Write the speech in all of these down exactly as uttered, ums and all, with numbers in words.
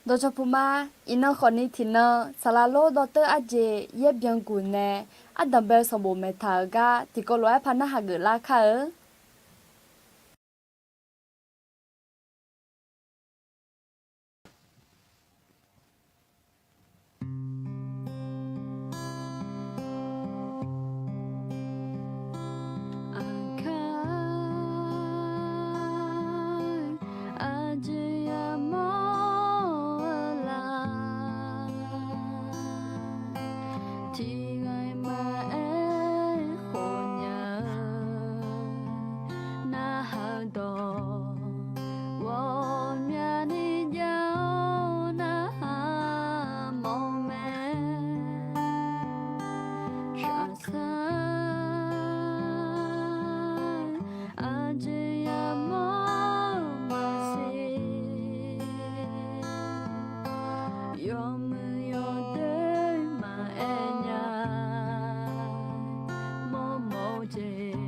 Dawqcawq puq ma, iqnan khawfni tiqnan saqlaq lor dawrteur arjeq yaer byanguq nae ardanq bae-eu sanqbof maeqtaq-euq gar tiqkawv lof-aer par narhaq geuflar kar-eu. Aqkar, aqjeq yamawr-eu la, tiqghaq maqaer khawf nya-eu narhaq-eu dawq, ghawqmyani jav-awr narhaq mawf mae. Shaqsar, aqjeq yamawr-eu maqsiq, yawmuiq yawdoer maqaer nya, mawrmawf-eu jeq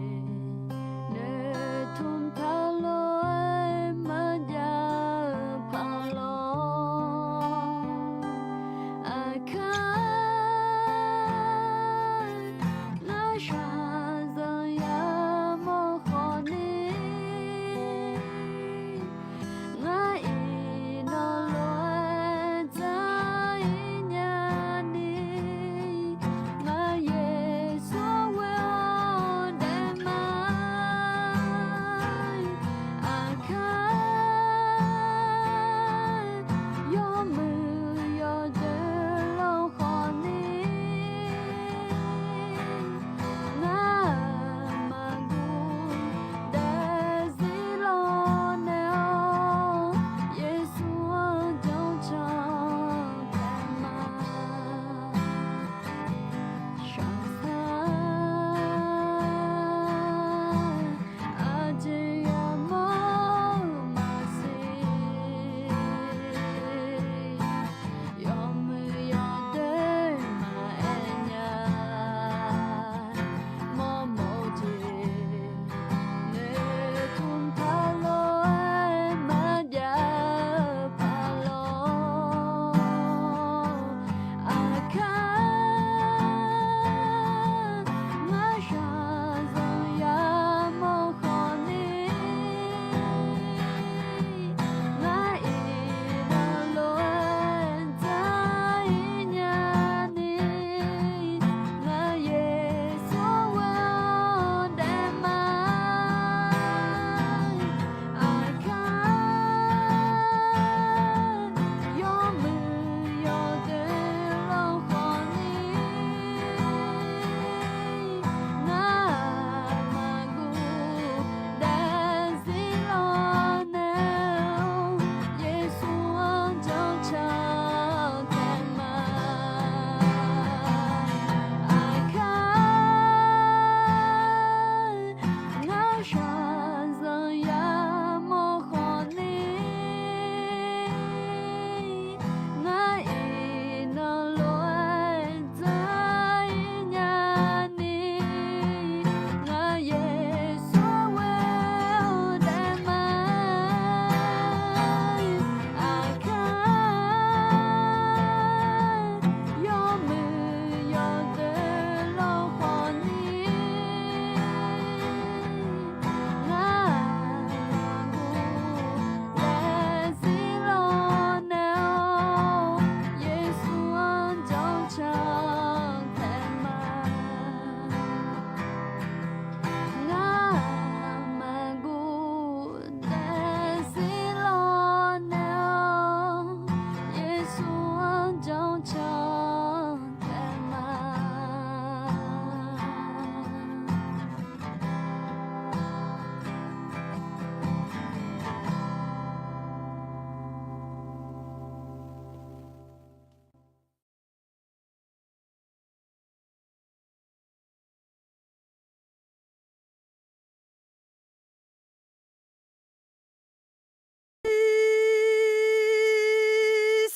noeqtmq taq lof-aer maqjav-eu paq lawr. Aqkar, ngar shaqzanq yamawr khawfni, ngar iqnan lof-aer dzar-ir nyani, ngar Yeqsur ghoe-awr daef ma. Aqkar, yawmuiq yawdoer lawr khawfni, ngar maqguv daefzir lawnaeq-awr, Yeqsur-anr janrcan taef ma. Shaqsar, aqjeq yamawr-eu maqsiq, yawmuiq yawdoer maqaer nya, mawrmawf-eu jeq noeqtmq taq lof-aer maqjav-eu paq lawr. Aqkar, ngar shaqzanq yamawr khawfni, ngar iqnan lof-aer dzar-ir nyani, ngar Yeqsur ghoe-awr daef ma. Aqkar, yawmuiq yawdoer lawr khawfni, ngar maqguv daefzir lawnaeq-awr, Yeqsur-anr janrcan taef ma. Aqkar, ngar shaqzanq yamawr khawfni, ngar iqnan lof-aer dzar-ir nyani, ngar Yeqsur ghoe-awr daef ma. Aqkar, yawmuiq yawdoer lawr khawfni, ngar maqguv daefzir lawnaeq-awr, Yeqsur-anr janrcan taef ma. Ngar maqguv daefzir lawnaeq-awr, Yeqsur-anr janrcan taef ma.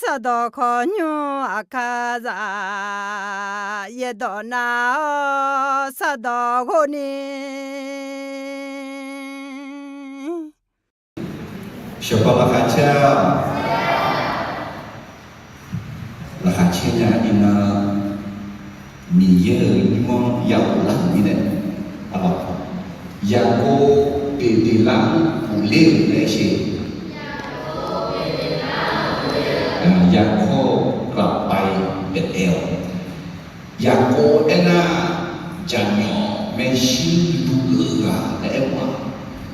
Sardawq khawqnymr aqkar zaq, yaerdawq nav-awr sardawq ghov ni. Shawqpaq laqkhaq caer-awq. Aqyawfnyaf iqnan Miqyaer-euq nymr-anr ya ghoflar-euq mirnae, Yaqkov Beqdeqlar-anr ghofler-euq laer aer-eu, 雅各 กลับไปเบธเอล. Yaqkov aernar, jaqmyawf maershuir duv geuf-eu ghaq laer aermawf-a.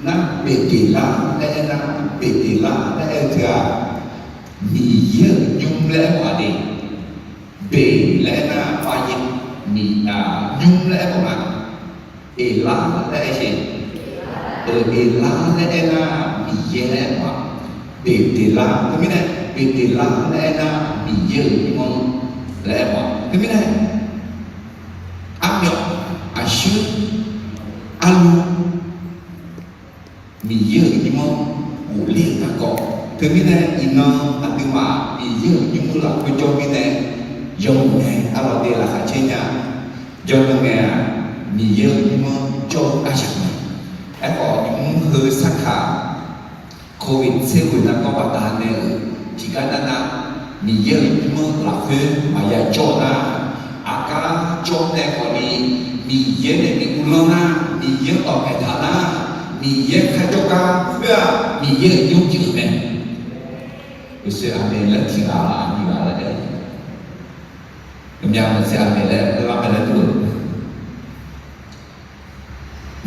Nar Beqdeqlar laer aernar, Beqdeqlar laer aer-eu teu-aq, Miqyaer-euq nymr laer aermawf-a de. Beq laer aernar, nymr laer aermawf nga. Eqlar laer aer-eu, Eqlar laer aernar, Miqyaer laer aermawf-a. Beqdeqlar teumirnae, Beqdeqlar laer aernar, Miqyaer-euq nymr-anr laer aermawf-a. Teumirnae, armyawf, aqshuir, arlu, Miqyaer-euq nymr-anr ghofler-euq garkawv. Teumirnae iqnan aqduimaf Miqyaer-euq nymr-eu lafkhoer jawr mirnae, yawmuiq nae arlawr de laqkhaq caer nya. Yawmuiq nae-aq, Miqyaer-euq nymr-anr jawr-eu aryamq mae. Aerkhawf, nymr heu sarkaq Covid tser ghoeq nargawr baqdanae-euq tiqgar nar nar, Miqyaer-euq nymr-anr lafkhoer maqya jawr nar, aqgar jawr nae khawfni, Miqyaer nae bi uvlanr nar, Miqyaer-anr dawqpaeq taq nar, Miqyaer kharjawr gar khoer-aq, Miqyaer-euq nymr pyeuf-eu mae. Uqshoe aqmeq laer tiqghaq aqnyir ghaq laer aer, aqmyaq maqtser aqmeq laer lar mae laer dur-eu.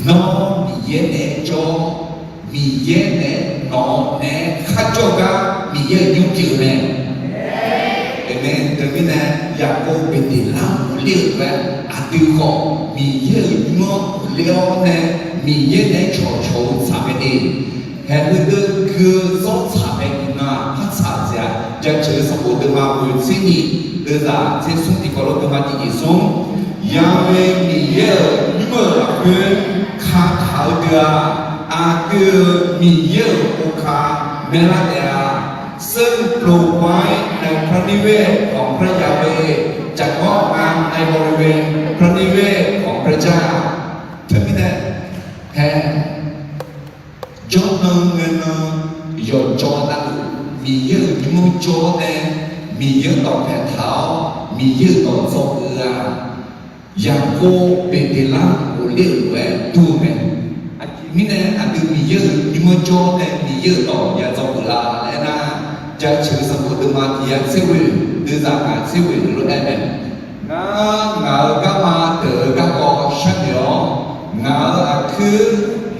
Nawr Miqyaer naeq-aer jawr, Miqyaer nae nawq-anr nae kharjawr gar Miqyaer-euq nymr pyeuf-eu mae. Amen. Teumirnae, Yaqkov Beqdeqlar-anr ghofler-euq lof-aer, aqdui khawf Miqyaer-euq nymr-anr ghofler-awr nae, Miqyaer nae cawqcawq-eu tsaq mae de. Haeq heudeuv gui-eu zawr tsaq mae. Iqnan-aq, par tsaq dzaeq-aq, Jaceuq-eu sanqbof deuvma ghoeq tser nyiq, deuvzaq tser smr tiqkawv lof deuvma tiq nyiq smr, Yaghae Miqyaer-euq nymr-euq lafkhoer kataq-eu deuq-aq, aqdui-euq Miqyaer-euq khoerkav maeqlar taef-a. ซึ่งปลูกไว้ในพระนิเวศของพระยาเวห์ จักงอกงามในบริเวณพระนิเวศของพระเจ้า. Teumirnae, hae, jawrnan ngaenan yawqjawr navluf Miqyaer-euq nymr-anr jawr-awr nae, Miqyaer-anr dawqpaeq taq-awr Miqyaer-euq dawq dzawgeuf-eu-aq, Yaqkov Beqdeqlar-anr ghofler-euq lof-aer dur-eu mae. Aqjeq mirnae aqdui Miqyaer-euq nymr-anr jawr-awr nae Miqyaer-euq dawq ya dzawgeuf la laer aernar, Jaceuq-eu sanqbof deuvma tiq yar tser ghoeq, deuvzaq ngaq tser ghoeq lof-aer mae. Ngar ngaq-euq garma deuq-eu garkawv sharnoeq-awr, ngaq-euq aqkuir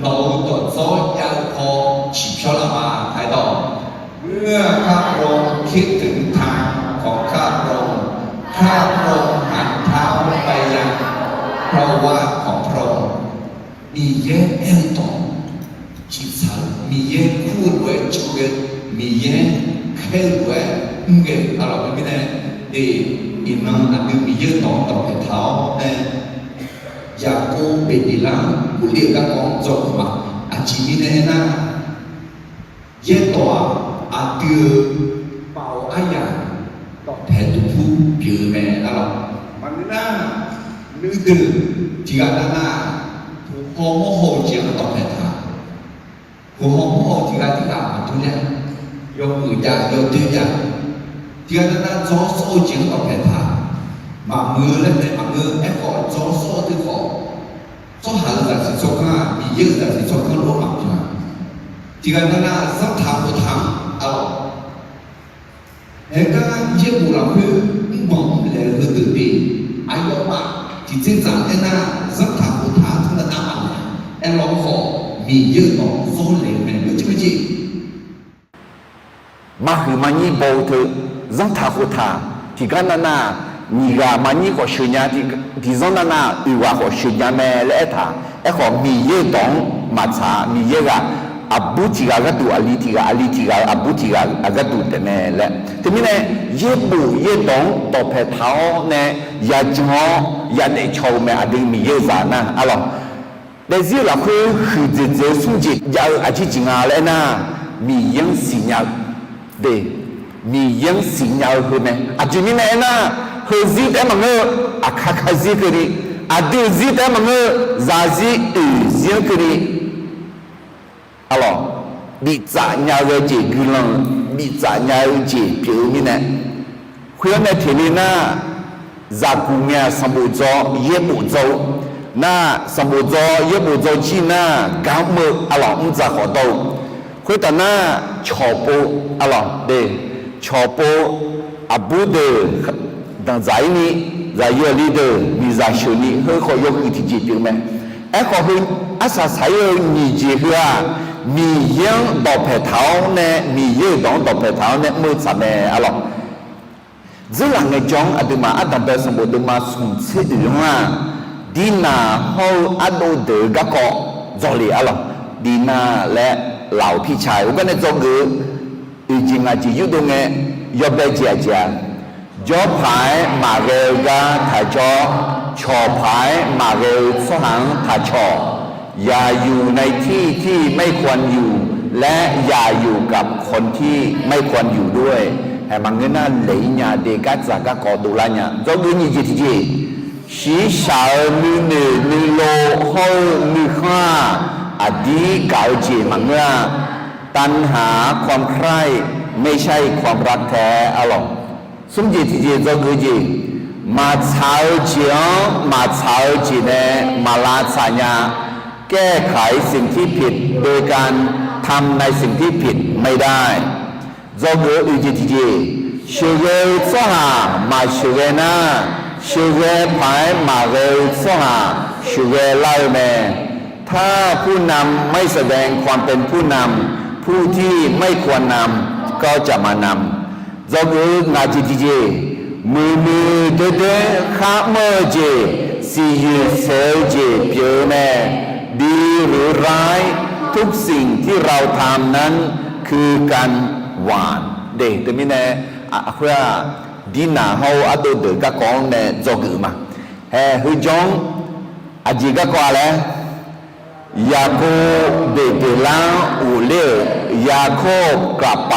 nawq-euq dawqdzawr jav-eu paw ciqpyawr lar ma. Aerdawq, เมื่อข้าพระองค์คิดถึงทางของข้าพระองค์ ข้าพระองค์หันเท้าไปยังพระโอวาทของพระองค์. Miqyaer aer-eu dawq ciqtsaq-eu, Miqyaer kur-eu lof-aer jawrghae, Miqyaer khaer-eu lof-aer mrghae-eu arlawq mirnae, de, iqnan aqdui Miqyaer-euq dawq-anr dawqpaeq taq-awr nae, Yaqkov Beqdeqlar-anr ghofler-eu garkawv-anr dzawgeuf ma. Aqjeq mirnae aernar, yaerdawq-aq, aqdui-euq baoq aryaq dawqpaeq duqpur pyeuf-eu mae arlawq. Maqngeur nar, nuideuq tiqghaq navnav, puq haw mawr haw-eu jeq-anr dawqpaeq taq. Puq haw mawr haw-eu tiqghaq tiqghaq maqdur nya. Yawmuiq jav yawdoer jav. Tiqghaq navnav dzawr sawr-eu jeq-anr dawqpaeq taq. Maqmuiq-eu laer taef maqngeur. Aerkhawf dzawr sawr-eu teu khawf, tsawrhaq-euq zaqsiq tsawrganr-aq, Miqyaer-euq zaqsiq tsawrganr lof-aer maqpyeuf-a. Tiqghaq navnav zanrtaq khoftaq-anr arlawq. Haegar yaerbof lafkhoer mrbanq mrlaeq-eu heudeuq de. Aqyawfmaf tiqtser dzaq aernar, zanrtaq khoftaq-anr teunav nar maqlaeq-a. Aerlawr khawf, Miqyaer-euq dawq-anr zanrlaeq-eu mae. Meuq jir meuq jir Marhuiq marnyir baw-eu teu, zanrtaq khoftaq, tiqgar navnav, nyiq ghaq marnyir khawf sheuq nya, tiqzanr navnav oeq ghaq khawf sheuq nya mae laer aertaq. Aerkhawf, Miqyaer-euq dawq-anr maqtsaq-a. Miqyaer ghaq aqbur tiq ghaq gharduq aqli tiq ghaq, aqli tiq ghaq-euq aqbur tiq ghaq gharduq taef mae laer. Teumirnae, yaerbof yaerdawq-anr dawqpaeq taq-awr nae, yajan-awr yadaef caw-eu mae. Aqdui Miqyaer-euq zaq nar arlawq. Daefzir-eu lafkhoer huiqdzaeq dzaeq-eu smr jeq jav-eu aqjeq jeq nga laer aernar, Miqyaer-anr siqnya-eu de. Miqyaer-anr siqnya-eu heu mae. Aqjeq mirnae aernar, heuzir taef-aer maqngeur-eu, aqkar karzir keuvni, aqdui-euq zir taef-aer maqngeur-eu, zaqzir oeqzir-anr keuvni, arlawq, biftsaf nya-eu ghae jeq guiqlanq-euq biftsaf nya-eu jeq pyeuf-eu mirnae, Khoer-anr nae teq le nar, zaqguq ngae-aq sanqbof dzaw yaerbof dzaw-eu nar, sanqbof dzaw yaerbof dzaw jir nar, gar mr-eu arlawq mrdzaq khawf dawr-eu. Khoertaf nar, cawqpov arlawq de, cawqpov aqbur deuq danqdzaq-ir ni, zaqyo li deuq miqzaq sheuq ni, heu khawf yawhuiq tiqjeq pyeuf mae. Aerkhawf heu arsaq saq-ir-eu nyiq jeq heu-aq, Miqyaer-anr dawqpaeq taq-awr nae, Miqyaer-euq dawq-anr dawqpaeq taq-awr nae mr-eu tsaq mae arlawq. Dzeurlaf ngaejawr-anr aqduimaf ardanqbae sanqbof deuvma smq tser deuq-anr-aq, Dirnaq hawr-eu ardov deuq-eu garkawv dzawle arlawq. Dirnaq laer laf-euq pirca-aer heugar nae dzawgeuf-eu oeq jeq ngaq jeq yurdov ngae, yawbae jeq aqjeq-aq, jawrpaq-aer maqghae-eu gar taq jawr, cawqpaq-aer maqghae-eu tsawrhaq-anr taq cawq. อย่าอยู่ในที่ที่ไม่ควรอยู่ และอย่าอยู่กับคนที่ไม่ควรอยู่ด้วย hae maqngeur nar laeq-ir nya de, gardzaq garkawv dovlar nya. Dzawgeuf nyiq jeq tiqjeq, shiqshaq-euq nuinoeq nuilov hawr-eu nuikhanr-aq, aqdir gaq-eu jeq maqngeur-a. ตัณหาความใคร่ ไม่ใช่ความรักแท้ arlawq. Smr jeq tiqjeq dzawgeuf jeq, maqtsaq-eu jeq-anr maqtsaq-eu jeq nae maqlavtsaq nya. แก้ไขสิ่งที่ผิดโดยการทำในสิ่งที่ผิดไม่ได้ Dzawgeuf-eu oeq jeq tiqjeq, sheuqghae-eu tsawrhaq maqsheuqghae nar, sheuqghae paq-aer maqghae-eu tsawrhaq sheuqghae lar-eu mae. ถ้าผู้นำไม่แสดงความเป็นผู้นำ ผู้ที่ไม่ควรนำก็จะมานำ Dzawgeuf-eu ngaq jeq tiqjeq, muiqmuiq doerdoer kharmr-eu jeq, siqyoeq saeq-eu jeq pyeuf-eu mae. ดีหรือร้าย ทุกสิ่งที่เราทำนั้นคือการหว่าน de. Teumirnae, khoer-aq, Dirnaq hawr-eu ardov deuq garkawv-anr nae dzawgeuf ma. Hae heujawr-anr aqjeq garkawv-a laer, Yaqkov beqdeqlar-anr ghofler-euq, ยาโคบกลับไป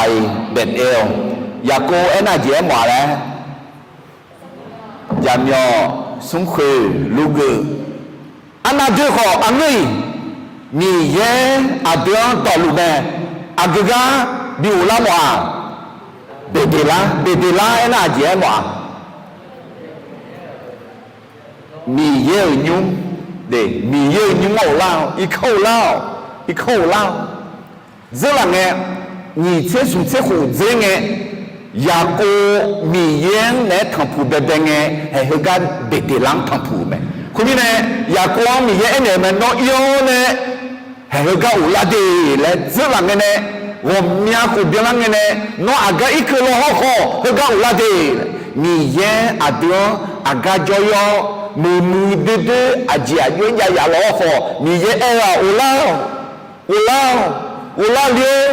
เบธเอล Yaqkov aernar jeq aermawf-a laer, jaqmyawf smrkhoeq lurgeuf, arnav doe khawf aqngeur-iq, Miqyaer aqdui-anr dawqluf mae. Aqgeu gar bi ghoflar mawf-aq, beqdeqlar, beqdeqlar aernar aqjeq aermawf-aq, Miqyaer-euq nymr, Miqyaer-euq nymr-anr ghoflar-awq, irkanr ghoflar-awq, irkanr ghoflar-awq. Dzeurlaf ngae, nyiq tser smq tser khof dzer ngae, Yaqkov Miqyaer-anr naeq-aer tanqpuq baebae ngae, haeq heugar beqdeqlar-anr tanqpuq-euq mae. Khoermirnae, Yaqkov-anr Miqyaer aernaeq-euq mae, Nawr ir-awr nae haeq heugar ghoflar de laer dzeurlaf ngae nae, ghawqmya khof byanlar ngae nae, Nawr aqgar irkeuv law hawrkhawf heugar ghoflar de. Miqyaer aqdui-anr aqgar jawr-ir-awr, muiqmuiq doerdoer aqjeq aqjox-aer jav yaf law hawrkhawf, Miqyaer aer-eu-aq, ghoflar-awq, ghoflar-awq, ghoflar le-or,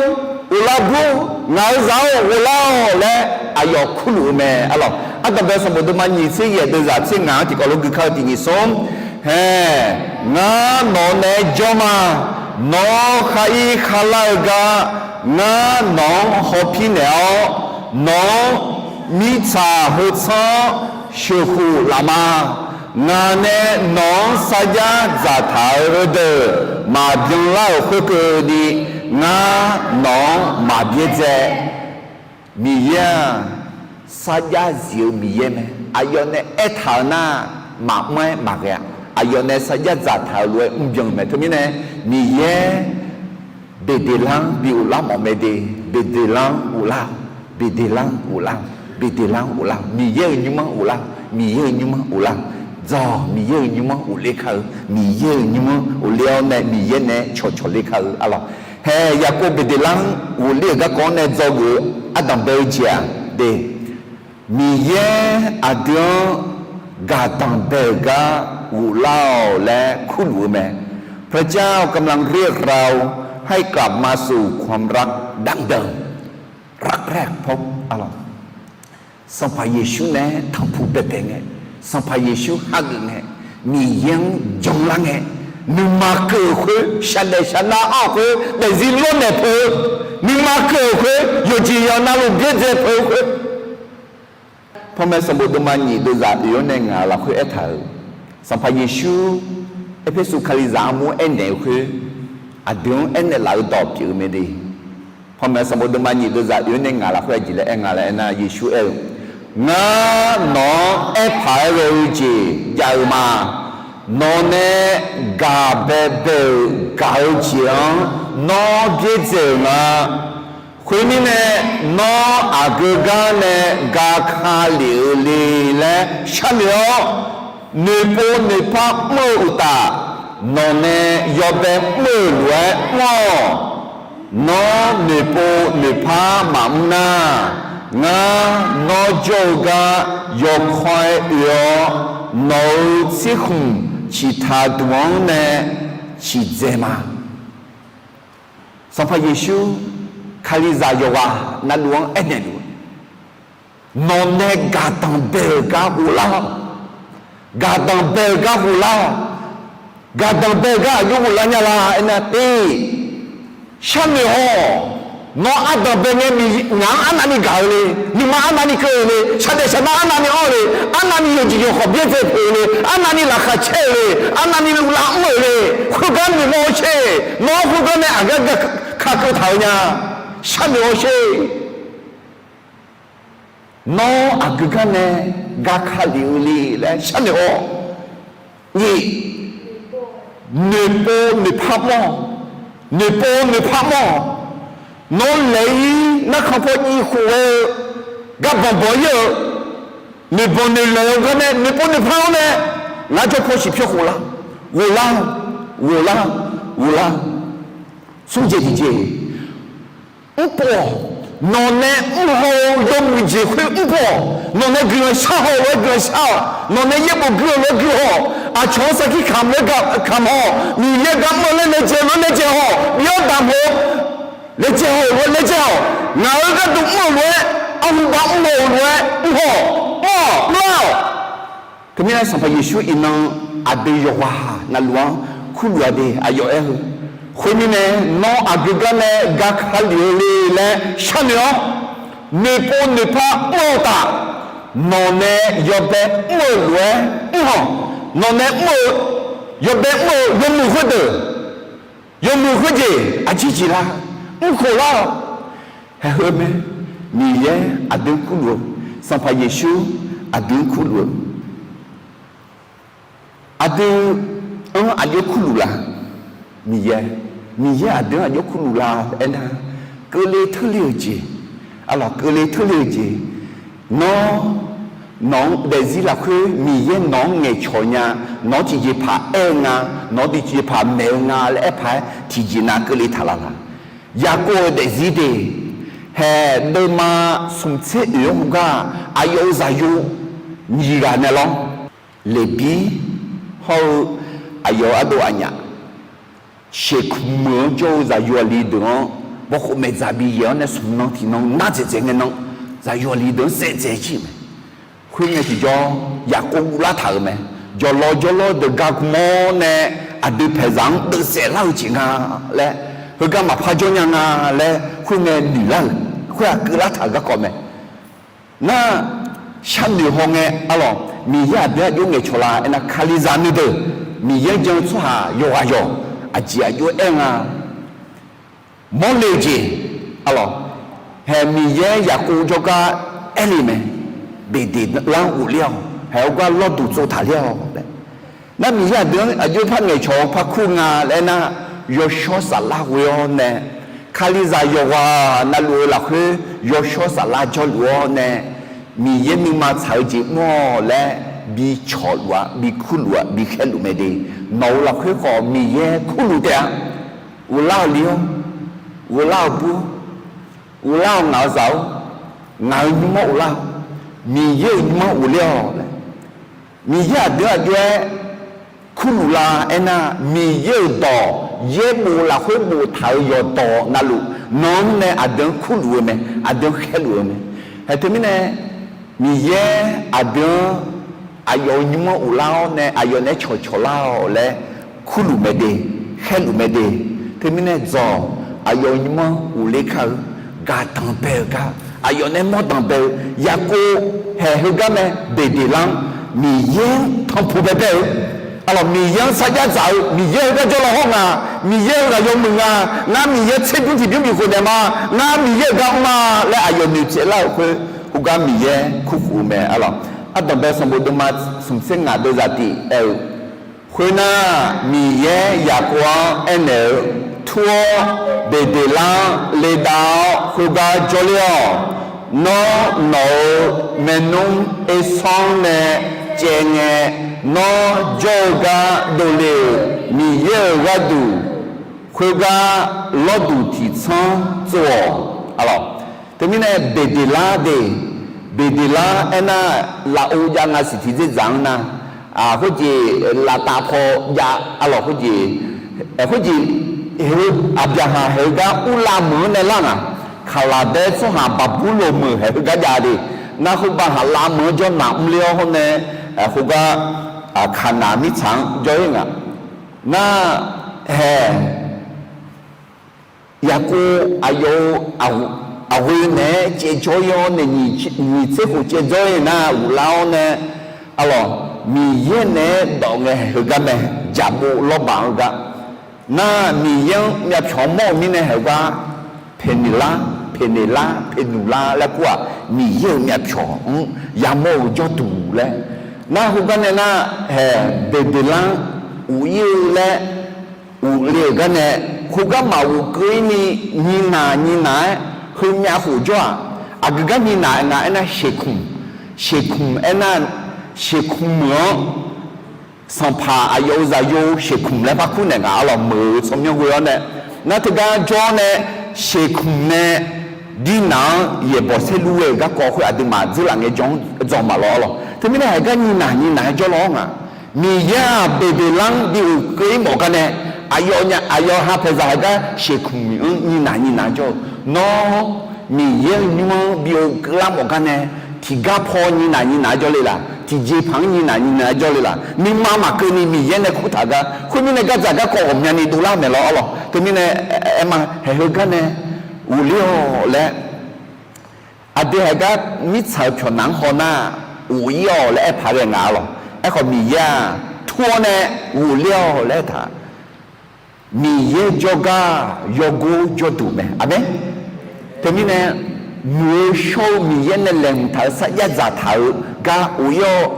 ghoflar bur, ngaq-euq zaq-or, ghoflar-awq laer aqyawf kurluf-eu mae arlawq. Ardanqbae sanqbof deuvma nyiq tser yaeq deuvzaq tser ngaq-anr tiqkawv lof gui kar-eu tiq nyiq smr, hae, ngar nawq-anr naeq-aer jawr ma. Nawr khar ir kharlar-eu gar ngar nawq-anr hawpir naeq-awr, nawq-anr mirtsaq heu tsanr-anr sheuqkhof laf ma. Ngaq nae nawq-anr sarjax dzaqtaq-euq heudeuq maqbyan lar-euq khoerkeuvni, ngar nawq-anr maqbyaerdzae. Miqyaer-aq, sarjax zif-eu Miqyaer mae. Aqyawf nae aertaq-eu nar, maqmr-aer maqghae-a. Aqyawf nae sarjax dzaqtaq-euq lof-aer mrbyan-eu mae. Teumirnae, Miqyaer beqdeqlar-anr bi ghoflar mawf mae de. Beqdeqlar-anr ghoflar-awq, beqdeqlar-anr ghoflar-awq, beqdeqlar-anr ghoflar-awq. Miqyaer-euq nymr-anr ghoflar-awq, Miqyaer-euq nymr-anr ghoflar-awq. Dzawq Miqyaer-euq nymr-anr ghofler kar-eu, Miqyaer-euq nymr-anr ghofler-awr nae Miqyaer nae cawqcawq ler kar-eu arlawq. Hae, Yaqkov beqdeqlar-anr ghofler-euq garkawv-anr nae dzawgeuf-eu ardanqbae-eu jeq-aq de, Miqyaer aqdui-anr gaqdanq bae-euq gar ghoflar-awq laer kurluf-eu mae. พระเจ้ากำลังเรียกเราให้กลับมาสู่ความรักดั้งเดิม รักแรกพบ arlawq. Sanqpaq Yeqsur nae tanqpuq baebae ngae, Sanqpaq Yeqsur hageuf ngae, Miqyaer-anr janlar ngae, nuima keuv-euq khoer, shaqdaef shaqnav anr-euq khoer, daefzir lawrnaeq peuq-eu, nuima keuv-euq khoer, yawqjeq yawq navluf byaerdzae peuq-eu khoer, panmaeq sanqbof deuvma nyiq deuvzaq oeq-anr nae ngaq lafkhoer aertaq-euq, Sanqpaq Yeqsur Erpersu Kalizaq armur aernaeq-eu khoer, aqdui-anr aernaeq laf-eu dawq pyeuf-eu mae de. Panmaeq sanqbof deuvma nyiq deuvzaq oeq-anr nae ngaq lafkhoer aqjeq laer aer nga laer aernar, Yeqsur aer-eu, Ngar nawq-anr aerpaq-aer ghae-eu jeq jav-eu ma. Nawq nae gaq baebae-euq gaq-eu jeq-anr nawr byaerdzae-euq nga. Khoermirnae, nawr aqgeu gar nae ga ka lef-eu le laer sharnoeq-awr, noeqpov noeqpar mr-eu uqtaf, nawq nae yawbae mr-eu lof-aer mr-awq. Nawr noeqpov noeqpar maqmr nar, ngar nawr jawr-eu gar yawkawr-aer oe-awr, nawq-euq tsirkhmq ciqtaq duq-anr nae ciqdzae ma. Sanqpaq Yeqsur, Kalizaq yawqghaq navluf-anr aernaeq luf-eu, nawq nae gaqdanq bae-euq gar ghoflar-awq. Gaqdanq bae-euq gar ghoflar-awq. Gaqdanq bae-eu gar aqjox ghoflar nya la aernar, tir, sharnoeq haw-awq. Nawr ardanq bae ngae, ngaq-anr arnavni gaq-eu le, nuima arnavni keuv-eu le, shaqdaef shaqnar arnavni anr-eu le, arnavni yawqjeq yawqkhawq byaerdzae peuq-eu le, arnavni laqkhaq caer-eu le, arnavni uvlanr mr-euq le, khoergar noeqmawr-eu sher. Nawr khoergar nae aqgar gar kakeuv taq-eu nya. Sharnoeq-awr sher. Nawr aqgeu gar nae ga ka lef-eu le laer sharnoeq-awr, nyiq, noeqpov noeqpar mawr-awq. Noeqpov noeqpar mawr-awq. Nawr laeq-ir narkhan paw jiv khof ghae-eu, gar banq banq-ir-eu, noeqbanq noeqlaeq-eu gar nae noeqpov noeqpar-awr nae, ngar jawr paw siq pyawr khof lar, ghoflar, ghoflar, ghoflar. Smr jeq tiq jeq, mrpov-awq. Nawq nae mrhaw-eu yawmuiq jeq khoer mrpov-awq. Nawq nae guiqlanq shar haw-eu lof-aer guiqlanq shar-awq. Nawq nae yaerbof gui-eu lof-aer gui haw-awq. Aqcawq-anr sarkir kamq lof-aer kamq haw-awq. Miqyaer gar mr-eu laer laejae-eu lof-aer laejae haw-awq. Bi-anr damq-eu laejae haw-euq lof-aer laejae haw-awq. Ngaq-euq gharduq mr-euq lof-aer, arhu bar mr-eu lof-aer mr haw-awq. Mr-awq, mr-awq. Teumirnae Sanqpaq Yeqsur iqnan aqdui yawqghaq navluf-anr kurluf-a de. Aqyawf aer-eu, khoermirnae, nawr aqgeu gar nae ga ka lef-eu le laer sharnoeq-awr, noeqpov noeqpar mr-eu uqtaf, nawq nae yawbae mr-eu lof-aer mr haw-awq. Nawq nae mr-eu yawbae mr-eu yawmuiq khoerdeuq, yawmuiq khoerjeq aqjeq jeq la, mr khof lar-awq. Haeq heu mae, Miqyaer aqdui-anr kurluf-eu, Sanqpaq Yeqsur aqdui-anr kurluf-eu, aqdui-anr aqjox kurluf la? Miqyaer, Miqyaer aqdui-anr aqjox kurluf la aernar, keuvle teurle-eu jeq, aqlawq keuvle teurle-eu jeq, nawr, nawq-anr daefzir lafkhoer Miqyaer nawq-anr ngaeqcawq nya, nawq-anr tiqjeq paq aer-eu nga, nawq-anr tiqjeq paq maeq-eu nga laer aer paq-aer tiqjeq nav keuvle taq laf laq? Yaqkov-euq daefzir de, haeq deuvma smq tser oeq-anr heugar aqyawf-euq zaqyo nyiq ghaq nae lawr, Leqbir hawr-eu aqyawf-euq ardov aqnyaf, sheuqkmq meuq-anr jawr-eu zaqyo aqli deuq-anr, bawkhof maeqdzaq bi yaeq-awr nae smq nan tiq nan nar dzaeqdzaeq ngae nan, zaqyo aqli deuq-anr saevdzaeq jir-euq mae. Khoerngae tiqjawr Yaqkov guvlar taq-euq mae. Jawqlawv jawrlawr deuq garkmq-awr nae, aqdui paeqzaq-anr deuvsaef lar-eu jeq nga laer, heugar maqpar jawr nya nga laer khoerngae noeq lar-euq, khoer-aq keuvlar taq-euq garkawv mae. Nar, sharnoeq hawngae, aqlawq Miqyaer aqdui-anr aqjox ngaeqcawq la aernar, Kalizaq nuideuq, Miqyaer-anr jan-eu tsawrhaq yawqghaq yawq, aqjeq aqjox aer nga. Mawrle-eu jeq, aqlawq, haeq Miqyaer Yaqkov jawrgar aerle mae, Beqdeqlar-anr ghofler-awq, haeq-eu gar lawrduq tsovtaq ler-awq laer. Nar Miqyaer aqdui-anr aqjox par ngaeqcawq-eu par kur nga laer nar, yawshawr saflar ghoe-awr nae, Kalizaq yawqghaq navluf-eu lafkhoer yawshawr saflar jawrluf-awr nae, Miqyaer nuima tsaq-eu jeq mr-awq laer bi cawqluf-a, bi kurluf-a, bi khaerluf mae de. Nawq-euq lafkhoer khawf Miqyaer kurluf taef-a. Ghoflar-awq li-awr, ghoflar-awq bur-awr, ghoflar-awq ngaq-euq zaq-awr, ngaq-euq nymr-anr ghoflar-awq, Miqyaer-euq nymr-anr ghofler-awq laer. Miqyaer aqdui-anr aqjox-aer kurluf la aernar, Miqyaer-euq dawq yaerbof lafkhoer boftaq-euq yawqdawq navluf, nawq-anr nae aqdui-anr kurluf-eu mae, aqdui-anr khaerluf-eu mae. Haeq teumirnae, Miqyaer aqdui-anr aqyawf-euq nymr-anr ghoflar-awr nae aqyawf naeq-aer cawqcawq lar-awq laer kurluf mae de, khaerluf mae de. Teumirnae dzawq, aqyawf-euq nymr-anr ghofler kar-eu, gaqdanq bae-eu gar aqyawf naeq-aer mawrdanq bae-eu, Yaqkov haeq heugar mae, Beqdeqlar-anr Miqyaer-anr tanqpuq baebae-eu, aqlawq Miqyaer-anr sarjax dzaq-eu, Miqyaer heugar jawrlaw hawr nga, Miqyaer-euq ghaq yawmuiq nga, ngar Miqyaer tserdmr tiqbymr bifkhof naeq ma, ngar Miqyaer-euq gar mr ma laer aqyawf noeqtsaev lar-euq khoer, Khoergar Miqyaer kurkhof-eu mae arlawq. Ardanqbae sanqbof deuvma smqtser ngaq deuvzaq tiq aer-eu, khoernar, Miqyaer Yaqkov-anr aernaeq-eu, Tur-awr, Beqdeqlar-anr ledav-awr khoergar jawrler-awq. Nawr, nawq-euq maernmr Ersanr nae caev ngae, nawr jawr-eu gar dovle-euq Miqyaer-euq gharduq khoergar lawrduq tiqtsanr tsov-awq. Arlawq, teumirnae Beqdeqlar de, Beqdeqlar aernar, lafov jav nga siq tiqdzerdzaq-anr nar, khoerjeq laftav paw jav arlawq, khoerjeq, khoerjeq heu Aqbyaqhaq haeq-eu gar Urlav meuq-anr nae lar ngaq, Kaqlaqdaer tsawrhaq Baqburloq meuq haeq heugar jav de, nar khoerbar haq Lav meuq-anr jawr naq mrler-awr hawr nae, khoergar Kaqnaq mirtsaq-anr jawr-ir ngaq. Nar, haeq, Yaqkov aqyawf-euq aqghoe naeq-aer caevjawr-ir-awr nae, nyiq tser khof caevjawr-ir nar ghoflar-awr nae, arlawq, Miqyaer naeq-aer dawq ngae haeq heugar mae, jaqbov lawrbaq-eu gar. Nar, Miqyaer-anr myavpyawq mawr-eu mirnae haeq gar, Peqneqlar, Peqneqlar, Peqnuqlar laer kur-aq, Miqyaer-euq myavpyawq-anr yamawr-eu jawrduq laer. Nar, khoergar nae nar, haeq, Beqdeqlar-anr of-ir-eu laer of le-euq gar nae, khoergar maqghof keuv-ir ni, nyinaq nyinaq-aer heumyav khof jawr-aq, aqgeu gar nyinaq nga aernar, seqkmq, seqkmq aernar, seqkmq meuq-anr, sanqpaq aqyawf-euq zaqyo seqkmq laer par kur naeq ngaq arlawq, meuq-eu tsawrmyanr ghoe-awr nae. Nar, teugar jawr-awr nae, seqkmq nae dirnaq-anr yaeqbawq saerlu ghae-euq garkawv khoer aqduimaf dzeurlaf ngae jan-anr dzawq maqlawr arlawq. Teumirnae haeq gar nyinaq nyinaq-aer jawrlawr-awr ngaq, Miqyaer-aq Beqdeqlar-anr bi of keuv-ir mawf gar nae, aqyawf nya, aqyawf ha paeqzaq haeq gar seqkmq-anr nyinaq nyinaq-aer jawr-eu. Nawr, Miqyaer-euq nymr-anr bi of keuvlar mawf gar nae, tiqgar paw nyinaq nyinaq-aer jawrle laq? Tiqjeqpaq-anr nyinaq nyinaq-aer jawrle laq? Nuima maqkeuvni Miqyaer nae kurtaq gar. Khoermirnae gardzaq garkawv ghawqmyani dovlar maeq lawr arlawq. Teumirnae aer ma, haeq heugar nae ghofler-awq laer, aqdui haeq gar mirtsaq-euq pyawqnaq-anr haw nar, of-ir-awq laer aer paq ghae ngaq arlawq. Aerkhawf Miqyaer-aq, tur-awr nae ghofler-awq laer aertaq. Miqyaer jawrgar yawgor jawrduq mae. Aqmeq. Teumirnae, muiq-eu shawr-eu Miqyaer nae laeqhmq taq-eu sarjax dzaqtaq-eu gar of-ir-awq,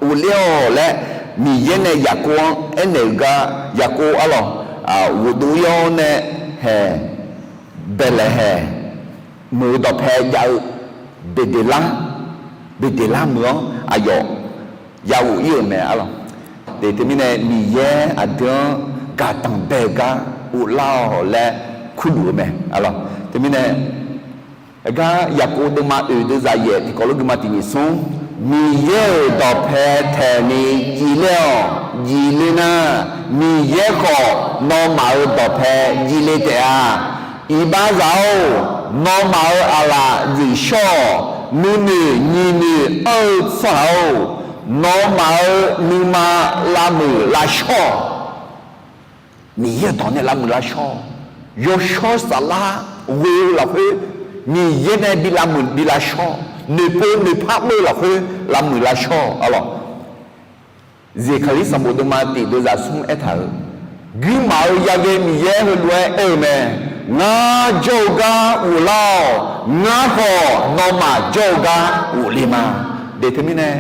ghofler-awq laer, Miqyaer nae Yaqkov-anr aernaeq-euq gar, Yaqkov arlawq, ghofdov-ir-awr nae, haeq, Baeqlaeqhaeq meuq-eu dawqpae jav-eu Beqdeqlar, Beqdeqlar meuq-anr aqyawf ya of-ir-euq mae arlawq. Teumirnae Miqyaer aqdui-anr gaqdanq bae-eu gar of lar-awq laer kurluf-eu mae arlawq. Teumirnae, gar Yaqkov deuvma oeq deuvzaq yaef tiqkawv lof gui ma tiq nyiq smr, Miqyaer-euq dawqpae taeqni jivler-awq. Jivler nar, Miqyaer khawf nawmaf-euq dawqpae jivle taef-a. Iqbaxzaq-or, nawmaf-euq aqlaf dzuif shawr-awq. Nuinoeq nyiq noeq anr-eu tsawrhaq-or, nawmaf-euq nuima lavmuiq lavshawr-awq. Miqyaer-euq dawq nae lavmuiq lavshawr-awq. Yawshawr saflar ghoe-eu lafkhoer, Miqyaer nae bi lavmuiq bi lavshawr-awq. Noeqpov noeqpar beu-eu lafkhoer lavmuiq lavshawr-awq arlawq. Zeqkaqlir sanqbof deuvma tiq deuvzaq smr aertaq-euq, guirmaf-eu yaghae Miqyaer heulof-aer aer-eu mae. Ngar jawr-eu gar ghoflar-awq. Ngar khawf nawmaf jawr-eu gar ghofle ma. Deq teumirnae,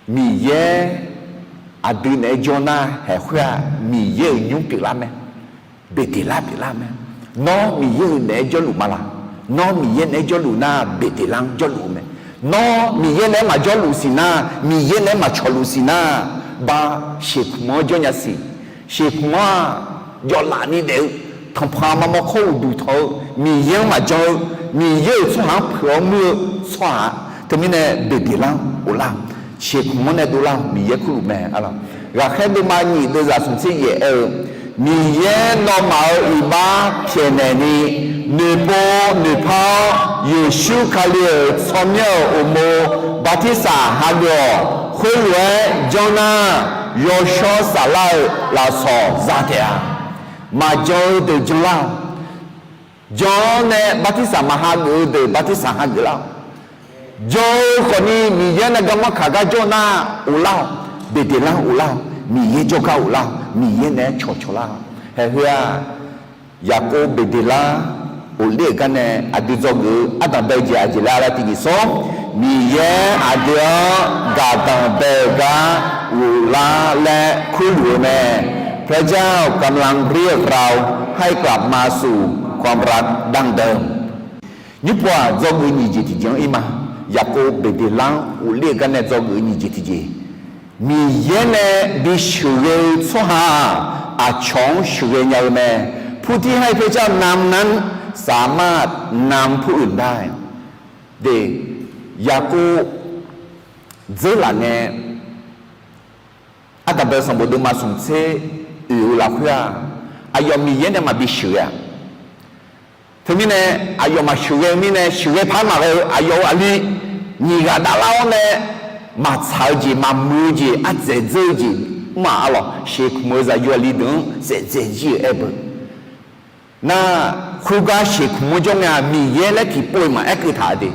Miqyaer aqdui naeq-aer jawr nar, haeq khoer-aq Miqyaer-euq nymr pyeuflar mae. Beqdeqlar pyeuflar mae. Nawr Miqyaer-euq naeq-aer jawrluf ma laq? Nawr Miqyaer naeq-aer jawrluf nar, Beqdeqlar-anr jawrluf-eu mae. Nawr Miqyaer naeq-aer maqjawrluf siq nar, Miqyaer naeq-aer maqcawqluf siq nar, ba, seqkmq-anr jawr nya siq. Seqkmq-aq, jawvlaf ni daef-eu, tanqpanq mamawr kawr uqduq tanq-eu, Miqyaer-anr maqjan-eu, Miqyaer-euq tsawrhaq-anr peuq-awr muir-eu tsawrhaq-a. Teumirnae Beqdeqlar-anr ghoflar-awq. Seqkmq-anr nae dovlar-awq. Miqyaer kurluf mae arlawq. Ghaqkhaer deuvma nyiq deuvzaq smqtser yaef aer-eu, Miqyaer nawmaf-euq iqbax pyaeqnaeq ni, noeqpov noeqpar-awr Yeqsur Kali-euq tsawrmyanr-euq uqmov bartirsaq hageuf-awq. Khoerlof-aer janr nar, yawshawr saflar-eu lafsawq za taef-a. Maqjan-eu deuq janlar-awq. Jan-awr nae bartirsaq maq hageuf-eu deuq bartirsaq hageuf lar-awq. Jan-eu khawfni Miqyaer nae garmanr kaq gar jawr nar, ghoflar-awq. Beqdeqlar ghoflar-awq. Miqyaer jawrgar ghoflar-awq. Miqyaer naeq-aer cawqcawq lar-awq. Haeq heu-aq, Yaqkov Beqdeqlar ghofler-euq gar nae aqdui dzawgeuf-eu ardanq bae-eu jeq aqjeq laer laer tiqjeq sawr, Miqyaer aqdui-anr gaqdanq bae-eu gar ghoflar laer kurluf-eu mae. พระเจ้ากำลังเรียกเราให้กลับมาสู่ความรักดั้งเดิม Nymrpov-aq, dzawgeuf nyiq jeq tiqjeq-anr ir ma. Yaqkov Beqdeqlar-anr ghofler-eu gar nae dzawgeuf-eu nyiq jeq tiqjeq, Miqyaer nae bisheuqghae-eu tsawrhaq-aq, aqcawq-anr sheuqghae nya-eu mae. ผู้ที่ให้พระเจ้านำนั้นสามารถนำผู้อื่นได้ De, Yaqkov dzeurlaf ngae, ardanq bae-eu sanqbof deuvma smq tser oeq-eu lafkhoer-aq, aqyawf Miqyaer nae maqbi sheuqghae-a. Teumirnae aqyawf maqsheuqghae-eu mirnae, sheuqghae par maqghae-eu aqyawf-euq aqli nyiq ghaq davlar-awr nae maqtsaq-eu jeq, maqmuiq-eu jeq, ardzaeq dzeur-eu jeq, mr-aq arlawq, sheqkmq-eu zaqyo aqli deuq-anr saef dzaeq jir-euq aer beu. Nar, khoergar sheqkmq-anr jawr ngae-aq, Miqyaer laer tiqpov-iq maqaer keuv taq-a de.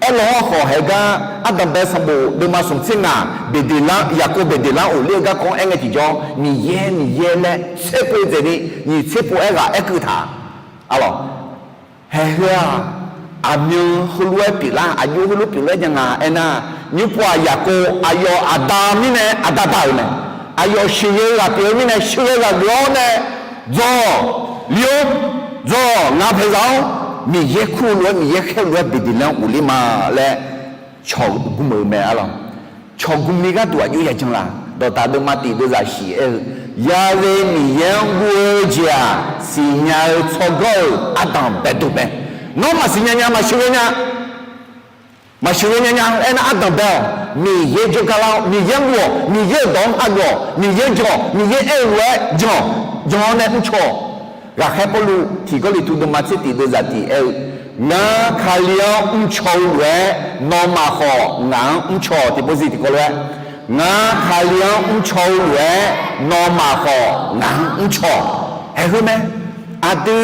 Aerlawq-anr khawf haeq gar, ardanq bae sanqbof deuvma smq tser ngaq, Beqdeqlar, Yaqkov Beqdeqlar-anr ghofler-eu garkawv-anr aer ngae tiqjawr, Miqyaer, Miqyaer laer tserpov dzaeqni nyiq tserpov aerghaq aer keuv taq-a. Arlawq, haeq heu-aq, aqmyan heulof-aer pyeuflar, aqjox heulof pyeuflar nya nga aernar, nymrpov-aq Yaqkov aqyawf aqda mirnae aqda da-euq mae. Aqyawf sheuqghae-eu ghaq pyeuf-eu mirnae sheuqghae ghaq geuf-awr nae, Dzawq, li-or, dzawq, ngaq paeqzaq-awr, Miqyaer kur-eu lof-aer, Miqyaer khaer-eu lof-aer Beqdeqlar-anr ghofler ma laer cawq gm-euq mae arlawq. Cawq gmni gharduq aqjox yajan laq, dawqtaq deuvma tiq deuvzaq shiq aer-eu, Yaghae Miqyaer-anr guv-eu jeq-aq, siqnya-eu tsawrganr-euq ardanq baedov mae. Nawr maqsiqnya nya, maqsheuqghae nya, maqsheuqghae nya nya aernar ardanq bae-awq. Miqyaer jawrgar lar-awr, Miqyaer-anr guv-awq, Miqyaer-euq dawq-anr hageuf-awq, Miqyaer jan-awq, Miqyaer aer-eu lof-aer jan-awq, jan-awr nae mrcaw-awq. Ghaqkhaer Pawrluv tiq Gawrliqtu deuvma tser tiq deuvzaq tiq aer-eu, Ngar Kali-anr mrcaw-eu lof-aer nawmaf khawf ngaq-anr mrcaw-awq. Tiqpov zir tiqkawv lof-aer, Ngar Kali-anr mrcaw-eu lof-aer nawmaf khawf ngaq-anr mrcaw-awq. Haeq heu mae. Aqdui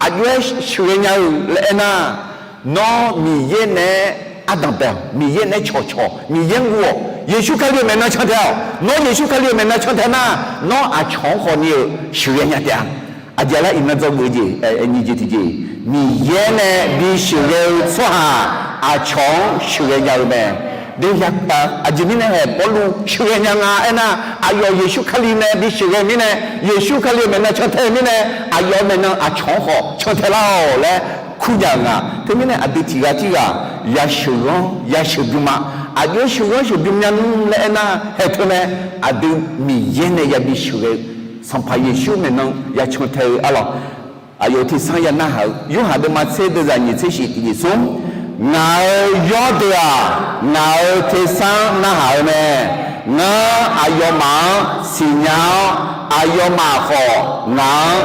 aqjox-aer sheuqghae nya-eu laer aernar, nawr Miqyaer naeq-aer ardanq bae-awq, Miqyaer naeq-aer cawqcawq, Miqyaer-anr guv-awq, Yeqsur Kali-euq maeqnan cantae-awq. Nawr Yeqsur Kali-euq maeqnan cantae nar, nawr aqcawq-anr khawfni-eu sheuqghae nya taef-a. Aqjeq laer iqnan dzawgeuf jeq, nyiq jeq tiqjeq, Miqyaer nae bisheuqghae-eu tsawrhaq aqcawq-anr sheuqghae nya-eu mae. De, aqjeq mirnae haeq Pawrluv sheuqghae nya nga aernar, aqyawf Yeqsur Kali nae bisheuqghae mirnae, Yeqsur Kali-euq maeqnan cantae-eu mirnae, aqyawf-euq maeqnan aqcawq-anr khawf cantae lar-awq laer kurnya-euq nga. Teumirnae aqdui tiq ghaq tirghaq yasheuq ghanr yasheuq bym ma. Aqjox-aer sheuq ghanr sheuq bym nya nmr laer aernar haeq teu mae. Aqdui Miqyaer nae yabi sheuqghae-eu, Sanqpaq Yeqsur maeqnan ya cantae-eu arlawq. Aqyawf tesanr ya narhaq-eu, Yorhaq deuvma tser deuvzaq nyiq tser shif tiq nyiq smr, Ngaq-euq yawrdeuq-aq, ngaq-euq tesanr narhaq-eu mae. Ngar aqyawfmaf-anr siqnya-awr, aqyawfmaf khawf ngaq-anr,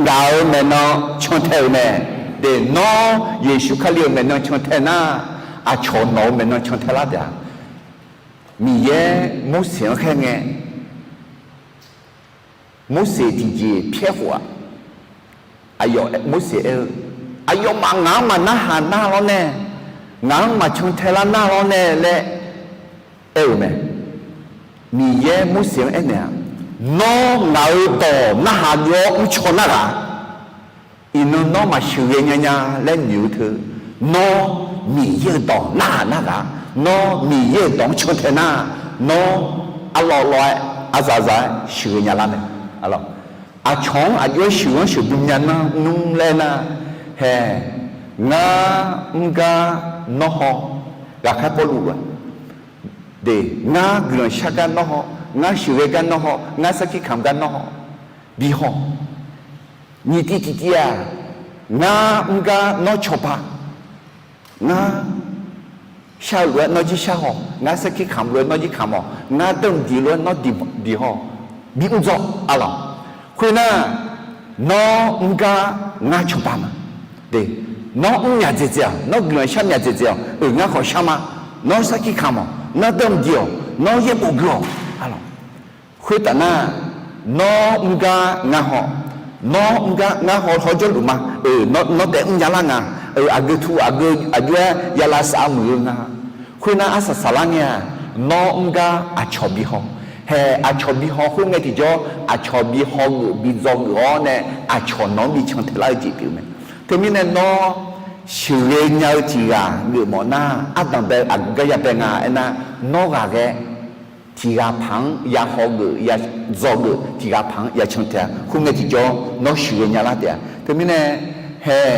ngaq-euq maeqnan cantae-euq mae. De, nawr Yeqsur Kali-euq maeqnan cantae nar, aqcawq nawq-euq maeqnan cantae lar taef-a. Miqyaer Morseq-anr khaer ngae, Morseq tiqjeq pyaer khof-aq, aqyawf Morseq aer-eu, Aqyawfmaf ngaq-anr maqnarhaq nar lawr nae, ngaq-anr maqcan tae lar nar lawr nae laer aer-euq mae. Miqyaer Morseq-anr aernaeq-aq, Nawr ngaq-euq dawq narhaq jov-awr mrcaw narhaq, iqnan nawr maqsheuqghae nya nya laer noeq-eu teu, nawr Miqyaer-euq dawq narhaq narhaq, nawr Miqyaer-euq dawq-anr can tae nar, nawr arlawv lawv-aer, aqzaf zaf-aer sheuqghae nya lar mae. Aqcawq-anr aqjox-aer sheuqghanr sheuqbym nya nar nmr laer nar, hae, ngar mr gar nawr haw, ghaqkhaer Pawrluv-aq, de, ngar guiqlanq shar gar nawr haw, ngar sheuqghae gar nawr haw, ngar sarkir kamq gar nawr haw, bi haw. Nyiq tiv tiqtiv-aq, ngar mr gar nawr cawba, ngar shar-eu lof-aer nawr jir shar haw, ngar sarkir kamq lof-aer nawr jir kamq haw, ngar deuv mqdiq lof-aer nawr diq haw, bi mr dzawr arlawq. Khoernar, nawr mr gar ngar cawba ma. De, nawr mr myaq dzaeqdzaeq-awq, nawr guiqlanq shar myaq dzaeqdzaeq-awq, euq ngar khawf shar ma, nawr sarkir kamq-awq, nawr deuv mqdiq-awq, nawr yaerbof gui-awq arlawq. Khoertaf nar, nawr mr gar ngar haw, nawr mr gar ngar haw hawjawrluf ma, euq, nawr taef mrnya lar nga, euq, aqgeu tu aqgeu aqjox-aer ya lavsav muiq-eu nga. Khoernar arsaq saqlar ngae-aq, nawr mr gar aqcawq bi haw. Hae, aqcawq bi haw khoerngae tiqjawr, aqcawq bi haw geuf bi dzaw geuf-awr nae, aqcawq nawq-anr bi can tae lar-eu jeq pyeuf mae. Teumirnae nawr sheuqghae nya-eu tiq ghaq geufmawf nar, ardanq bae-eu aqgeu gar ya bae nga aernar, nawr ghaqghae tiq ghaq paq-anr ya haw geuf, ya dzaw geuf, tiq ghaq paq-anr ya can taef-a. Khoerngae tiqjawr nawr sheuqghae nya lar taef-a. Teumirnae hae,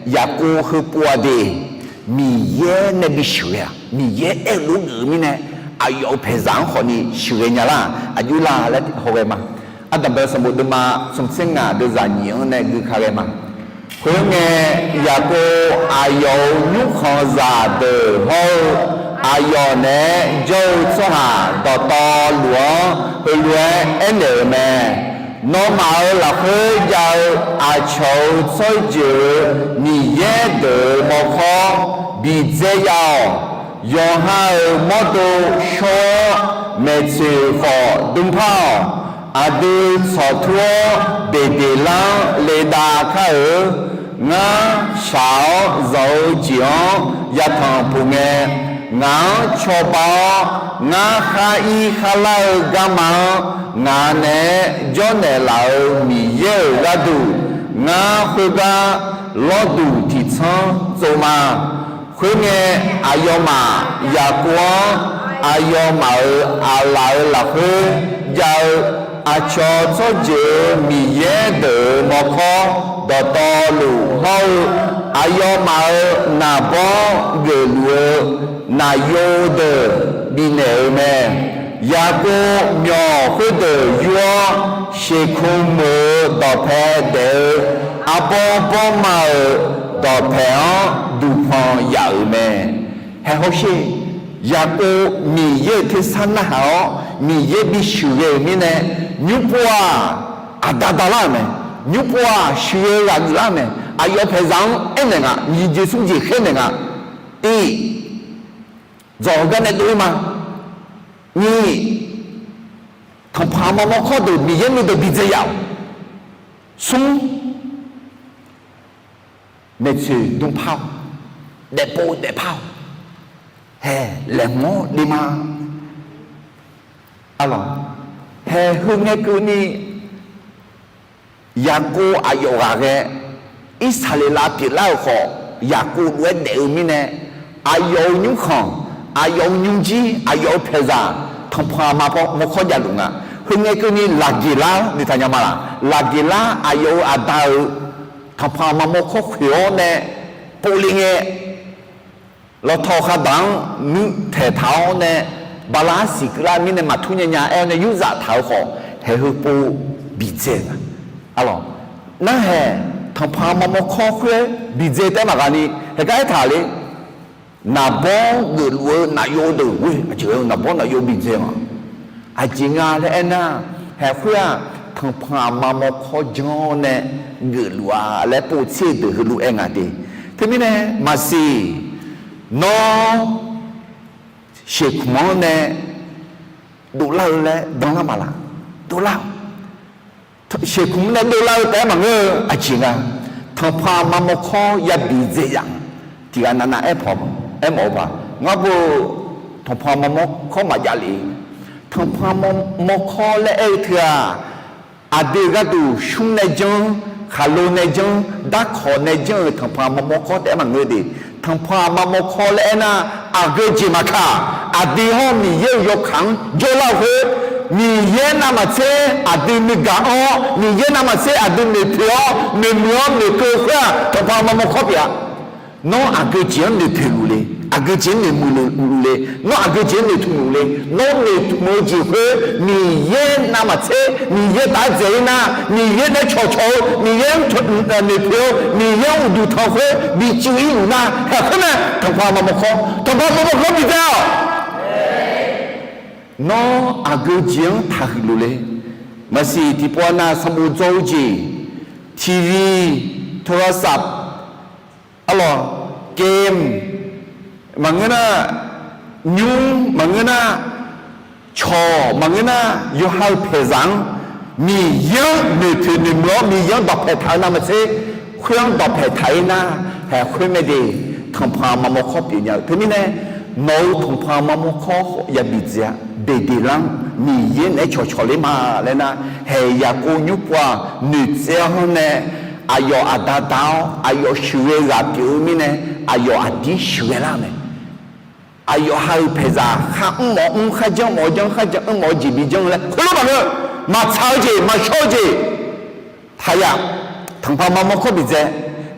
Yaqkov heupov-aq de, Miqyaer nae bisheuq ghae-aq, Miqyaer aer-eu lof geuf-eu mirnae, aqyawf-euq paeqzaq-anr khawfni sheuqghae nya lar-aq, aqjox lar laer hawghae ma. Ardanq bae-eu sanqbof deuvma smqtser ngaq deuv zaq nyiq-anr nae gui ka ghae ma. Khoerngae, Yaqkov aqyawf-euq nymrkhanqzaq deuq hawr-eu, aqyawf naeq-aer jawr-eu tsawrhaq dawqtawvluf-anr heulof-aer aernaeq-euq mae. Nawmaf-euq lafkhoer jav-eu aqcawq-euq tsawrjeuq-euq miqyaer deuq-euq mawrkawr biqdzae ya-awq. Yawqha-euq mawrdo shawr-awr, maeqtsoeq khawf dm par-awq. Aqdui tsawqtur-awr, Beqdeqlar-anr ledav kar-eur. Ngar shaq-awr zanq-eu jeq-anr yatanq puq ngae, ngaq-anr cawba-awr, ngar khar ir khar lar-eu garma-anr ngaq naeq-aer jawrnaeq laf-euq Miqyaer-euq gharduq, ngar khoergar lawrduq tiqtsanr tsov ma. Khoerngae, aqyawfmaf Yaqkov-anr aqyawfmaf-euq aqlaf-euq lafkhoer jav-eu aqcawq tsawrjeuq-euq miqyaer deuq-euq mawrkawr dawqtawvluf hawr-eu, aqyawfmaf-euq naqbawr geufluf-eu naqyov deuq bifnaeq-euq mae. Yaqkov myawq khoerdeuq yur-awr, Sheqkmq meuq-eu dawqpae daef-eu arbawr bawrma-euq dawqpaeq-anr duqpanq yaf-euq mae. Hae hawsher, Yaqkov Miqyaer-euq tersar narhaq-awr Miqyaer bisheuq ghae-euq mirnae, nymrpov-aq, aqda da lar-euq mae. Nymrpov-aq, sheuqghae ghaq geuflar-euq mae. Aqyawf paeqzaq-anr aernaeq nga. Nyiq jeq smr jeq khaer naeq nga. Tiq, dzawq heugar nae dov-ir ma. Nyiq, tanqpanq aqma mawrkawr deuq Miqyaer nuideuq biqdzae yaf-awq. Smr, maeqtsoeq dm par-awq. Daefpov daefpar-awq. Hae, laeqhmq-anr le ma. Arlawq, hae, heu ngae keuvni Yaqkov aqyawf ghaqghae Irsaqleqlav pyeuflar-euq khawf, Yaqkov lof-aer daef-eu mirnae, aqyawf-euq nymrkhanq, aqyawf-euq nymrjir, aqyawf-euq paeqzaq, tanqpanq aqma mawrkawr javluf nga. Heu ngae keuvni Laqgeqlar noeqtaq nya ma laq? Laqgeqlar aqyawf-euq aqda-euq tanqpanq aqma mawrkawr khoeq-awr nae povle ngae, lawtaw khardaq-anr nuirtaeq taq-awr nae, bala arsiq keuvlar mirnae maqtur nya nya aer-awr nae yurzaf taq-eu khawf, haeq heupov biqdzae nga. Arlawq, narhaeq tanqpanq aqma mawrkawr khoer biqdzae taef-aer maqghaqni, haeq gar aertaq le. Naqbawr geufluf-eu naqyov deuq ghoe aqjeq-eu naqbawr naqyov biqdzae nga. Aqjeq nga laer aernar, haeq khoer-aq, tanqpanq aqma mawrkawr janr-awr nae geufluf-a laer povtser-eu deuq heulof-aer nga de. Teumirnae maqsiq, nawr sheuqkmq-anr nae dovlar-eu laer danlar maqlaq? Dovlar-awq. Sheuqkmq nae dovlar-eu taef-aer maqngeur-eu aqjeq nga. Tanqpanq aqma mawrkawr yabi dzae yaf-a. Tiq ghaq navnav aer pawq, aermawf-eu paq ngar bo, tanqpanq aqma mawrkawr maqjav le. Tanqpanq aqma mawrkawr laer aer-eu teu-aq, aqdui-euq gharduq shmr nae janr, khaqlo nae janr, darkawq nae janr-euq tanqpanq aqma mawrkawr taef-aer maqngeur de. Tanqpanq aqma mawrkawr laer aernar, aqgeu jeq maqkaq, aqdui hawr Miqyaer-euq yawkaq-anr jawrlar-eu khoer, Miqyaer navmaqtser aqdui nuigaq-awr, Miqyaer navmaqtser aqdui noeqpoeq-awr, noeqmuiq-awr noeqkeuv-eu khoer-aq, tanqpanq aqma mawrkawr pyeuf-a. Nawr aqgeu jeq-anr noeqpoeq luf le, aqgeu jeq-anr noeqmuiq luf le, nawr aqgeu jeq-anr noeqtmq luf le, nawr noeqtmq-eu jeq khoer Miqyaer navmaqtser Miqyaer taf-aer dzaeq-ir nar, Miqyaer nae cawqcawq-eu, Miqyaer-anr noeqpoeq-eu, Miqyaer-anr uqduq tanq khoer bi cuiv-ir luf nar, haeq khoer mae tanqpanq aqma mawrkawr, tanqpanq aqma mawrkawr biqdzae-awq. Nawr aqgeu jeq-anr taqhuiq luf le. Maqsiq tiqpov nav sanqbof dzaw-eu jeq, TV, โทรศัพท์, arlawq, game, maqngeur nar, nymr maqngeur nar, cawq maqngeur nar, yawqha-euq paeqzaq-anr Miqyaer-anr noeqpoeq noeqmuiq-awr Miqyaer-anr dawqpaeq taq-eu navmaqtser, khoer-anr dawqpaeq taq-ir nar, haeq khoer mae de, tanqpanq aqma mawrkawr pyeufnya-eu. Teumirnae nawq-euq tanqpanq aqma mawrkawr yabi dzae-a. Beqdeqlar-anr Miqyaer naeq-aer cawqcawq ler ma laer nar, haeq Yaqkov nymrpov-aq noeqtsaev-awr nae aqyawf aqda da-awr aqyawf sheuqghae ghaq pyeuf-eu mirnae, aqyawf aqdir sheuqghae lar-eu mae. Aqyawf ha-euq paeqzaq kharmr mawf mr, kharjanr mawf janr, kharjan mr mawf jeq bijanr-eu laer khoerlof maqngeur, maqtsaq-eu jeq maqshawr-eu jeq. Taqyaq, tanqpaq maqmawr kawr bidzae,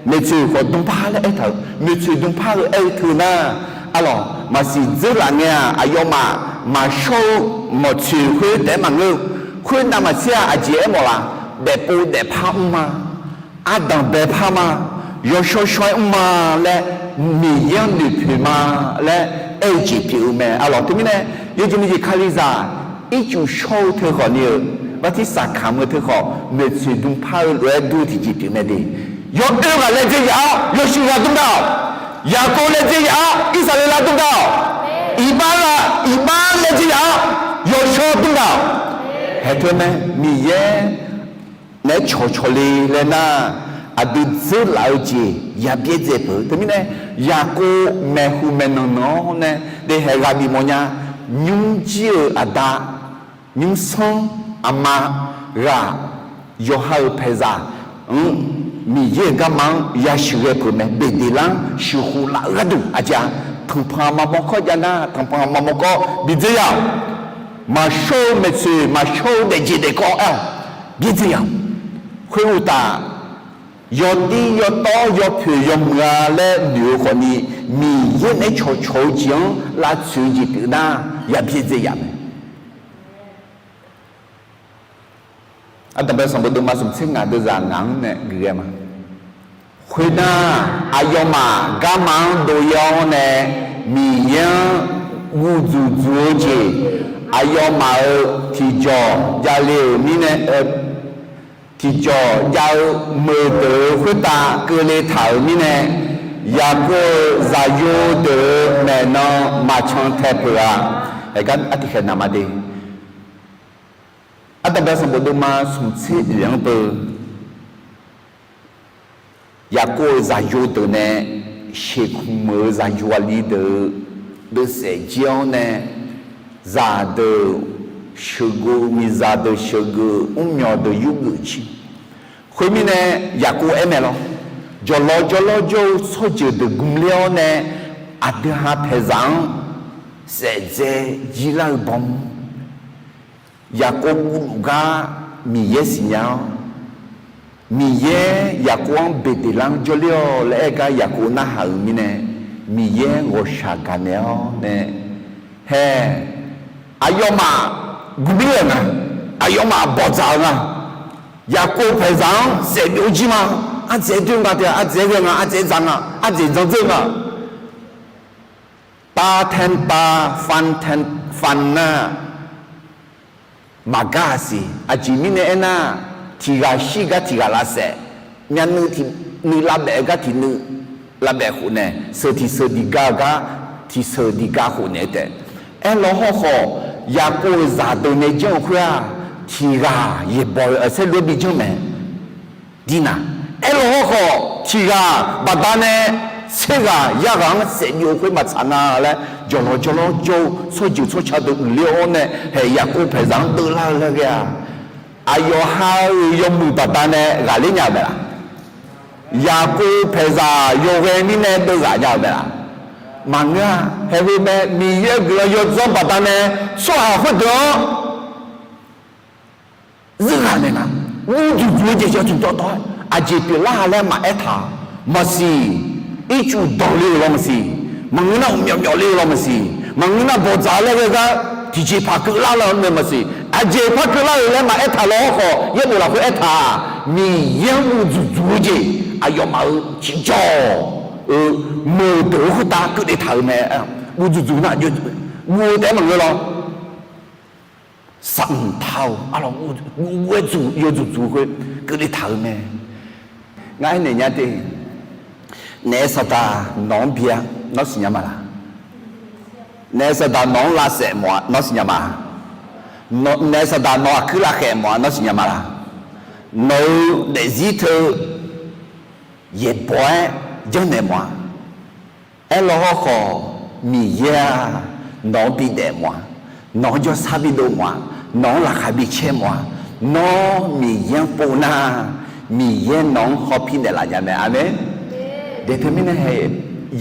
maeqtsoeq khawf dm par laer aertaq-euq, maeqtsoeq dm par-eu aer-eu teu nar, arlawq maqsiq dzeurlaf ngae-aq, aqyawfmaf maqshawr-eu mawqtsoeq khoer taef-aer maqngeur-eu, khoernav maqtser-aq aqjeq aermawf laf, daefpov daefpar mr ma, ardanq baepar ma, yawshawr shawr-aer mr ma laer, Miqyaer-anr noeqpoeq ma laer aer-eu jeq pyeuf-eu mae. Arlawq teumirnae, yawjeq nuijeq kalizaq ircuf shawr-eu teu khawf ni-euq, bartirsaq kamq-eu teu khawf, maeqtsoeq dm par-eu lof-aer dur-eu tiqjeq pyeuf mae de. Yawoer ghaq laejae yaf-awr yawshuif ghaq dm dav-awq. Yaqkov laejae yaf-awr Irsaqleqlav dm dav-awq. Iqbax ghaq, iqbax laejae yaf-awr yawshawr dm dav-awq. Haeq teu mae, Miqyaer naeq-aer cawqcawq le laer nar, aqdui dzeurlaf-eu jeq ya byaerdzae peuq-eu. Teumirnae, Yaqkov maeqhu maeqnan nan-awr nae daefhaeq ghaq bif mawfnya, nymrjir-euq aqda, nymrsanr aqma ghaq, yawqha-euq paeqzaq-anr, Miqyaer-euq garma-anr yasheuqghae peuq mae. Beqdeqlar-anr sheuqkhof laf-eu gharduq aqjeq-a, tanqpanq maqmawr kawr jav nar, tanqpanq maqmawr kawr bidzae yaf-awq. Maqshawr-eu maeqtsoeq, maqshawr-eu daefjeq daefkawv aer-awq, byaerdzae yaf-awq. Khoeruqtaf, yawdir yawtawv yawpoeq yawmuiq-a laer noeq-eu khawf ni, Miqyaer naeq-aer cawqcawq-eu jeq-anr lavtsoeq-eu jeq pyeuf nar, ya byaerdzae yaf mae. Ardanqbae sanqbof deuvma smq tser ngaq deuvzaq ngaq-anr nae geuf ghae ma. Khoernar, aqyawfmaf garma-anr dov-ir-awr nae, Miqyaer-anr guv dzuq dzuq-eu jeq, aqyawfmaf-euq tiqjawq javle-euq mirnae, tiqjawq jav-eu meuqdeuq-eu khoertav keuvle taq-euq mirnae, Yaqkov-euq zaqyo deuq-euq maeqnan maqcan tae peuq-a. Aergar artiqkhaeq naq ma de. Ardanqbae sanqbof deuvma smq tser oeq-anr beu, Yaqkov-euq zaqyo deuq nae, sheuqkmq meuq-eu zaqyo aqli deuq-eu deuvsaef jir-awr nae, zaqdeuq sheuqgeuf, miqzaq deuq sheuqgeuf, mrmyawq deuq yurgeuf jir. Khoermirnae, Yaqkov aer mae lawr, jawqlawr jawrlawr jawr-eu tsawrjeuq deuq gmler-awr nae, aqdui ha paeqzaq-anr saef dzae jir lar-eu baw mr. Yaqkov guvluf gar Miqyaer siqnya-awr, Miqyaer Yaqkov-anr Beqdeqlar-anr jawrler-awq laer aer gar Yaqkov narhaq-euq mirnae, Miqyaer ghawqshaq gaqnaeq-awr nae, hae, aqyawfmaf guqbir-euq nga, aqyawfmaf bawqdzaq-euq nga, Yaqkov paeqzaq-anr saefbyov jir ma, ardzaeq-aer doer nga taef-a, ardzaeq-aer ghae nga, ardzaeq-aer dzaq nga, ardzaeq dzandzeur nga. Tav taen tav, fan taen fan nar, maqgar-a siq. Aqjeq mirnae aernar, tiq ghaq shir gar tiq ghaq lavsaef, myavnuiv tiq nuiv lavbaef-eu gar tiq nuiv lavbaef khofnaeq, sheuq tiq sheuq diq gar-eu gar tiq sheuq diq gar khofnaeq-eu taef. Aerlaw hawrkhawf, Yaqkov-euq zaqdeuq nae janr-eu khoer-aq, tiq ghaq yaeqbawq-eu saerlu-aer bi janr mae. Dirnaq, aerlaw hawrkhawf tiq ghaq baqdanae tser ghaq yar ghaq-anr saefbyov-eu khoer maqtsaq nga laer, jawqlawq jawrlawr jawr-eu tsawrjeuq tsawrca deuq uiqler-awr nae, hae, Yaqkov paeqzaq-anr deuvlar-eu laer ghae-a. Aqyawf ha-euq yawmuiq baqdanae ghaqler nya-euq mae laf? Yaqkov paeqzaq yawghae mirnae deuvghaq nya-euq mae laf? Maqngeur-a. Haeq heu mae, Miqyaer guiqlanq yawdzanr baqdanae tsawrhaq khoerdeuq-anr zeur ghaq naeq nga. Guv dzuq dzuq-eu jeq yawtmq dawv dawv-aer aqjeq pyeuflar-a laer maqaer taq-a. Maqsiq, ircuf danqle-euq law maqsiq, maqngeur nar uqmyawf myawf le-eu law maqsiq, maqngeur nar bawqdzaq laer ghae gar tiqjeqpaq keuvlar law nae maqsiq, aqjeq par keuvlar-euq laer maqaer taq law hawrkhawf, yaerbof lafkhoer aertaq-aq, Miqyaer-anr guv dzuq dzuq-eu jeq, aqyawfmaf-euq tiqjawq-eu meuqdeuq-eu khoertav keuvle taq-euq mae. Guv dzuq dzuq nar, guv-eu taef-aer maqngeur law. Saqmq taq-awq, arlawq, guv-aer dzuq yawdzuq dzuq khoer keuvle taq-euq mae. Ngar aernaeq nya te. Naef saqdaq nawq-anr bi-a, nawr siqnya ma laq? Naef saqdaq nawq-anr lavsaef mawf-a, nawr siqnya ma? Naef saqdaq nawq-euq aqkuir lavkhaeq mawf-a, nawr siqnya ma laq? Nawq-euq daefzir teu yaeqbawq-aer janrnaeq mawf-a. Aerlaw hawrkhawf, Miqyaer-aq, nawq-anr bidaef mawf-a. Nawq-anr jawrsar bidov mawf-a. Nawq-anr laqkhaq bicaer mawf-a. Nawr Miqyaer-anr pov nar, Miqyaer nawq-anr hawpir naeqlaf nya mae. Aqmeq. Daeq teumirnae hae,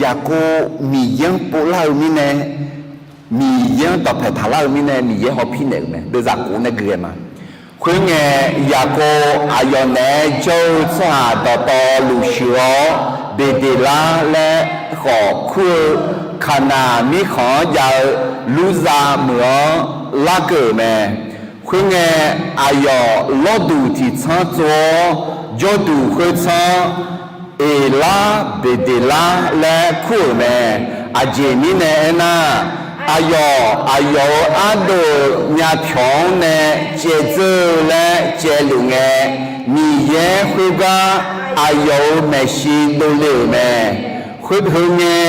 Yaqkov Miqyaer-anr povlar-eu mirnae, Miqyaer-anr dawqpaeq taqlar-eu mirnae, Miqyaer hawpir naeq-euq mae. Deuvzaq khof nae gui ghae ma. Khoerngae, Yaqkov aqyawf naeq-aer jawr-eu tsawrhaq dawqtawvluf shuif-awr, Beqdeqlar laer khawf kur-eu Kaqnaq mirkhanq-anr jav-eu Lurzav meuq-anr larkeuv-euq mae. Khoerngae, aqyawf lawrduq tiqtsanr tsov-awr, jawrduq khoertsanr-anr Eqlar Beqdeqlar laer kur-euq mae. Aqjeq mirnae aernar, aqyawf aqyawf-euq ardov-euq myavpyawq-anr nae caevdzeur-eu laer caevluf ngae, Miqyaer khoergar aqyawf-euq maeqshi dovle-euq mae. Khoer heu ngae,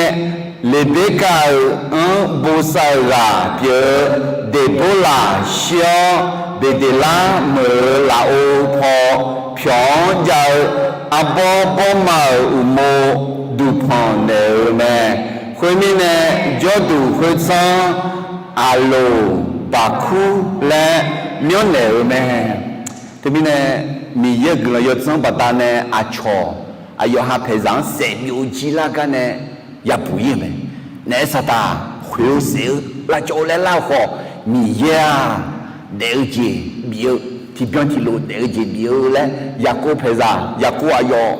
Leqberkav-euq anr bosav-euq ghaq pyeuf-eu Deqborlaq shir-awr, Beqdeqlar meuq-euq lafov paw pyawq-anr jav-eu arbawr bawrma-euq uqmov duqpanq naeq-euq mae. Khoermirnae, jawrduq khoertsanr-anr Aqloq Baqkur laer myanrnaeq-euq mae. Teumirnae, Miqyaer-euq guiqlanq yawdzanr baqdanae aqcawq aqyawf ha paeqzaq-anr saef byov jir lar gar nae yabuq ir-euq mae. Naef saqtaq khoeq-eu saef-eu lavcawv-eu laer lar-eu khawf, Miqyaer-aq, daef-eu jeq bif-eu, tiqbyan tiqlof daef-eu jeq bif-eu laer Yaqkov paeqzaq, Yaqkov aqyawf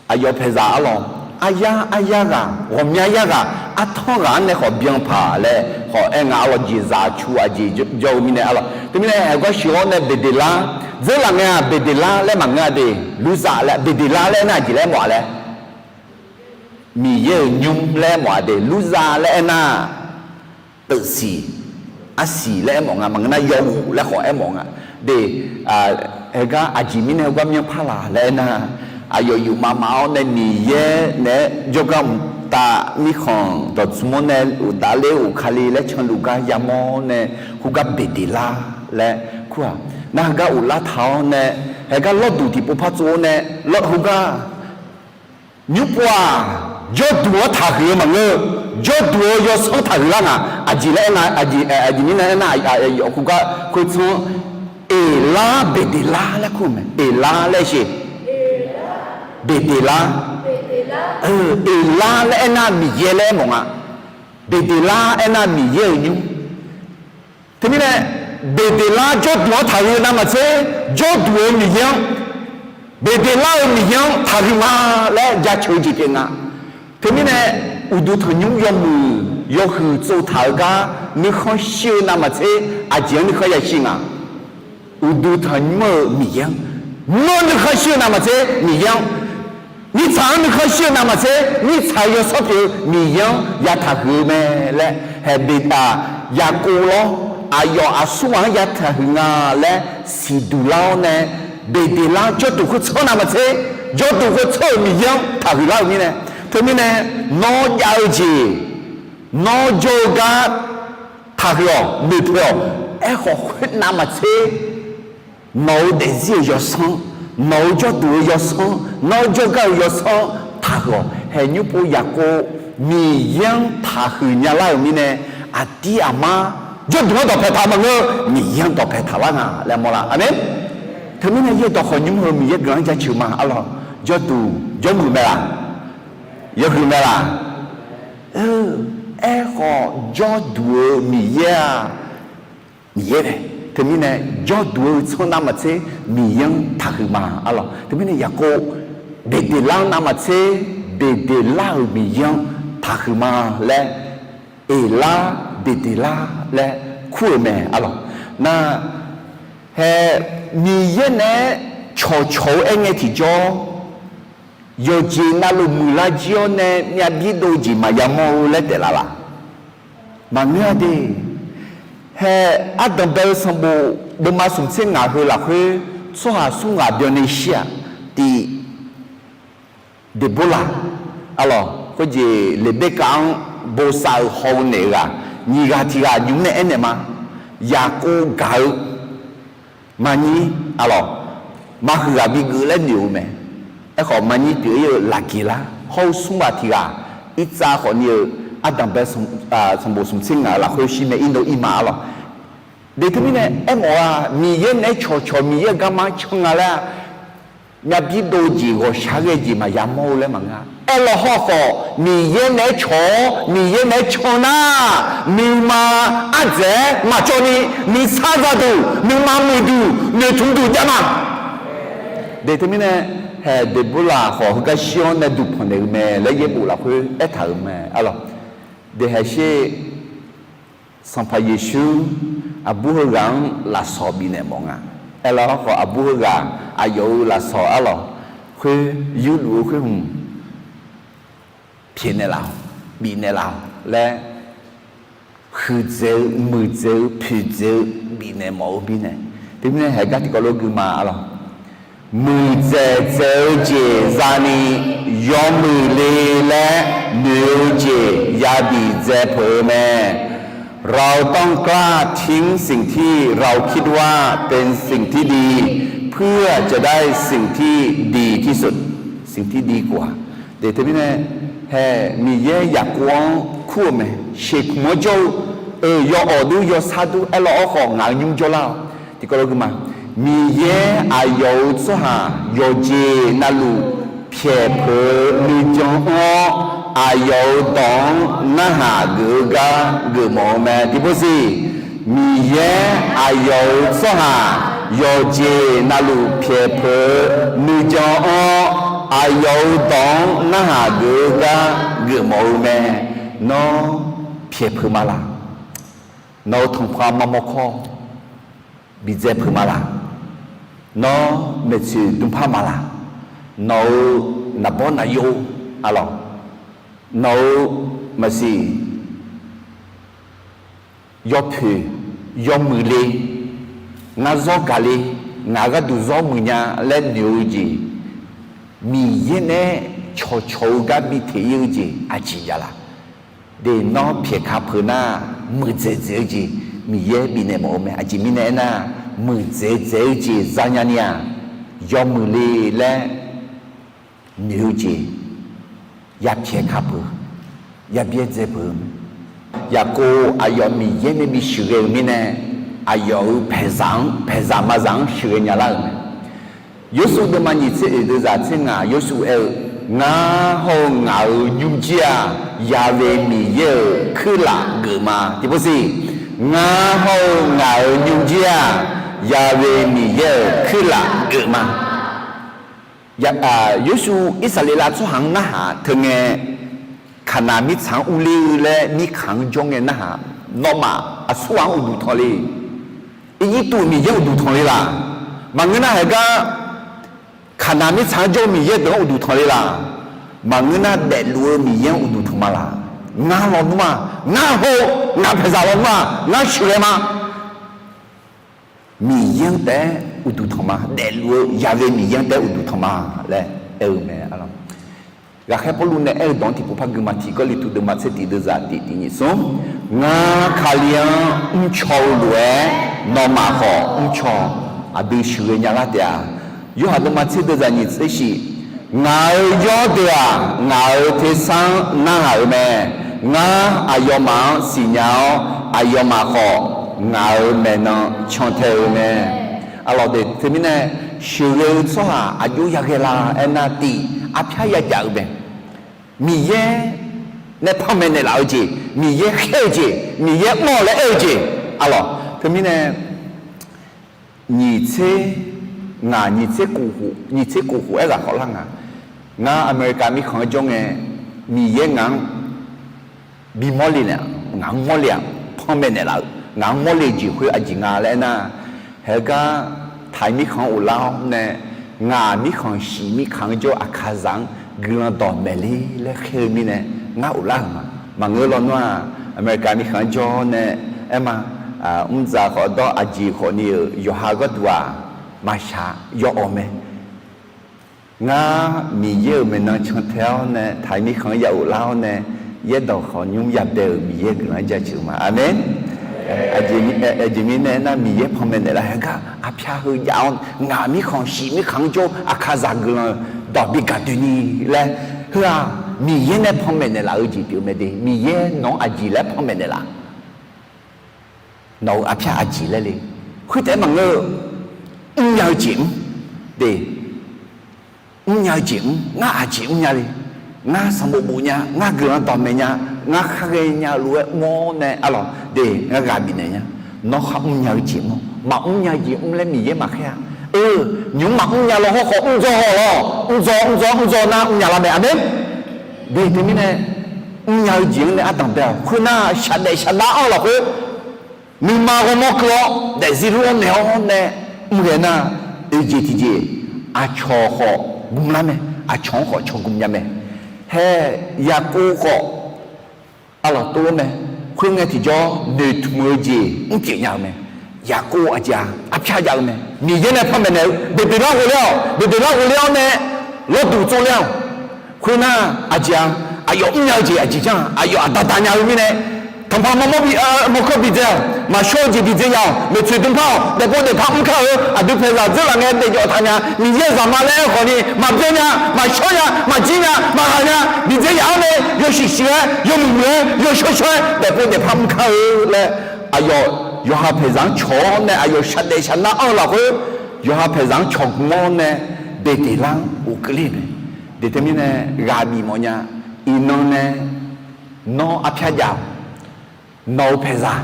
aqyawf paeqzaq arlawq, aryar aryar ghaq, ghawqmya yar ghaq, artanr ghaq-anr nae khawf byan paq laer khawf aer nga arlawq, jeqzaq cu aqjeq jawr-eu mirnae arlawq. Teumirnae haeqgar sheuq-awr nae Beqdeqlar, dzeurlaf ngae-aq Beqdeqlar laer maqngeur-a de, Lurzav laer, Beqdeqlar laer aernar aqjeq laer aermawf-a laer, Miqyaer-euq nymr laer aermawf-a de, Lurzav laer aernar teufsiq, arsiq laer aermawf nga, maqngeur nar yawhuq laer khawf aermawf nga de. Haeqgar aqjeq mirnae heugar myanr par laq laer aernar, aqyawf yufmav maf-awr nae Miqyaer naeq-aer jawrgar mqtav mirkhanq dawqtsuif-anr nae uqdaf ler of Kali laer canluf gar yamawr nae khoergar Beqdeqlar laer kur-aq. Nar heugar of lar taq-awr nae, haeqgar lawrduq tiqpov par tsov-awr nae, lawr heugar nymr pov-aq, jawrduq-anr taqhuiq-eu maqngeur-eu, jawrduq-eu yawsanr taqhuiq lar nga. Aqjeq laer aernar, aqjeq mirnae aernar, khoergar khoertsanr-anr Eqlar Beqdeqlar laer kur-eu mae. Eqlar laer sheq, Beqdeqlar. Eqlar laer aernar Miqyaer laer aermawf nga. Beqdeqlar aernar Miqyaer-euq nymr. Teumirnae, Beqdeqlar jawrduq-anr taqhuiq-eu navmaqtser, jawrduq-eu Miqyaer-anr, Beqdeqlar-euq Miqyaer-anr taqhuiq ma laer jaceuq-eu jeq pyeuf nga. Teumirnae, uqduq tanqnymr yawmuiq yawhuiq tsovtaq-eu gar nuikhanr shir-eu navmaqtser, aqjeq-anr nuikhanr yashir nga. Uqduq tanqnymr-euq Miqyaer-anr, nymr-anr nuikhanr shir-eu navmaqtser Miqyaer-anr, mirtsaq-anr nuikhanr shir-eu navmaqtser, mirtsaq-euq yawsanr pyeuf-eu Miqyaer-anr ya taqhuiq-eu mae laer, haeqbeq taf Yaqkov lawr, aqyawf aqsur ghaq-anr ya taqhuiq nga laer siqduq lar-awr nae, Beqdeqlar jawrduq khoertsanr navmaqtser, jawrduq khoertsanr-euq Miqyaer-anr taqhuiq lar-euq mirnae, teumirnae, nawr jav-eu jeq, nawr jawr-eu gar taqhuiq-awq, noeqpoeq-awq. Aerkhawf khoer navmaqtser, nawq-euq daefzir-euq yawsanr, nawq-euq jawrduq-eu yawsanr, nawr jawrgar-euq yawsanr taqhuiq-awq. Haeq nymr pov Yaqkov Miqyaer-anr taqhuiq nyalar-euq mirnae, aqdir aqmar jawrduq-anr dawqpae taq maqngeur, Miqyaer-anr dawqpae taqlar nga laer mawrlar. Aqmeq. Teumirnae yaerdawq khawf nymr heu Miqyaer guiqlanq-anr jaceuq ma arlawq. Jawrduq jawrmuiq mae laq? Yawhuiq mae laq? Aerkhawf jawrduq-eu Miqyaer-aq, Miqyaer mae. Teumirnae jawrduq-eu tsanr navmaqtser Miqyaer-anr taqhuiq ma arlawq. Teumirnae Yaqkov Beqdeqlar-anr navmaqtser, Beqdeqlar-euq Miqyaer-anr taqhuiq ma laer, Eqlar Beqdeqlar laer kur-euq mae arlawq. Nar, hae, Miqyaer naeq-aer cawqcawq-eu aerngae tiqjawr, yawqjeq navluf muiqlar jir-awr nae myavbir dov jeq maqya mawr-eu laer taef laf laf? Maqngeur-a de. Hae, ardanq bae-eu sanqbof deuvma smq tser ngaq heu lafkhoer, tsawrhaq smr ngaq byanni shir-aq, tiq Deqborlaq, arlawq, khoerjeq Leqberkav-anr bosav-euq haw-eu naeq-eu ghaq, nyiq ghaq tiq ghaq nymq-mr nae aernaeq ma. Yaqkov gaq-eu maqnyir, arlawq, maqhuiq ghaq bigeuf laer noeq-eu mae. Aerkhawf maqnyir pyeuf-ir-eu Laqgeqlar hawr-eu smr ghaq tiq ghaq, irtsav khawfni-eu ardanq bae sanqbof smq tser ngaq-eu lafkhoer shir mae, irnov ir ma arlawq. De teumirnae aermawf-a, Miqyaer naeq-aer cawqcawq Miqyaer-euq garma-anr can nga laer-a, myavbir dov-eu jeq, ghawqshaq ghae-eu jeq maqya mawr-eu laer maqngeur-a. Aerlawq hawrkhawf, Miqyaer naeq-aer cawq-awr, Miqyaer naeq-aer can nar, nuima ardzaeq-aer maqcawv ni, nuisar zaqduq, nuima muiqduq, noeqtmq duq jav ma. De teumirnae, haeq Deqborlaf khawf heugar shir-awr nae duqpanq naeq-eu mae laer yaerbof lafkhoer aertaq-euq mae arlawq. De haeq sher, Sanqpaq Yeqsur aqbur heughaq-anr lafsawq bifnaeq mawf nga. Aerlawq hawrkhawf, aqbur heughaq aqyawf-euq lafsawq arlawq khoer yurluf-eu khoer hmq pyaeqnaeq laf-awq, bifnaeq laf-awq laer, huiqdzaeq-eu, muiqdzaeq-eu, poeqdzaeq-eu bifnaeq mawf-eu mirnae, teumirnae haeq gar tiqkawv lof guima arlawq. Muiqdzaeq dzaeq-eu jeq zani yawmuiq le laer noeq-eu jeq yabif dzae peuq-eu mae. เราต้องกล้าทิ้งสิ่งที่เราคิดว่าเป็นสิ่งที่ดี เพื่อจะได้สิ่งที่ดีที่สุด สิ่งที่ดีกว่า De teumirnae, haeq Miqyaer yaqkov-anr kur-eu mae. Sheuqkmq-anr jawr-eu, eu, yawawq dur yawsar dur aerlawq hawrkhawf ngaq-euq nymr jawrlar-awq. Tiqkawv lof guima, Miqyaer aqyawf-euq tsawrhaq yawqjeq navluf pyaeq peuq-eu nuijan anr-awr, aqyawf-euq dawq-anr narhaq geuf-eu gar geufmawf-eu mae. Tiqpov siq, Miqyaer aqyawf-euq tsawrhaq yawqjeq navluf pyaeq peuq-eu nuijan anr-awr, aqyawf-euq dawq-anr narhaq geuf-eu gar geufmawf-eu mae. Nawr pyaeq peuq ma laq? Nawq-euq tanqpanq mamawr kawr bidzae peuq ma laq? Nawr maeqtsoeq dmrpar ma laq? Nawq-euq naqbawr naqyov arlawq, nawq-euq maqsiq yawpoeq yawmuiq le, ngar zawr gaq le, ngaq gharduq zawr muiq nya laer noeq-eu jeq, Miqyaer nae cawqcawq-eu gar bi teq ir-eu jeq aqjeq jav laq? De nawr pyaeq ka peuq nar, muiqdzaeq dzaeq-eu jeq Miqyaer bifnaeq mawf-eu mae. Aqjeq mirnae aernar, muiqdzaeq dzaeq-eu jeq zanya ni-aq, yawmuiq le laer noeq-eu jeq yapyaeq ka peuq, yabyaer dzae peuq-eu mae. Yaqkov aqyawf Miqyaer nae bi sheuqghae-euq mirnae, aqyawf-euq paeqzaq-anr, paeqzaq maqzaq-anr sheuqghae nya lar-euq mae. Yorsuv deuvma nyiq tser oeq deuvzaq tser ngaq Yorsuv aer-eu, Ngar hawr-eu ngaq-euq nymrjir-aq, Ya'we Miqyaer-euq kuirlaf geuf ma. Tiqpov siq, Ngar hawr-eu ngaq-euq nymrjir-aq, Ya'we Miqyaer-euq kuirlaf geuf ma. Yorsuv Irsaqleqlav tsawrhaq-anr narhaq teu ngae, Kaqnaq mirtsaq-anr urler-eu laer mirkhanq-anr jawr ngae narhaq, nawmaf aqsurghaq-anr uqduq tanq le. Irjirtuv-euq Miqyaer uqduq tanq le laq? Maqngeur nar, haeqgar Kaqnaq mirtsaq-anr jawr-eu Miqyaer deuq-anr uqduq tanq le laq? Maqngeur nar, daefluf-eu Miqyaer-anr uqduq tanq ma laq? Ngar lawnmr-aq, ngar hawr-eu ngaq paeqzaq lawnmr-aq, ngar sheuqghae ma. Miqyaer-anr taef-aer uqduq tanq ma. Daefluf-eu Ya'we Miqyaer-anr taef-aer uqduq tanq ma laer aer-eu mae. Ghaqkhaer Pawrluv nae aer-eu dawq-anr tiqpov par guima, tiq Gawrliqtu deuvma tser tiq deuvzaq tiq tiq nyiq smr, Ngar Kali-anr mrcaw-eu lof-aer nawmaf khawf mrcaw-awq. Aqdui sheuqghae nya lar taef-a. Yorhaq deuvma tser deuvzaq nyiq tser shif, Ngaq-euq yawrdeuq-aq, ngaq-euq tersar-anr narhaq-euq mae. Ngar aqyawfmaf-anr siqnya-awr, aqyawfmaf khawf ngaq-euq maeqnan cantae-eu mae. Arlawq de, teumirnae sheuqghae-eu tsawrhaq aqjox yaghae la aernar, tiq, arpyar yajaf-eu mae. Miqyaer nae panmaeq naeqlaf-eu jeq, Miqyaer khaer-eu jeq, Miqyaer mr-awq laer aer-eu jeq. Arlawq, teumirnae nyiq tser ngaq nyiq tser kof khof, nyiq tser kof khof-aer ghaq khawf lar nga. Ngar America mirkhanq-anr jawr ngae, Miqyaer ngaq-anr bi mawrle naeq, ngaq-anr mawrle-aq, panmaeq naeqlaf-eu, ngaq-anr mawrle-eu jeq khoer aqjeq nga laer aernar, haegar Taiq mirkhanq-anr of lar-awr nae, ngaq mirkhanq shif mirkhanq-anr jawr-eu Aqkaqzaq-anr guiqlanq dawq maeqler laer khaer-eu mirnae, ngar of lar-euq ma. Maqngeur lawnmr-aq, America mirkhanq-anr jawr nae aer ma, mrdzaq khawf dawr aqjeq khawf ni-euq yawqha gharduq-aq, maqshaq yawawq mae. Ngar Miqyaer-euq maeqnan cantae-awr nae, Taiq mirkhanq-anr ya of lar-awr nae, yaerdawq khawf nymr yabae-euq Miqyaer guiqlanq-anr jaceuq ma. Aqmeq. Aqjeq mirnae aernar, Miqyaer panmaeq naeqlaf-eu gar arpyar heu jav-awr, ngaq mirkhanq shif mirkhanq-anr jawr-eu Aqkaqzaq guiqlanq dawq bi gaq doeni laer, heu-aq Miqyaer nae panmaeq naeqlaf-eu jeq pyeuf mae de. Miqyaer nawq-anr aqjeq laer panmaeq naeqlaf? Nawq-euq arpyar aqjeq laer le? Khoertaef-aer maqngeur, mrnya-eu jeq mr de. mrnya-eu jeq mr, ngar aqjeq mrnya le, ngar sanqbof bof nya, ngar guiqlanq dawqmaeq nya, ngar kharghae nya-eu lof-aer mr-awr nae arlawq de, ngar ghaq bifnaeq nya. Nawr kharmr nya-eu jeq mr-awr, maqmr nya-eu jeq mr laer Miqyaer maqkhaer-a. Nymq-mr maqmr nya law hawrkhawf mrdzaw haw lawr, mrdzaw mrdzaw mrdzaw nar mrnya lar mae. Aqmeq. De teumirnae, mrnya-eu jeq-anr nae ardanq bae-awq. Khoernar, shaqdaef shaqdar-anr lafkhoer nuima ghawrmawr keuv-awr daefzir lor-awr naeq-awr nae mr ghae nar, oeq jeq tiqjeq, aqcawq khawf gmlar mae, aqcawq-anr khawf cawgm nya mae. Hae, Yaqkov khawf arlawq tov-awr mae. Khoerngae tiqjawr noeqtmq-eu jeq mrpyeuf nya-eu mae. Yaqkov aqjeq-aq, arpyar jav-eu mae. Miqyaer nae panmaeq naeq-eu, Beqdeqlar ghofler-awq, Beqdeqlar ghofler-awr nae lawrduq tsovler-awq. Khoernar, aqjeq-aq, aqyawf mrnya-eu jeq aqjeq janr-aq, aqyawf aqda da nya-eu mirnae, tanqpaq mawrmawr bi, mawrkawr bidzae-awq, maqshawr-eu jeq bidzae nya-awq, maeqtsoeq dmrpar-awq, daefpov daefpar mrkar-eu, aqdui paeqzaq dzeurlaf ngae daefjawf taq nya, Miqyaer-euq zaqma laer aerkhawf ni maqbyan nya, maqshawr nya, maqjir nya, maqghaq nya, bidzae yaf-awr nae yawshuif shuif-aer, yawmuiq muiq-aer, yawshawr shawr-aer daefpov daefpar mrkar-eu laer, aqyawf yawqha paeqzaq-anr cawq-awr nae aqyawf shaqdaef shaqdar-anr-eu lafkhoer, yawqha paeqzaq-anr cawqgm-awr nae Beqdeqlar-anr ghofkeuvler mae. De teumirnae ghaq bif mawf nya. Iqnan nae nawr arpyar jav-awq. Nawq-euq paeqzaq,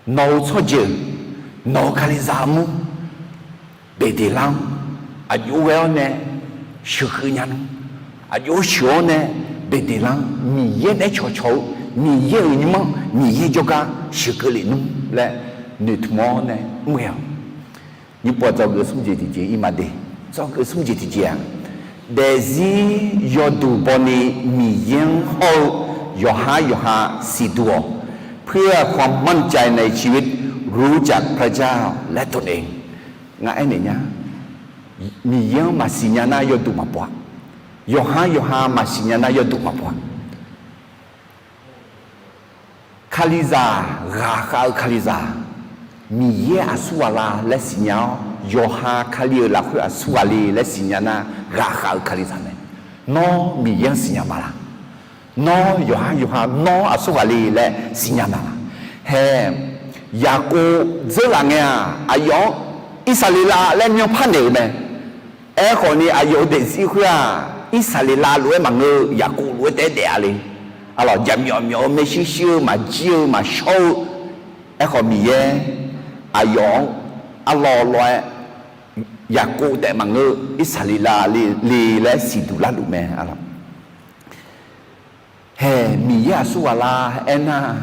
nawq-euq tsawrjeuq, nawq-euq kalizaq armur, Beqdeqlar-anr aqjox ghae-awr nae sheuqkeuv nya nmr. Aqjox sheuq-awr nae Beqdeqlar-anr Miqyaer naeq-aer cawqcawq-eu, Miqyaer-euq nymr-anr Miqyaer jawrgar sheuqkeuv lef nmr laer noeqtmq-awr nae mr ghae-awq. Nymrpov dzawgeuf smr jeq tiqjeq-ir ma de. Dzawgeuf smr jeq tiqjeq-aq, daefzir yawduq bawni Miqyaer-anr hawr-eu yawqhar yawqha siqduq-awq. เพื่อความมั่นใจในชีวิต รู้จักพระเจ้าและตนเอง. Ngar aernaeq nya, Miqyaer-anr maqsiq nya nar yawduq maqpov-a. Yawqhar yawqha maqsiq nya nar yawduq maqpov-a. Kalizaq ghaqkhav-eu kalizaq, Miqyaer aqsur ghaq la laer siqnya-awr, yawqha Kali-euq lafkhoer aqsur ghaq le laer siqnya nar, ghaqkhav-eu kalizaq mae. Nawr Miqyaer-anr siqnya ma laq? Nawr yawqhar yawqha nawr aqsur ghaq le laer siqnya ma laq? Hae, Yaqkov dzeurlaf ngae-aq, aqyawf-anr Irsaqleqlav laer myanrpar naeq-euq mae. Aerkhawf ni aqyawf-euq daefzir khoer-aq, Irsaqleqlav lof-aer maqngeur-eu, Yaqkov lof-aer taef-aer daef-a le. Arlawq, jaqmyawf myawf-eu maershuir shuir-eu maqjir-eu maqshawr-eu. Aerkhawf Miqyaer aqyawf-anr arlawr lawr-aer Yaqkov taef maqngeur-eu Irsaqleqlav le laer siqduq larluf mae. Arlawq, hae, Miqyaer aqsur ghaq la aernar,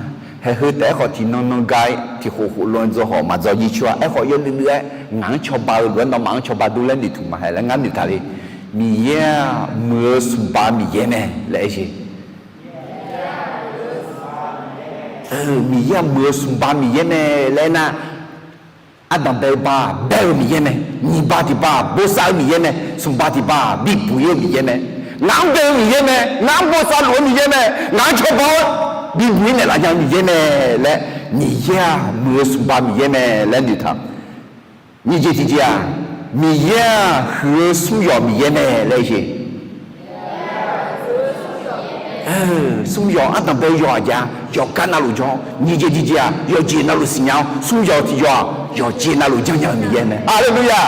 haeq heu taef-aer khawf tiqnan nan ga-ir tiqkhof khof lan dzawhawq maqdzaw jir coer-a. Aerkhawf yawluiv luiv-aer ngaq-anr cawba-eu lof-aer nawmaf-anr cawba dur laer noeqtmq maqhae laer ngar noeqtaq le. Miqyaer-aq muiq-eu smqba Miqyaer mae laer aer-eu. Miqyaer-aq muiq-eu smqba Miqyaer mae laer aernar, ardanq bae-eu ba bae-eu Miqyaer mae. Nyiq ba tiq ba bosav-eu Miqyaer mae. Smqba tiq ba bibuq-ir-eu Miqyaer mae. Ngaq-anr bae-eu Miqyaer mae. Ngaq-anr bosav luf-eu Miqyaer mae. Ngaq-anr cawba-awr bibuq-ir naeqlaf nya-eu Miqyaer mae laer, Miqyaer-aq muiq-eu smqba Miqyaer mae laer noeqtaq. Nyiq jeq tiqjeq-aq, Miqyaer-aq huiq-eu smr yawq Miqyaer mae laer jeq. Smr yawq ardanq bae-eu yawq-aq jeq-a, yawqgar navluf jawr-awr, nyiq jeq tiqjeq-aq yawqjeq navluf siqnya-awr, smr yawq tiq yawq-aq yawqjeq navluf janrnya-eu Miqyaer mae. Haleluya!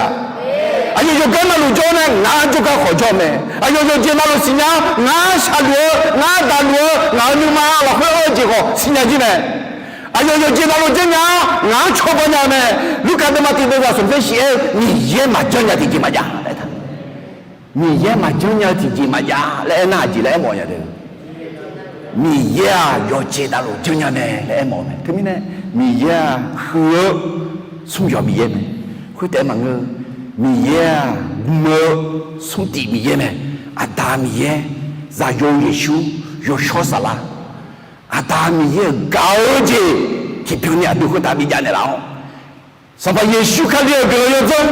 Aqyawf yawqgar navluf jawr-awr nae ngaq-anr jawrgar khawf jawr-eu mae. Aqyawf yawqjeq navluf siqnya-awr ngaq-anr shaqluf-eu, ngaq-anr daqluf-eu, ngaq-euq nuima lafkhoer-eu jeq khawf siqnya jir mae. Aqyawf yawqjeq navluf janrnya-awr ngaq-anr cawba nya-eu mae. Lurkaf deuvma tiq deuvzaq smq tser shif-aer-eu Miqyaer maqjanr nya tiqjeq maqjav laer taq. Miqyaer maqjanr nya-eu tiqjeq maqjav laer aernar aqjeq laer aermawf nya de. Miqyaer-aq yawqjeq navluf janrnya mae laer aermawf-eu mae. Teumirnae Miqyaer-aq huiq-eu smr yawq Miqyaer mae. Khoertaef maqngeur, Miqyaer-aq gm-eu smr tif Miqyaer mae. Aqda Miqyaer, Zaqyo Yeqsur, Yawshawr Saflar, Aqda Miqyaer-euq gaq-eu jeq tiqbyan ni aqdui khoertav bijav naeqlaf-awr, Sanqpaq Yeqsur Kali-euq guiqlanq yawdzanr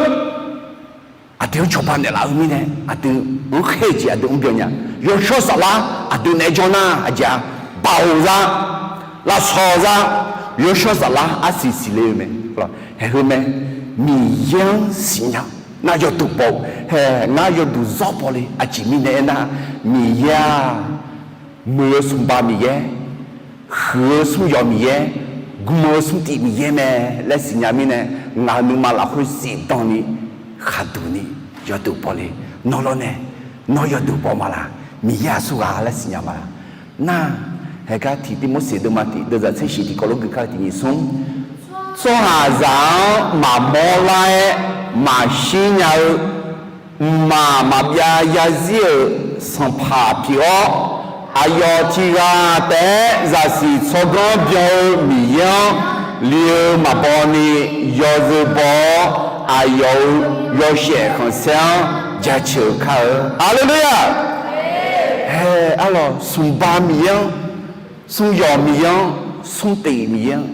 aqdui-anr cawba naeqlaf-eu mirnae, aqdui-anr khaer-eu jeq aqdui-anr byan nya. Yawshawr Saflar aqdui naeq-aer jawr nar aqjeq-a, baoq za, lafsawq za, Yawshawr Saflar arsiq siqle-eu mae. Haeq heu mae, Miqyaer-anr siqnya nar yawduq baw-eu, hae ngar yawduq zawr baw le. Aqjeq mirnae aernar, Miqyaer-aq muiq-eu smqba Miqyaer, huiq-eu smr yawq Miqyaer, gm-eu smr tif Miqyaer mae laer siqnya mirnae, ngaq-euq nuima lafkhoer zifdan ni, khaqduq ni, yawduq baw le. Nawr lawrnae, nawr yawduq baw ma laq? Miqyaer aqsurghaq laer siqnya ma laq? Nar, haeqgar tiq Tirmorseq deuvma tiq deuvzaq tser shif tiqkawv lof gui kar-eu tiq nyiq smr, tsawrhaqzaq-anr maqmawr lar-aer maqshir nya-eu mqmaq maqbyav zarzir-euq sanqpaq pyeuf-awr, aqyawf tiq ghaq taef-aer zaqsiq tsawrganr byan-eu Miqyaer-anr li-eu maqbaw ni yawzeu baw-awr, aqyawf-euq yawshaef khanqsaer-anr jaceuq kar-eu. Haleluya! Hae, arlawq, smqba Miqyaer-anr, smqyawf Miqyaer-anr, smrteq Miqyaer-anr,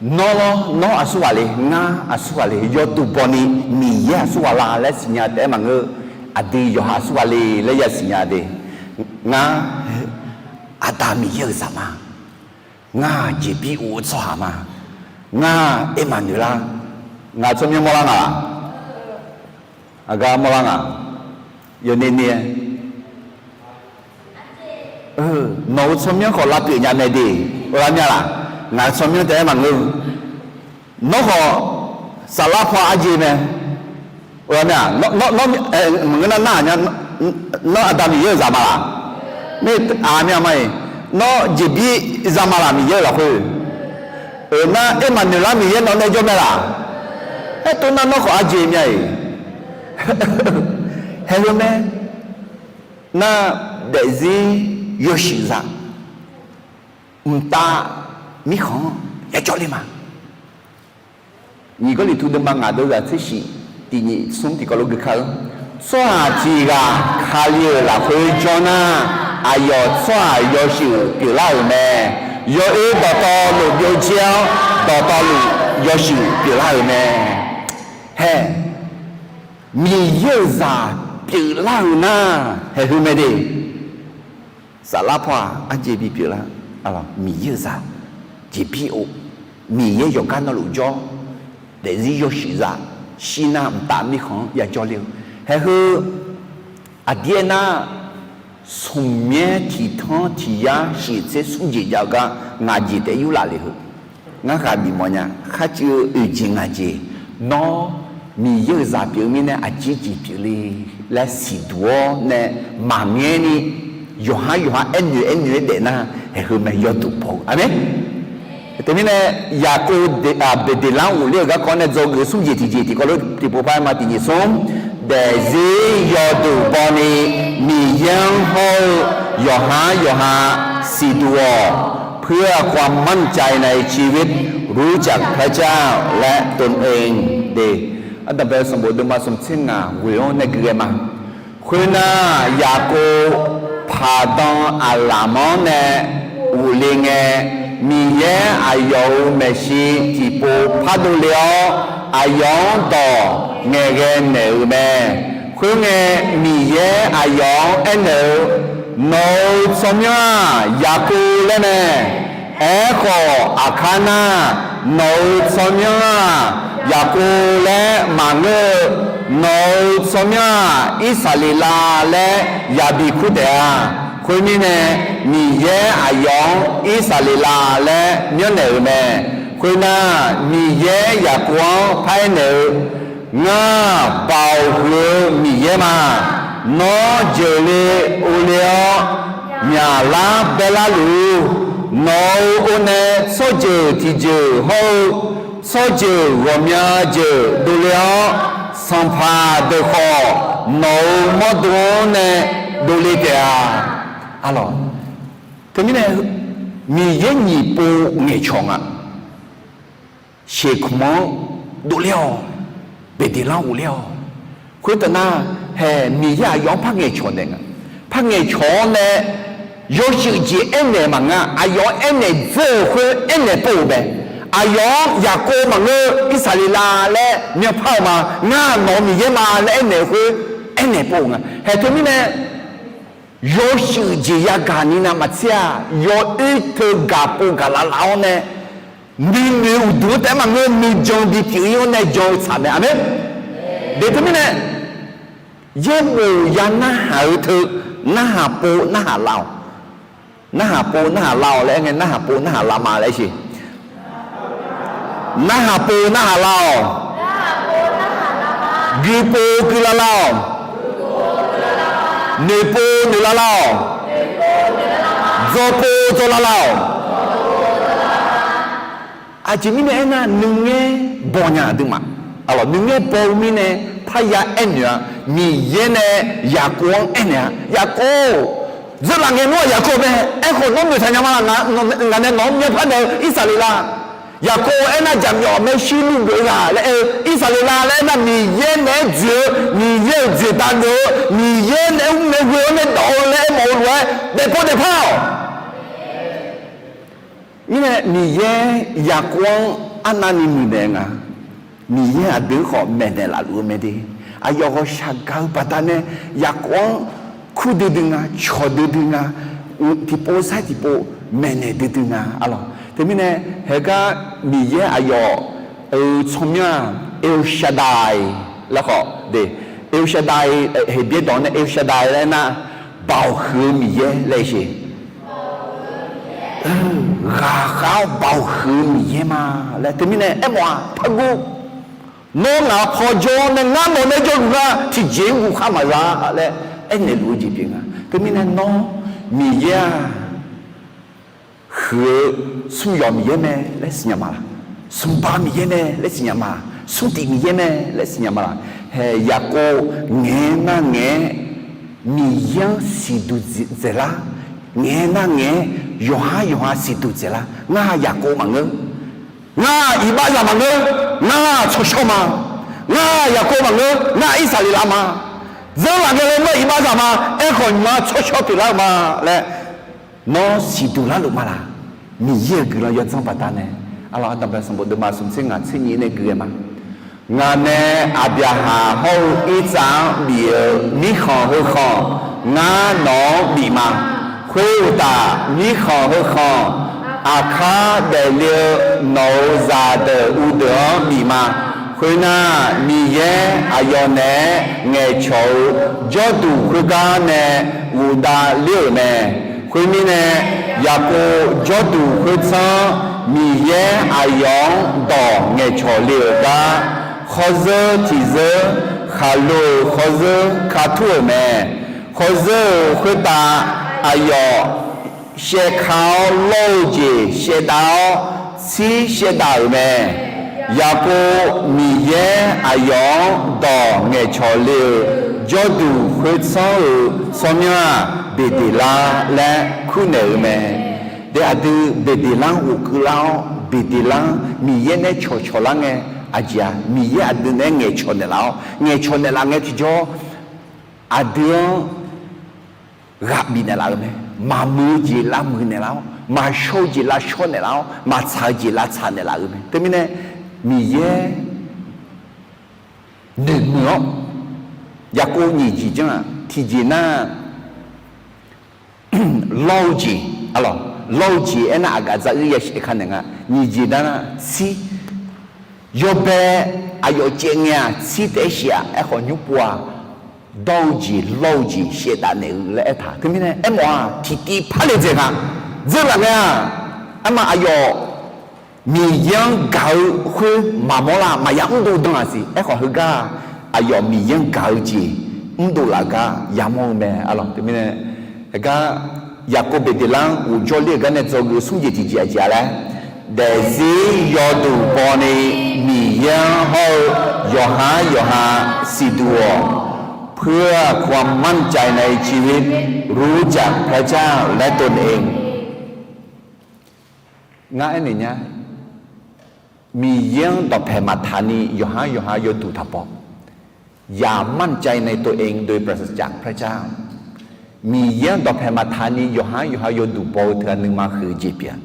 nawr lawr, nawr aqsurghaq le, ngar aqsurghaq le, yawduq baw ni Miqyaer aqsurghaq la laer siqnya taef-aer maqngeur-eu, aqdui yawqha aqsurghaq le laer ya siqnya de. Ngar Aqda Miqyaer-euq zaq ma. Ngar jeqbir of-eu tsawrhaq ma. Ngar Ermaqnoeqlar. Ngaq tsawrmyanr mawrlar nga laq? Aqgar mawrlar nga? Yawner ner-aer, nawq-euq tsawrmyanr khawf lavpyeuf nya mae de. Ghar mya laq? Ngaq-euq tsawrmyanr taef-aer maqngeur-eu. Nawr khawf saflar paw arjeq mae. Ghar mya, maqngeur nar nar-aq nya, nawr Aqda Miqyaer-euq zaq ma laq? Nar, aq mya ma-iq, nawr jeqbir za ma laq Miqyaer-euq lafkhoer? Euq nar Ermaqnoeqlar Miqyaer nawq nae jawr mae laq? Aertov nar nawr khawf arjeq mya-iq. Haeqheu mae. Nar, daefzir yawshuif za, mqtav mirkhanq-anr yajawr le ma. Nyiq Gawrliqtu deuvma ngaq deuvzaq tser shif tiq nyiq smr tiqkawv lof gui kar-eu, tsawrhaq tiq ghaq Kali-euq lafkhoer jawr nar, aqyawf tsawrhaq yawshuif pyeuflar-euq mae. Yawoer dawqtawvluf byovjir-awr, dawqtawvluf yawshuif pyeuflar-euq mae. Hae, Miqyaer-euq zaq pyeuflar-euq nar, haeqheu mae de. Saflar paw-aq arjeq bipyeuf lar. Miqyaer-euq zaq jeqbir of, Miqyaer yawqgar navluf jawr, daefzir yawshuif za, shir nar mqtav mirkhanq-anr yajawr le-eu. Haeqheu, aqdir aernar, smq myaer tiq tanr tiq yar shif tser smr jeq jav-eu gar ngaq jeq taef yurlaf le heu. Ngar ghaq bif mawf nya, kharcuiv-eu oeq jeq ngaq jeq, nawr Miqyaer-euq zaq pyeuf-eu mirnae aqjeq jeq pyeuf le laer siqduq-awr nae maqmyaer ni, yawqhar yawqha aernoeq aernoeq-aer daef nar, haeqheu mae yawduq baw-eu. Aqmeq. Teumirnae, Yaqkov Beqdeqlar ghofler-euq garkawv nae dzawgeuf-eu smr jeq tiqjeq tiqkawv lof tiqpov par-aer ma tiq nyiq smr, daefzir yawduq baw ni Miqyaer-anr hawr-eu yawqhar yawqha siqduq-awq. เพื่อความมั่นใจในชีวิต รู้จักพระเจ้า และตนเอง de. Ardanqbae-eu sanqbof deuvma smq tser ngaq ghoeq-anr nae gui ghae ma. Khoernar, Yaqkov paqdan aqlaf-anr nae ghofle ngae, Miqyaer aqyawf-euq maeqshi tiqpov pardov le-awr, aqyawf-anr dawq ngaeqghae naeq-euq mae. Khoerngae, Miqyaer aqyawf-anr aernaeq-eu, Nawq-euq tsawrmyanr-aq, Yaqkov laer mae. Aerkhawf, aqkar nar, Nawq-euq tsawrmyanr-aq, Yaqkov laer maqngeur-eu, Nawq-euq tsawrmyanr-aq, Irsaqleqlav laer yabi kur taef-a. Khoermirnae, Miqyaer aqyawf-anr Irsaqleqlav laer myanrnaeq-euq mae. Khoernar, Miqyaer Yaqkov-anr paraer naeq-eu, Ngar, Baoq huiq-eu Miqyaer ma. Nawr jeuqle ovle-awr, myaqlar baerlar luf-ur. Nawq-euq ovnae tsawrjeuq tiqjeuq hawr-eu, tsawrjeuq ghawqmya jeuq dovle-awr, sanqpaq deuq khawf, nawq-euq mawrdo-anr nae dovle taef-a. Arlawq, teumirnae, Miqyaer nyiq pov ngaeqcawq nga. Shekmq-anr dovler-awq, Beqdeqlar ghofler-awq. Khoertav nar, hae, Miqyaer aqyawf-anr par ngaeqcawq naeq nga. Par ngaeqcawq-awr nae, yawshuif jeq aernaeq maqnga. Aqyawf-anr aernaeq dzeur-euq khoer aernaeq pov-euq mae. Aqyawf-anr Yaqkov maqngeur, Irsaqleqlav laer myanrpar-eu ma. Ngar nawq-euq Miqyaer ma laer aernaeq-eu khoer aernaeq pov-euq nga. Hae, teumirnae, yawshuif jeq yagaq ni navmaqtser-aq, yawoer teu gaq pov gaq laf laf-awr nae, nuinoeq uqduq-anr taef-aer maqngeur, nuijan bipyeuf-ir-awr nae jan-eu tsaq mae. Aqmeq. Deuq teumirnae, yaerbof ya narhaq-eu teu, narhaq pov narhaq laf-awq. Narhaq pov narhaq laf-awq laer aer ngae, narhaq pov narhaq laf ma laer siq. Narhaq pov narhaq laf-awq. Gui pov gui laf laf-awq. Noeqpov noeqlar lar-awq. Dzawpov dzawlar lar-awq. Aqjeq mirnae aernar, nuingaer bawnya aqduimaf. Aqlawq, nuingaer baw-eu mirnae parya aernoeq-a. Miqyaer nae Yaqkov-anr aernaeq-a, Yaqkov, dzeurlaf ngae nmr-aq Yaqkov mae. Aerkhawf nawr noeqtaq nya ma laq? Ngaq nae nawq-anr myavpar naeq-eu Irsaqleqlav. Yaqkov aernar, jaqmyawf maershuir nuigeuf-eu ghaq laer aer-eu, Irsaqleqlav laer aernar, Miqyaer naeq-aer dzoeq-eu, Miqyaer-euq dzoeqdaq geuf-eu, Miqyaer naeq-aer mr nae ghoe-awr nae dawq-eu laer aermawf-eu lof-aer daefpov daefpar-awq. Mirnae Miqyaer Yaqkov-anr arnavni muiqnaeq nga. Miqyaer aqdui-anr khawf maeqnaeq laf luf-eu mae de. Aqyawf ghawqshaq gaq-eu baqdanae Yaqkov-anr kur duidui nga, cawq duidui nga, tiqpov sar tiqpov maeqnaeq duidui nga, aqlawq. Teumirnae, haegar Miqyaer aqyawf-euq tsawrmyanr-aq, El Shaddai laer khawf de. El Shaddai, Heqbyaer dawq nae El Shaddai laer aernar, Baoq huiq-eu Miqyaer laer siq. Ghaqkhav-awr baoq huiq-eu Miqyaer ma laer. Teumirnae aermawf-aq, par gur. Nawr ngaq-anr paw jawr-awr nae ngar nawq nae jawrluf nar tiqjeq-anr guv khar maqza laer aernaeq luf-eu jeq pyeuf nga. Teumirnae nawr Miqyaer-aq, huiq-eu smr yawq Miqyaer mae laer siqnya ma laq? Smrba Miqyaer mae laer siqnya ma laq? Smrtiq Miqyaer mae laer siqnya ma laq? Hae Yaqkov ngaeq-aer nar ngaeq-aer Miqyaer-anr siqduq dzaeqlar, ngaeq-aer nar ngaeq-aer yawqhar yawqha siqduq dzaeqlar. Ngar Yaqkov maqngeur. Ngar iqbaxzaq maqngeur. Ngar tsawrshawr ma. Ngar Yaqkov maqngeur. Ngar Irsaqleqlav ma. Dzeurlaf ngae laer nar iqbaxzaq ma. Aerkhawf nymq-mr tsawrshawr pyeuflar-eu ma laer nawr siqduq larluf ma laq? Miqyaer-euq guiqlanq yawdzanr baqdanae, aqlawq, Aqdanqbae sanqbof deuvma smq tser ngaq tser nyiq nae gui-aer ma. Ngaq nae Aqbyaqhaq hawr-eu Irtsav-anr bif-eu mirkhanq heukhanq ngar nawq-anr bif ma. Khoeruqtaf, mirkhanq heukhanq aqkar daefle-eu nawq-euq zaqdeuq uvdeuq-anr bif ma. Khoernar, Miqyaer aqyawf naeq-aer ngaeqcawq-eu jawrduq khoergar nae ghofdav ler-euq mae. Khoermirnae, Yaqkov jawrduq khoertsanr-anr Miqyaer aqyawf-anr dawq ngaeqcawq le-euq gar, khawrzeur tiqzeur khaqlo-euq khawrzeur ka tur-euq mae. Khawrzeur-euq khoertav aqyawf shaevka-awr lawr-eu jeq shaevdav-awr, tsir shaevdav-euq mae. Yaqkov Miqyaer aqyawf-anr dawq ngaeqcawq le-euq jawrduq khoertsanr-euq tsawrmyanr-aq, Beqdeqlar laer kurnaeq-eu mae. De, aqdui Beqdeqlar-anr ghofkeuv lar-awr, Beqdeqlar-anr Miqyaer nae cawqcawq lar ngae, aqjeq-aq, Miqyaer aqdui naeq-aer ngaeqcawq naeqlaf-awr, ngaeqcawq naeqlaf ngae tiqjawr, aqdui-anr ghaq bifnaeq laf-euq mae. Maqmuiq-eu jeq lavmuiq naeqlaf-awr, maqshawr-eu jeq lavshawr naeqlaf-awr, maqtsaq-eu jeq lavtsaq naeqlaf-euq mae. Teumirnae, Miqyaer noeqmuiq-awr, Yaqkov nyiq jeq janr-aq, tiqjeq nar, lawr-eu jeq, aqlawq, lawr-eu jeq aernar, aqgaf dzaruir yashaef ka naeq nga. Nyiq jeq nar, tsir, yawbae aqyawf caev ngae-aq, tsir taef-aer shif-aq, aerkhawf nymr pov-aq, dawr-eu jeq lawr-eu jeq shaevdav naeq-eu laer aertaq. Teumirnae aermawf-aq, tiqtiv par le dzaeq nga. Dzeurlaf ngae-aq, arma aqyawf Miqyaer-anr gaq-eu khoer maqmawr lar, maqya mrdov dan-aq siq. Aerkhawf heugar aqyawf Miqyaer-anr gaq-eu jeq mrdov laf gar yamawr-eu mae, aqlawq. Teumirnae, heugar Yaqkov Beqdeqlar-anr ghofjawr ler-euq gar nae dzawgeuf-eu smr jeq tiqjeq aqjeq-a laer, daefzir yawduq bawni Miqyaer-anr hawr-eu yawqhar yawqha siqduq-awq. เพื่อความมั่นใจในชีวิต รู้จักพระเจ้าและตนเอง Ngar aernaeq nya, Miqyaer-anr dawqpae maqtaq ni yawqhar yawqha yawduq taq baw. อย่ามั่นใจในตัวเองโดยปราศจากพระเจ้า Miqyaer-anr dawqpae maqtaq ni yawqhar yawqha yawduq baw-eu teughaq nuima huiq-eu jeq pyeuf-a.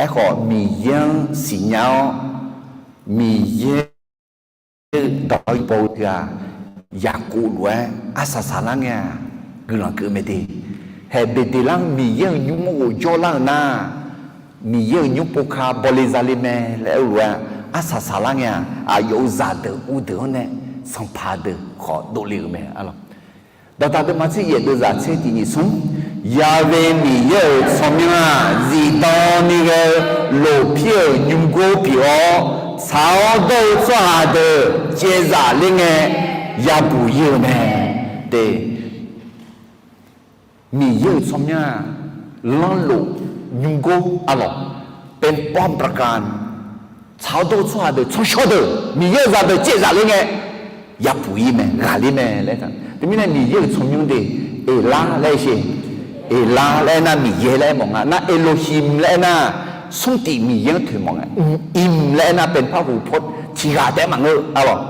Aerkhawf, Miqyaer-anr siqnya-awr, Miqyaer dawq-eu baw-eu teughaq, Yaqkov lof-aer arsaq saqlar ngae-aq, guiqlanq keuv mae de. Haeq Beqdeqlar-anr Miqyaer-euq nymr-anr ghofjawr lar-euq nar, Miqyaer-euq nymr pov ka bawle zale mae laer aer-eu lof-aer, arsaq saqlar ngae-aq, aqyawf-euq zaqdeuq uvdeuq-anr nae sanqpaq deuq khawf dovle-euq mae, aqlawq. Dawqdaq deuvma tser yaef deuvzaq tser tiq nyiq smr, Yahweh Miqyaer-euq tsawrmyanr-aq, zifdan ni ghae-eu lofpir-euq nymrgor pyeuf-awr, tsaq-awr dawr-eu tsawrhaq deuq caevzaf ler ngae yabuq ir-eu mae. De, Miqyaer-euq tsawrmyanr-aq, lanrlof nymrgor arlawq, เป็นป้อมปราการ, tsaq-awr dawr-eu tsawrhaq deuq tsawrshawr deuq Miqyaer-euq zaqdeuq caevzaf ler ngae, yapuq-ir mae, ghaqler mae laer. Teumirnae Miqyaer-euq tsawrmyanr de, Eqlar laer sher. Eqlar laer aernar Miqyaer laer aermawf nga. Nar Elohim laer aernar, smrtif Miqyaer-anr toeqmawf nga. Im laer aernar เป็นพหูพจน์ tiqghaq taef-aer maqngeur arlawq.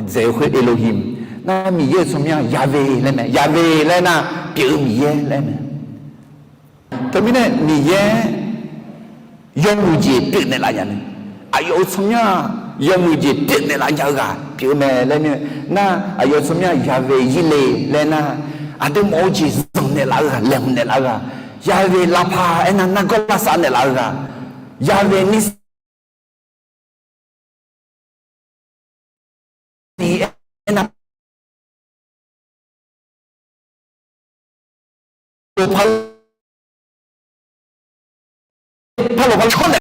Dzaeq-eu khoer Elohim, nar Miqyaer-euq tsawrmyanr Yahweh laer mae. Yahweh laer aernar pyeuf-eu Miqyaer laer mae. Teumirnae Miqyaer yawmuiq jeq pyeufnaeq laf nya mae. Aqyawf-euq tsawrmyanr-aq, yawmuiq jeq pyeufnaeq laf nya-eu ghaq pyeuf-eu mae laer mir-a. Nar aqyawf-euq tsawrmyanr Yahweh Yireh laer aernar, aqduimaf-eu jeq zanqnaeq laf-eu ghaq, laeqhmq naeq laf-eu ghaq. Yahweh Rapha aernar nargawr lavsav naeq laf-eu ghaq. Yahweh Nissi aernar, par lof par shawr naeq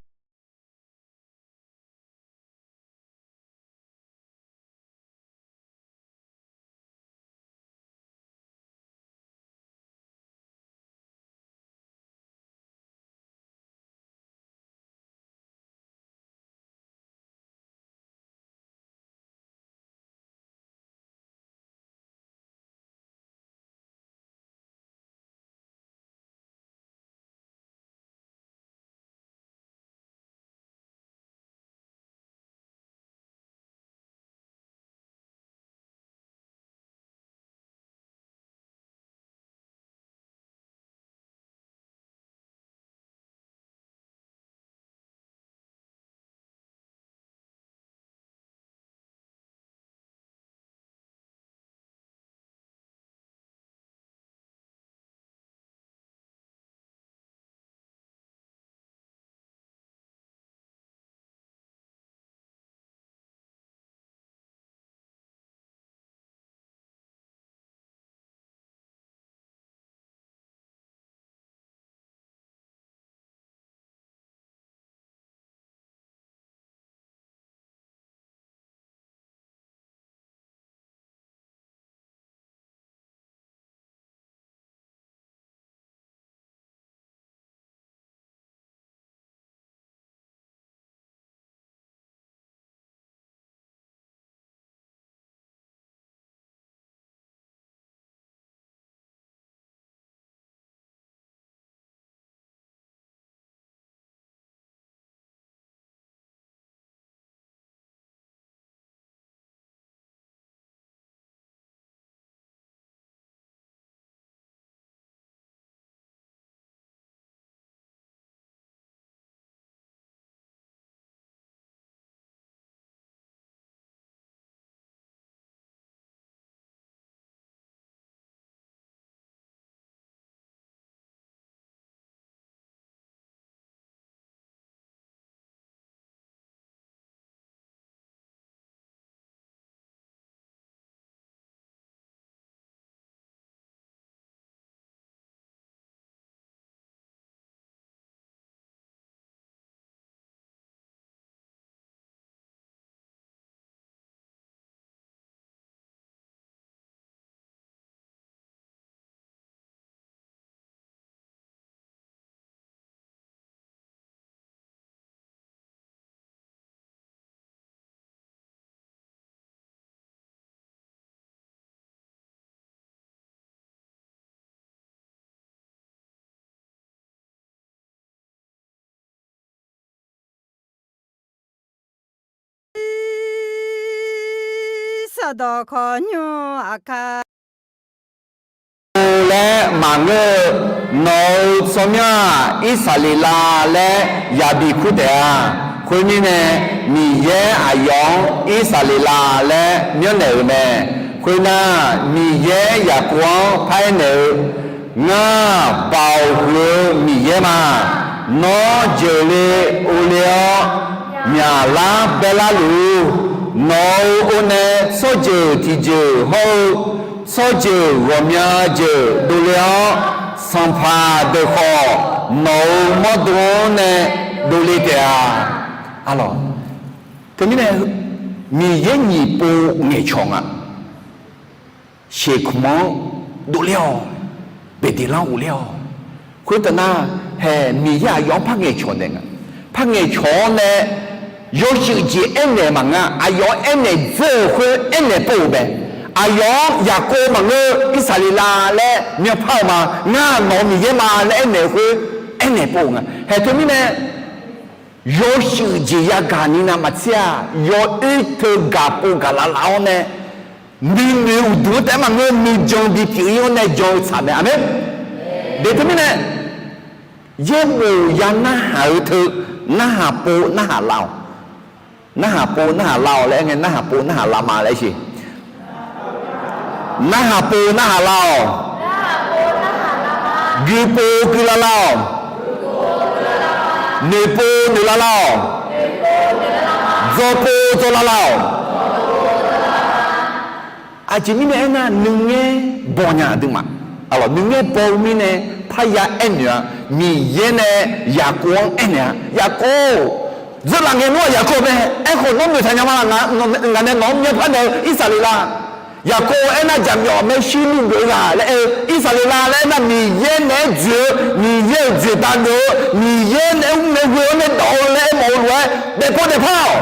Saqdawq khawqnymr aqkar laer maqngeur-eu, nawq-euq tsawrmyanr-aq, Irsaqleqlav laer yabi kur taef-a. Khoermirnae, Miqyaer aqyawf-anr Irsaqleqlav laer myanrnaeq-euq mae. Khoernar, Miqyaer Yaqkov-anr paraer naeq-eu, Ngar, Baoq huiq-eu Miqyaer ma. Nawr jeuqle ovle-awr, myaqlar baerlar luf-ur. Nawq-euq ovnae tsawrjeuq tiqjeuq hawr-eu tsawrjeuq ghawqmya jeuq dovle-awr, sanqpaq deuq khawf nawq-euq mawrdo-anr nae dovle taef-a. Arlawq, teumirnae Miqyaer nyiq pov ngaeqcawq nga. Shekmq-anr dovle-awq. Beqdeqlanr ghofler-awq. Khoertav nar, hae Miqyaer aqyawf-anr par ngaeqcawq naeq nga. Par ngaeqcawq-awr nae, yawshuif jeq aernaeq maqngeur, aqyawf-anr aernaeq dzeur-euq khoer aernaeq pov-euq mae. Aqyawf-anr Yaqkov maqngeur, Irsaqleqlav laer myavpar-eu ma. Ngar nawq-eu Miqyaer ma laer aernaeq-eu khoer aernaeq pov-euq nga. Hae teumirnae, yawshuif jeq yagaq ni navmaqtser-aq, yawoer teu gaqpov gaqlaf laf-awr nae, nuinoeq uqduq-anr taef-aer maqngeur, nuijan bipyeuf-ir-awr nae jan-eu tsaq mae. Aqmeq. Deq teumirnae, yaerbof ya narhaq-eu teu, narhaq pov narhaq lav-awq. Narhaq pov narhaq lav-awq laer aer ngae, narhaq pov narhaq lav ma laer siq. Narhaq pov narhaq lav-awq. Guipov guilav lav-awq. Noeqpov noeqlav lav-awq. Dzawpov dzawlav lav-awq. Aqjeq mirnae aernar, nuingaer baw nya aqduimaf. Aqlawq, nuingaer baw-eu mirnae parya aernaeq-a. Miqyaer nae Yaqkov-anr aernaeq-a, Yaqkov, dzeurlaf ngae nawr-aq Yaqkov mae. Aerkhawf nawr noeqtaq nya ma laq? Ngaq nae nawq-anr myavpar naeq-eu Irsaqleqlav. Yaqkov aernar, jaqmyawf maershuir nuigeuf-eu ghaq laer aer-eu, Irsaqleqlav laer aernar, Miqyaer naeq-aer dzoeq-eu, Miqyaer-euq dzoeqdaq geuf-eu, Miqyaer naeq-aer mrnaeq ghoe-awr nae dawq-eu laer aermawf-eu lof-aer daefpov daefpar-awq.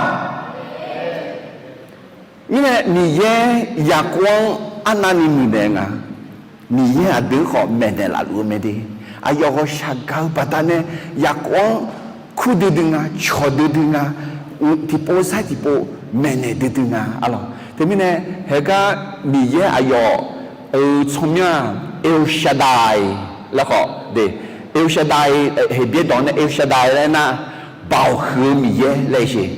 Mirnae Miqyaer Yaqkov-anr arnavni muiqnaeq nga. Miqyaer aqdui-anr khawf maeqnaeq laf luf-eu mae de. Aqyawf ghawqshaq gaq-eu baqdanae Yaqkov-anr kur duidui nga, cawq duidui nga, tiqpov sar tiqpov maeqnaeq duidui nga. Aqlawq, teumirnae, haegar Miqyaer aqyawf-euq tsawrmyanr-aq, El Shaddai laer khawf de. El Shaddai, Heqbyaer dawq nae El Shaddai laer aernar, Baoq huiq-eu Miqyaer laer siq.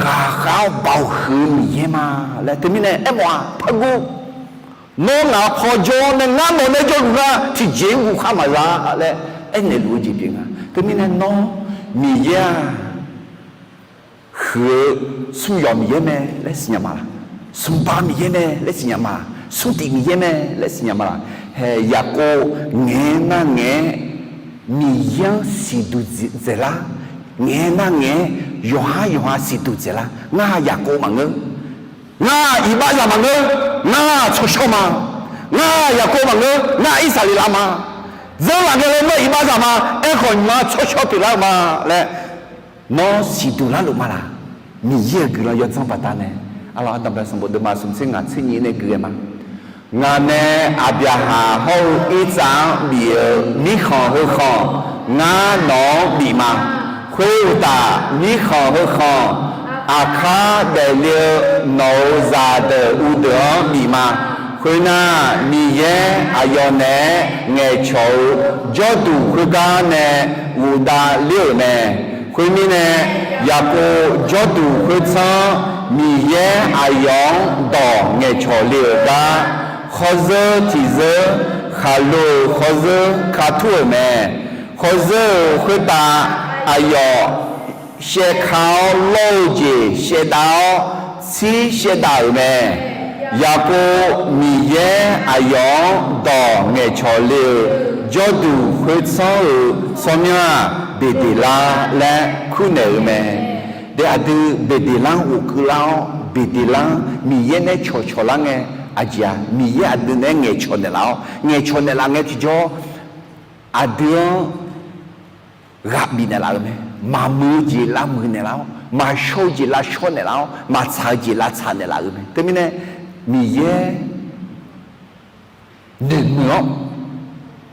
Ghaqkhav-awr baoq huiq-eu Miqyaer ma laer. Teumirnae aermawf-aq, pargur, nawr ngaq-euq paw jawr-awr nae ngar nawq nae jawrluf nar, tiqjeq-anr guvkhar maqza laer aernaeq luf-eu jeq pyeuf nga. Teumirnae nawr Miqyaer-aq, huiq-eu smr yawf Miqyaer mae laer siqnya ma laq? Smrba Miqyaer mae laer siqnya ma laq? Smrtif Miqyaer mae laer siqnya ma laq? Hae Yaqkov ngaeq-aer nar ngaeq-aer Miqyaer-anr siqduq dzaeqlar, ngaeq-aer nar ngaeq-aer yawqhar yawqha siqduq dzaeqlar. Ngar Yaqkov maqngeur. Ngar iqbaxzaq maqngeur. Ngar tsawrshawr ma. Ngar Yaqkov maqngeur. Ngar Irsaqleqlav ma. Dzeurlaf ngae laer nawr iqbaxzaq ma. Aerkhawf nymq-mr tsawrshawr pyeuflar-eu ma laer nawr siqduq larluf ma laq? Miqyaer-euq guiqlanq yawdzanr baqdanae, aqlawq, Aqdamq bae sanqbof deuvma smq tser ngaq tser nyiq nae gui ghae ma. Ngaq nae Aqbyaqhaq hawr-eu Irtsav-anr bif-eu mirkhanq heu khanq, ngar nawq-anr bif ma. Khoeruqtaf, mirkhanq heu khanq aqkar daefle-eu nawq-euq zaqdeuq uvdeuq-anr bif ma. Khoernar, Miqyaer aqyawf naeq-aer ngaeqcawq-eu jawrduq khoergar nae ghofdav ler-euq mae. Khoermirnae, Yaqkov jawrduq khoertsanr-anr Miqyaer aqyawf-anr dawq ngaeqcawq le-euq gar, khawrzeur tiqzeur khaqlo-euq khawrzeur ka tur-euq mae. Khawrzeur-euq khoertav aqyawf shaevka-awr lawr-eu jeq shaevdav-awr, tsir shaevdav-euq mae. Yaqkov Miqyaer aqyawf-anr dawq ngaeqcawq le-euq jawrduq khoertsanr-euq tsawrmyanr-aq, Beqdeqlar laer kurnaeq-eu mae. De, aqdui Beqdeqlar-anr ghofkeuvlar-awr, Beqdeqlar-anr Miqyaer nae cawqcawq lar ngae, aqjeq-aq, Miqyaer aqdui naeq-aer ngaeqcawq naeqlaf-awr, ngaeqcawq naeqlaf ngae tiqjawr, aqdui-anr ghaq bifnaeq laf-euq mae. Maqmuiq-eu jeq lavmuiq naeqlaf-awr, maqshawr-eu jeq lavshawr naeqlaf-awr, maqtsaq-eu jeq lavtsaq naeqlaf-euq mae. Teumirnae, Miqyaer noeqmuiq-awr,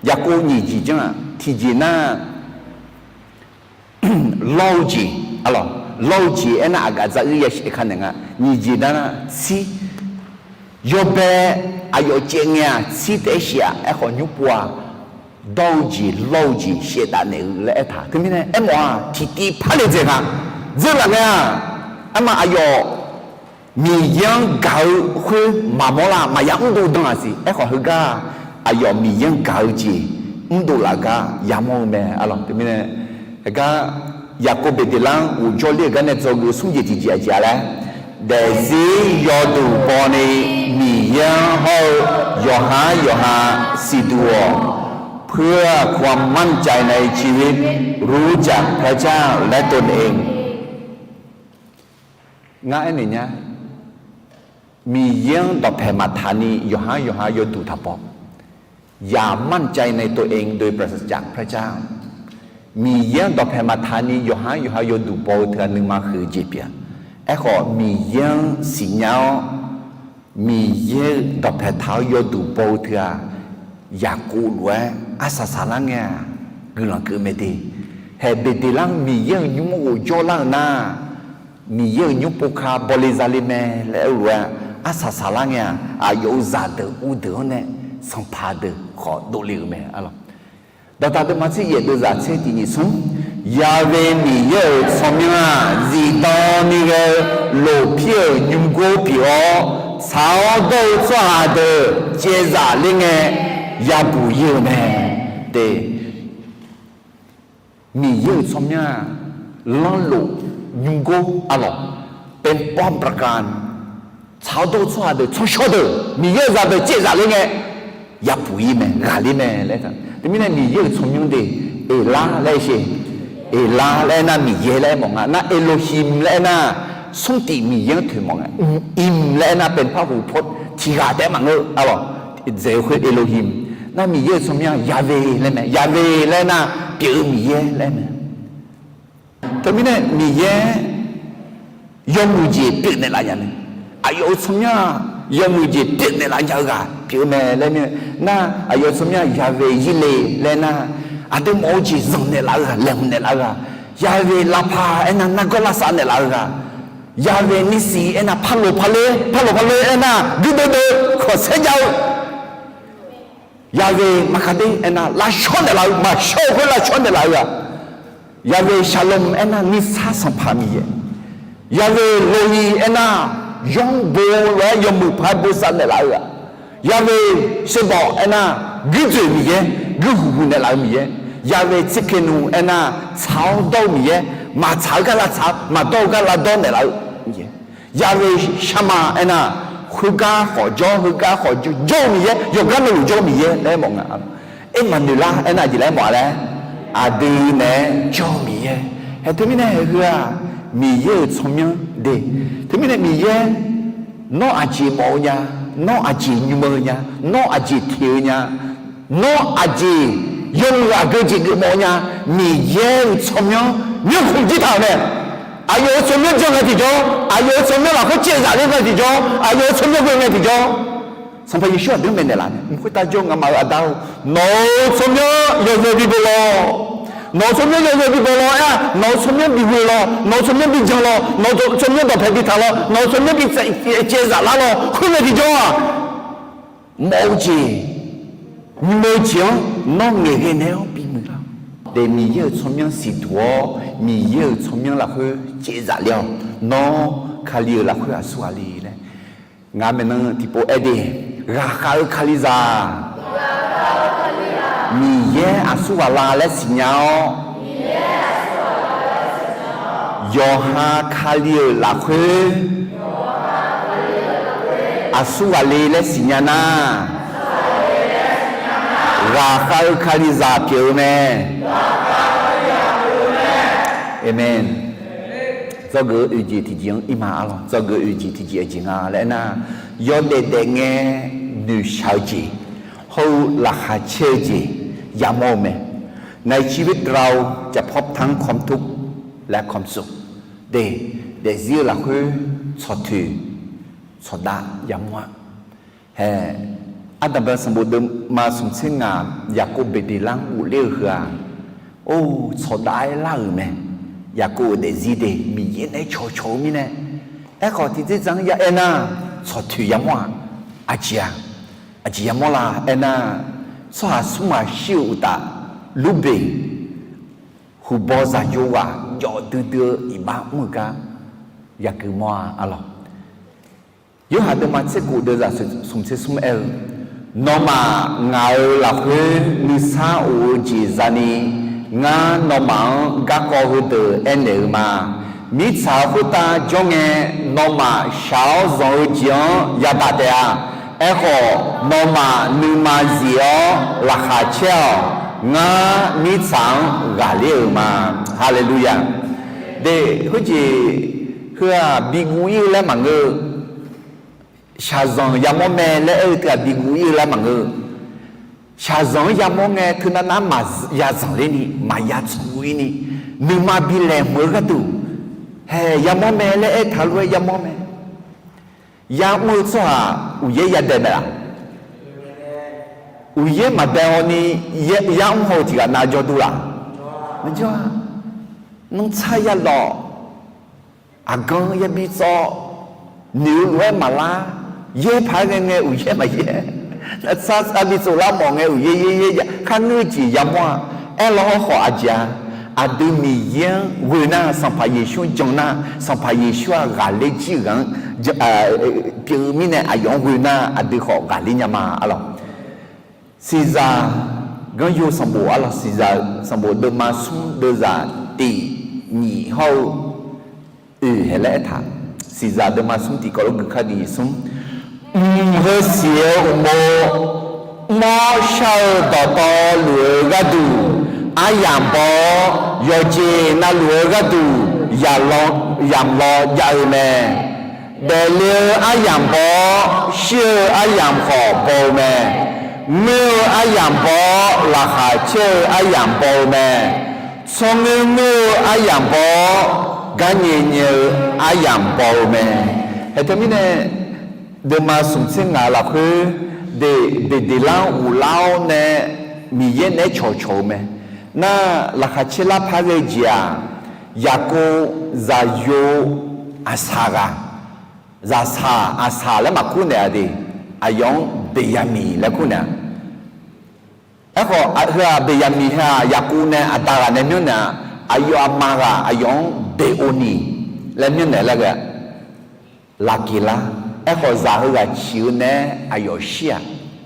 Yaqkov nyiq jeq janr-aq, tiqjeq nar, lawr-eu jeq, aqlawq, lawr-eu jeq aernar aqgaf dzaruir yashaef ka naeq nga. Nyiq jeq nar, tsir, yawbae aqyawf caev ngae-aq, tsir taef-aer shaef-aq, aerkhawf nymr pov-aq, dawr-eu jeq lawr-eu jeq shaevdav naeq-eu laer aertaq. Teumirnae aermawf-aq, tiqtiv par le dzaeq nga. Dzeurlaf ngae-aq, arma aqyawf Miqyaer-anr gaq-eu khoer maqmawr lar, maqya mrdov dan-aq siq. Aerkhawf heugar aqyawf Miqyaer-anr gaq-eu jeq mrdov laf gar yamawr-eu mae. Aqlawq, teumirnae, heugar Yaqkov Beqdeqlar-anr ghofjawr ler-euq gar nae dzawgeuf-eu smr jeq tiqjeq aqjeq-a laer, daefzir yawduq bawni Miqyaer-anr hawr-eu yawqhar yawqha siqduq-awq. เพื่อความมั่นใจในชีวิต รู้จักพระเจ้าและตนเอง. Ngar aernaeq nya, Miqyaer-anr dawqpaeq maqtaq ni yawqhar yawqha yawduq taqbaw. อย่ามั่นใจในตัวเองโดยปราศจากพระเจ้า Miqyaer-anr dawqpaeq maqtaq ni yawqhar yawqha yawduq baw-eu teu-aq nuima huiq-eu jeq pyeuf-a. Aerkhawf, Miqyaer-anr siqnya-awr, Miqyaer-euq dawqpaeq taq-awr yawduq baw-eu teu-aq, Yaqkov lof-aer arsaq saqlar ngae-aq, guiqlanq keuv mae de. Haeq Beqdeqlar-anr Miqyaer-euq nymr-anr ghofjawr lar-euq nar, Miqyaer-euq nymr pov ka bawle zale mae laer aer-eu lof-aer arsaq saqlar ngae-aq, aqyawf-euq zaqdeuq uvdeuq-anr nae sanqpaq deuq khawf dovle-euq mae. Dawqtaq deuvma tser yaef deuvzaq tser tiq nyiq smr, Yahweh Miqyaer-euq tsawrmyanr-aq, zifdan ni ghae-eu lofpir-euq nymrgor pyeuf-awr, tsaq-awr dawr-eu tsawrhaq deuq caevzaf ler ngae yabuq ir-eu mae. De, Miqyaer-euq tsawrmyanr-aq, lanrlof nymrgor arlawq, เป็นป้อมปราการ tsaq-awr dawr-eu tsawrhaq deuq tsawrshawr deuq Miqyaer-euq zaqdeuq caevzaf ler ngae yabuq ir mae, ghaqler mae laer. Teumirnae Miqyaer-euq tsawrmyanr de, Eqlar laer sher, Eqlar laer aer nar Miqyaer laer aer mawf nga. Nar Elohim laer aer nar smrtif Miqyaer-anr toeqmawf nga. Im laer aer nar เป็นพหูพจน์ tiqghaq taef-aer maqngeur arlawq. Dzaeq-eu khoer Elohim nar Miqyaer-euq tsawrmyanr Yahweh laer mae. Yahweh laer aer nar pyeuf-eu Miqyaer laer mae. Teumirnae Miqyaer yawmuiq jeq pyeufnaeq laf nya mae. Aqyawf-euq tsawrmyanr-aq, yawmuiq jeq pyeufnaeq laf nya-eu ghaq pyeuf-eu mae laer nar, aqyawf-euq tsawrmyanr Yahweh Yirle laer nar, aqdui mawf-eu jeq zanqnaeq laf-eu ghaq, laeqhmq naeq laf-eu ghaq, Yahweh Lavpa aer nar nargawr lavsav naeq laf-eu ghaq, Yahweh Nissi aer nar parloq parler, parloq parler aer nar guirdeuv deuv khanqsaer jav-eu Yahweh Makhadesh aer nar lavshawr naeq laf-eu, maqshawr-eu khoer lavshawr naeq laf-eu ghaq, Yahweh Shalom aer nar nuisar sanqpaq Miqyaer, Yahweh Rohi aer nar yawr bo lof-aer yawmuiq paq-aer bosav naeq laf-eu ghaq, Yahweh Sebaot aer nar guirdzoeq Miqyaer, guir huqhuq naeq laf-eu Miqyaer, Yahweh Tsidkenu aer nar tsaq-awr dawr-eu Miqyaer, maqtsaq-eu gar lavtsaq-eu, maqdawr-eu gar lavdawr naeq laf-eu Miqyaer, Yahweh Shammah aer nar khoergar khawf jawr, heugar khawf jawr-eu Miqyaer, yawqgar navluf jawr-eu Miqyaer laer mawf nga. Ermaqnoeqlar aer nar aqjeq laer mawf-a laer, aqdui naeq-aer jawr-eu Miqyaer. Haeq teumirnae haeq heu-aq, Miqyaer-euq tsawrmyanr de. Teumirnae Miqyaer, nawr aqjeq mawf-eu nya, nawr aqjeq nymr-eu nya, nawr aqjeq teq-eu nya, nawr aqjeq yawmuiq aqgeu jeq geufmawf-eu nya, Miqyaer-euq tsawrmyanr myanrkhof jir taq-euq mae. Aqyawf-euq tsawrmyanr janr ngae tiqjawr, aqyawf-euq tsawrmyanr lafkhoer caevzaf ler ngae tiqjawr, aqyawf-euq tsawrmyanr ghoe ngae tiqjawr, Sanqpaq Yeqsur aqdui-anr maeqnaeq laf-eu mae. Mq khoertav jawr-eu ngamaf-euq Aqda-or, nawq-euq tsawrmyanr yawzeu bi beu lawq. Nawq-euq tsawrmyanr yawzeu bi beu lawq aer-aq, nawq-euq tsawrmyanr bi ghoe lawq, nawq-euq tsawrmyanr bi jan lawq, nawq-euq tsawrmyanr dawqpaeq bi taq lawq, nawq-euq tsawrmyanr bi caevzaf lar lawq. Khoerngae tiqjawr-aq, mawf-eu jeq, nymr-eu jeq-anr nawr ngaeqghae naeq-awr bimuiq lar. Daef Miqyaer-euq tsawrmyanr siqduq-awr, Miqyaer-euq tsawrmyanr lafkhoer caevzaf ler-awq. Nawr Kali-euq lafkhoer aqsur ghaq le laer. Ngaq maeqnan tiqpov aer de, ghaqkhav-eu Kalizaq, Miqyaer aqsur ghaq la laer siqnya-awr, yawqha Kali-euq lafkhoer aqsur ghaq le laer siqnya nar, ghaqkhav-eu Kalizaq pyeuf-eu mae. Aqmeq. Dzawgeuf-eu oeq jeq tiqjeq-anr ir ma arlawq. Dzawgeuf-eu oeq jeq tiqjeq aqjeq nga laer aernar, yawdaef daefngae noeqshaq-eu jeq hawr-eu laqkhaq caer-eu jeq yamawr-eu mae. ในชีวิตเราจะพบทั้งความทุกข์และความสุข de, daefzir-eu lafkhoer tsawqtoeq tsawqdav yamawr-a. Hae, ardanqbae sanqbof deuvma smq tser ngaq, Yaqkov Beqdeqlar-anr ghofler-eu heu-aq, or, tsawqdav-aer lar-euq mae. Yaqkov-euq daefzir de Miqyaer naeq-aer cawqcawq-eu mirnae. Aerkhawf tiqdzerdzaq-anr ya aernar, tsawqtoeq yamawr-aq, aqjeq-aq, aqjeq yamawr la aernar, tsawrhaq smr ghaq shir-euq uqtaf, Lurbeq huqbaw zaqyo ghaq jawf duidui-eu iqbax mr-euq gar yagui mawr-a arlawq. Yorhaq deuvma tser kof deuvzaq smq tser smr aer-eu, Nawmaf ngaq-euq lafkhoer nuisar of-eu jeq zani, ngar nawmaf-anr garkawv heudeuq aernaeq-eu ma. Mirtsaq-euq khoertav jawr ngae, nawmaf shaq-awr zanq-eu jeq-anr yadaq taef-a. Aerkhawf, nawmaf nuima zif-awr laqkhaq caer-awq. Ngar mirtsaq-anr ghaqler-euq ma. Haleluya. De, khoerjeq heu-aq bi guv ir-eu laer maqngeur-eu. shaqzanq yamawr mae laer aer-eu teughaq biguv ir-eu lar maqngeur. Shaqzanq-anr yamawr ngae teunav nav-anr maqya zanqler ni, maqya tsanq ir ni, nuima bi laeqhmq mawf-eu gharduq, haeq yamawr mae laer aertaq lof-aer yamawr mae. Yamr-eu tsawrhaq uqyaer yadae mae laq? Uqyaer maqdae hawni, yamr haw-eu tiqghaq nav jawr dur laq? Maqjawr-a. Nanrtsar yalawf, aqgan yabi tsawv, noeq-eu lof-aer maqlar, yaer paq-aer ghae ngae uqyaer maqyaer, nanrtsar arbi tsov lar mawf ngae uqyaer yaer yaer jav kharngeur jeq yamawr-a. Aerlaw hawrkhawf aqjeq-a, aqdui Miqyaer-anr ghoe nar, Sanqpaq Yeqsur-anr jan nar, Sanqpaq Yeqsur-aq ghaqler jir-eu ghaq-anr pyeuf-eu mirnae aqyawf-anr ghoe nar aqdui khawf ghaqler nya ma arlawq. Siqzaq ganryo sanqbof arlawq, Siqzaq-eu sanqbof deuvma smr deuvzaq tiq nyiq hawr-eu oeq haeq laer aertaq. Siqzaq deuvma smr tiqkawv lof gui kar diq nyiq smr, mq heu siq-eu uqmov, mr-awr shar-eu dawqtawvluf-eu gharduq aryamq baw-awr, yawqjeq navluf-eu gharduq yamq law jav-eu mae. Daefle-eu aryamq baw-awr, shir-eu aryamq khawf baw-eu mae. Ngoer-eu aryamq baw-awr, laqkhaq caer-eu aryamq baw-eu mae. Tsawrngoer ngoer-eu aryamq baw-awr, garnyae nyae-eu aryamq baw-eu mae. Haeq teumirnae, deuvma smq tser ngaq lafkhoer, de, Beqdeqlar-anr ghoflar-awr nae Miqyaer naeq-aer cawqcawq-eu mae. Nar, laqkhaq caer lar par ghae jeq-aq, Yaqkov zaqyo aqsaq ghaq, zaqsaq aqsaq laer maqkur naeq-a de, aqyawf-anr Beqyaqmiq laer kur naeq-a. Aerkhawf heu-aq Beqyaqmiq heu-aq Yaqkov nae aqda ghaq nae myanrnaeq-a, aqyawf aqma ghaq aqyawf-anr Beqovniq laer myanrnaeq laer ghae-a. Laqgeqlar. Aerkhawf zaq heughaq ciq-eu nae-aer aqyawf shir-aq,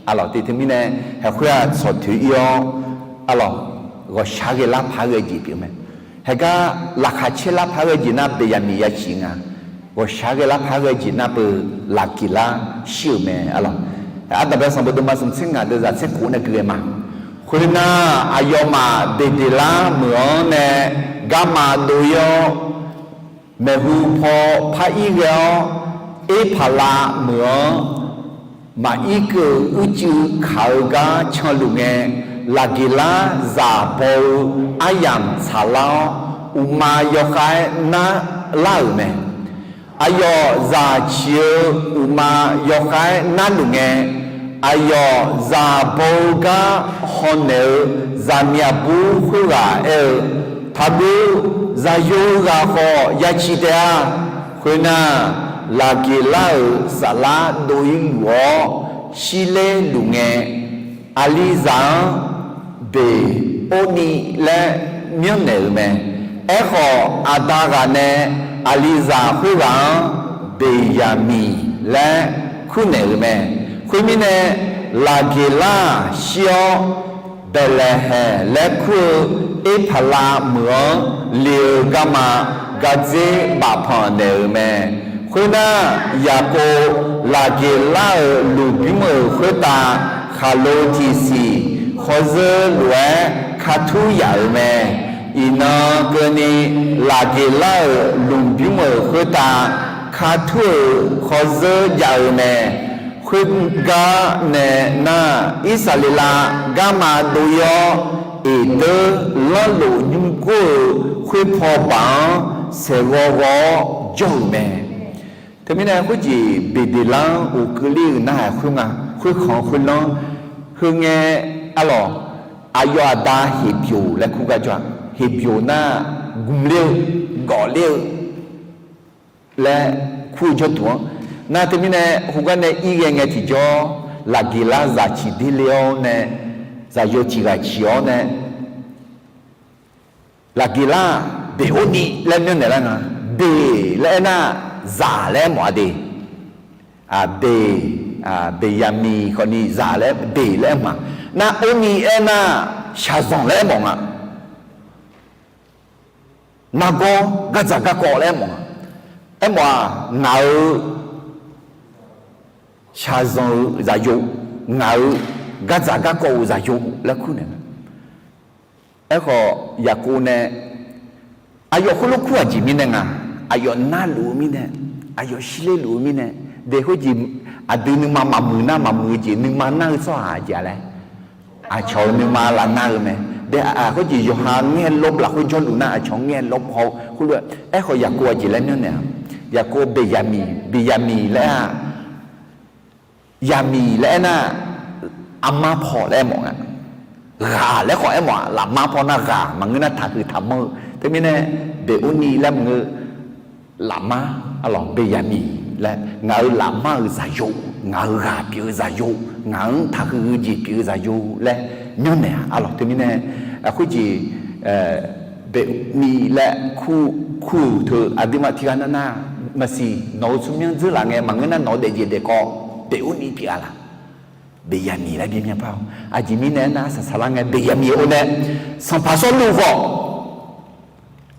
arlawq, te teumirnae haeqkhoer-aq tsawq toeq ir-awr, arlawq, ghawqshaq ghae lar par ghae jeq pyeuf mae. Haeqgar laqkhaq caer lar par ghae jeq nar Beqyaqmiq ya ciq nga. Ghawqshaq ghae lar par ghae jeq nar beu Laqgeqlar shir-euq mae, arlawq. Aqdaq bae sanqbof deuvma smq tser ngaq deuvzaq tser khof nae gui ghae ma. Khoernar, aqyawfmaf Beqdeqlar meuq-anr nae garma dov ir-awr, maeqhu paw par ir ghae-awr, Erpaqlav meuq-anr maqir keuv-euq uicuiv kaq-eu gar canluf ngae, Laqgeqlar zaq baw-eu aryamq tsaqlar-awr, uqma yawkhav-aer narlar-euq mae. Aqyawf zaq ciq-eu uqma yawkhav-aer narluf ngae, aqyawf zaq baw-eu gar hawnaeq-eu zaqmiq aqbur khoerghaq aer-eu, Taqguv, zaqyo ghaq khawf ya ciq taef-a. Khoernar, Laqgeqlar-euq saflar dov ir luf-awr shirler luf ngae, aqlizaq-anr Beqorniv laer myanrnaeq-euq mae. Aerkhawf, aqda ghaq nae aqlizaq khoerghaq-anr Beqyaqmiq laer kurnaeq-euq mae. Khoermirnae, Laqgeqlar-aq shir-awr, Baeqlaeqhaeq laer kur-eu Erpaqlav meuq-anr le-eu garma gardzer bafpanq naeq-euq mae. Khoernar, Yaqkov Laqgeqlar-euq lmqbymr-euq khoertav khaqlo tiqsiq khawr zeur lof-aer kartur yaf-euq mae. Iqnan keuvni, Laqgeqlar-euq lmqbymr-euq khoertav kartur-euq khawr zeur jav-eu mae. Khoergar nae nar, Irsaqleqlav garma dov ir-awr, Eqdeur lanrlof nymrgor-euq khoerpaw baq-anr saeqghawv ghaw-awr jawr-euq mae. Teumirnae khoerjeq Beqdeqlar-anr ghofkeuv ler-euq narhaq khoernga, khoerkhanq khoerlanr, heu ngae, arlawq, aqyawf aqda Heqbyoq laer kur gar jawr-a. Heqbyoq nar, gmq ler-eu, gawf ler-eu laer kur-eu jawrduq-anr. Nar teumirnae heugar nae ir ghae ngae tiqjawr, Laqgeqlar zaq ciq der le-awr nae, zaqyo ciq ghaq ciq-awr nae, Laqgeqlar-aq Beqorniv laer myanrnaeq lar nga. Beq laer aernar, zaq laer aermawf-a de. Beq, Beqyaqmiq khawfni zaq laer Beq laer aermawf-a. Nar Orniv aernar, shaqzanq laer aermawf nga. Nargawr gardzaq garkawv laer aermawf nga. Aermawf-aq, ngaq-euq shaqzanq-euq zaqyo, ngaq-euq gardzaq garkawv-euq zaqyo laer kur naeq nga. Aerkhawf, Yaqkov nae aqyawf khoerlof kur-aq jeq mirnae nga, aqyawf narluf-eu mirnae, aqyawf shirler luf-eu mirnae, De khoerjeq, aqdui nuima maqmuiq nar maqmuiq-eu jeq, nuima nar-eu tsawrhaq jeq-a laer, aqcawq-euq nuima laf nar-eu mae. De khoerjeq yawqha ngaer lawr lafkhoer jawrluf nar aqcawq ngaer lawr paw khoerlof-aer, aerkhawf Yaqkov aqjeq laer myanrnaeq-a. Yaqkov Beqyaqmiq, Beqyaqmiq laer-aq, Yaqmiq laer aernar, armar paw laer aermawf nga. Ghaq laer khawf aermawf-aq, lafmar paw nar ghaq maqngeur nar taqhuiq taqmanr-eu. Teumirnae Bequrni laer maqngeur, lafmar, arlawq Beqyaqmiq laer ngaq-euq lafmar-euq zaqyo, ngaq-euq ghaq pyeuf-eu zaqyo, ngaq-anr taqhuiq-eu jeq pyeuf-eu zaqyo laer myanrnaeq-a, arlawq. Teumirnae khoerjeq Bequrni laer kur, kur-euq teu aqduimaf tiqghaq navnav maqsiq, nawq-euq tsawrmyanr dzeurlaf ngae maqngeur nar nawq-eu daefjeq daefkawv Bequrni pyeuf-a laq. Beqyaqmiq laer bimyan par-awr, aqjeq mirnae aernar, saqsaqlar ngae Beqyaqmiq-eu or nae, sanqpaq Sawrluv khawf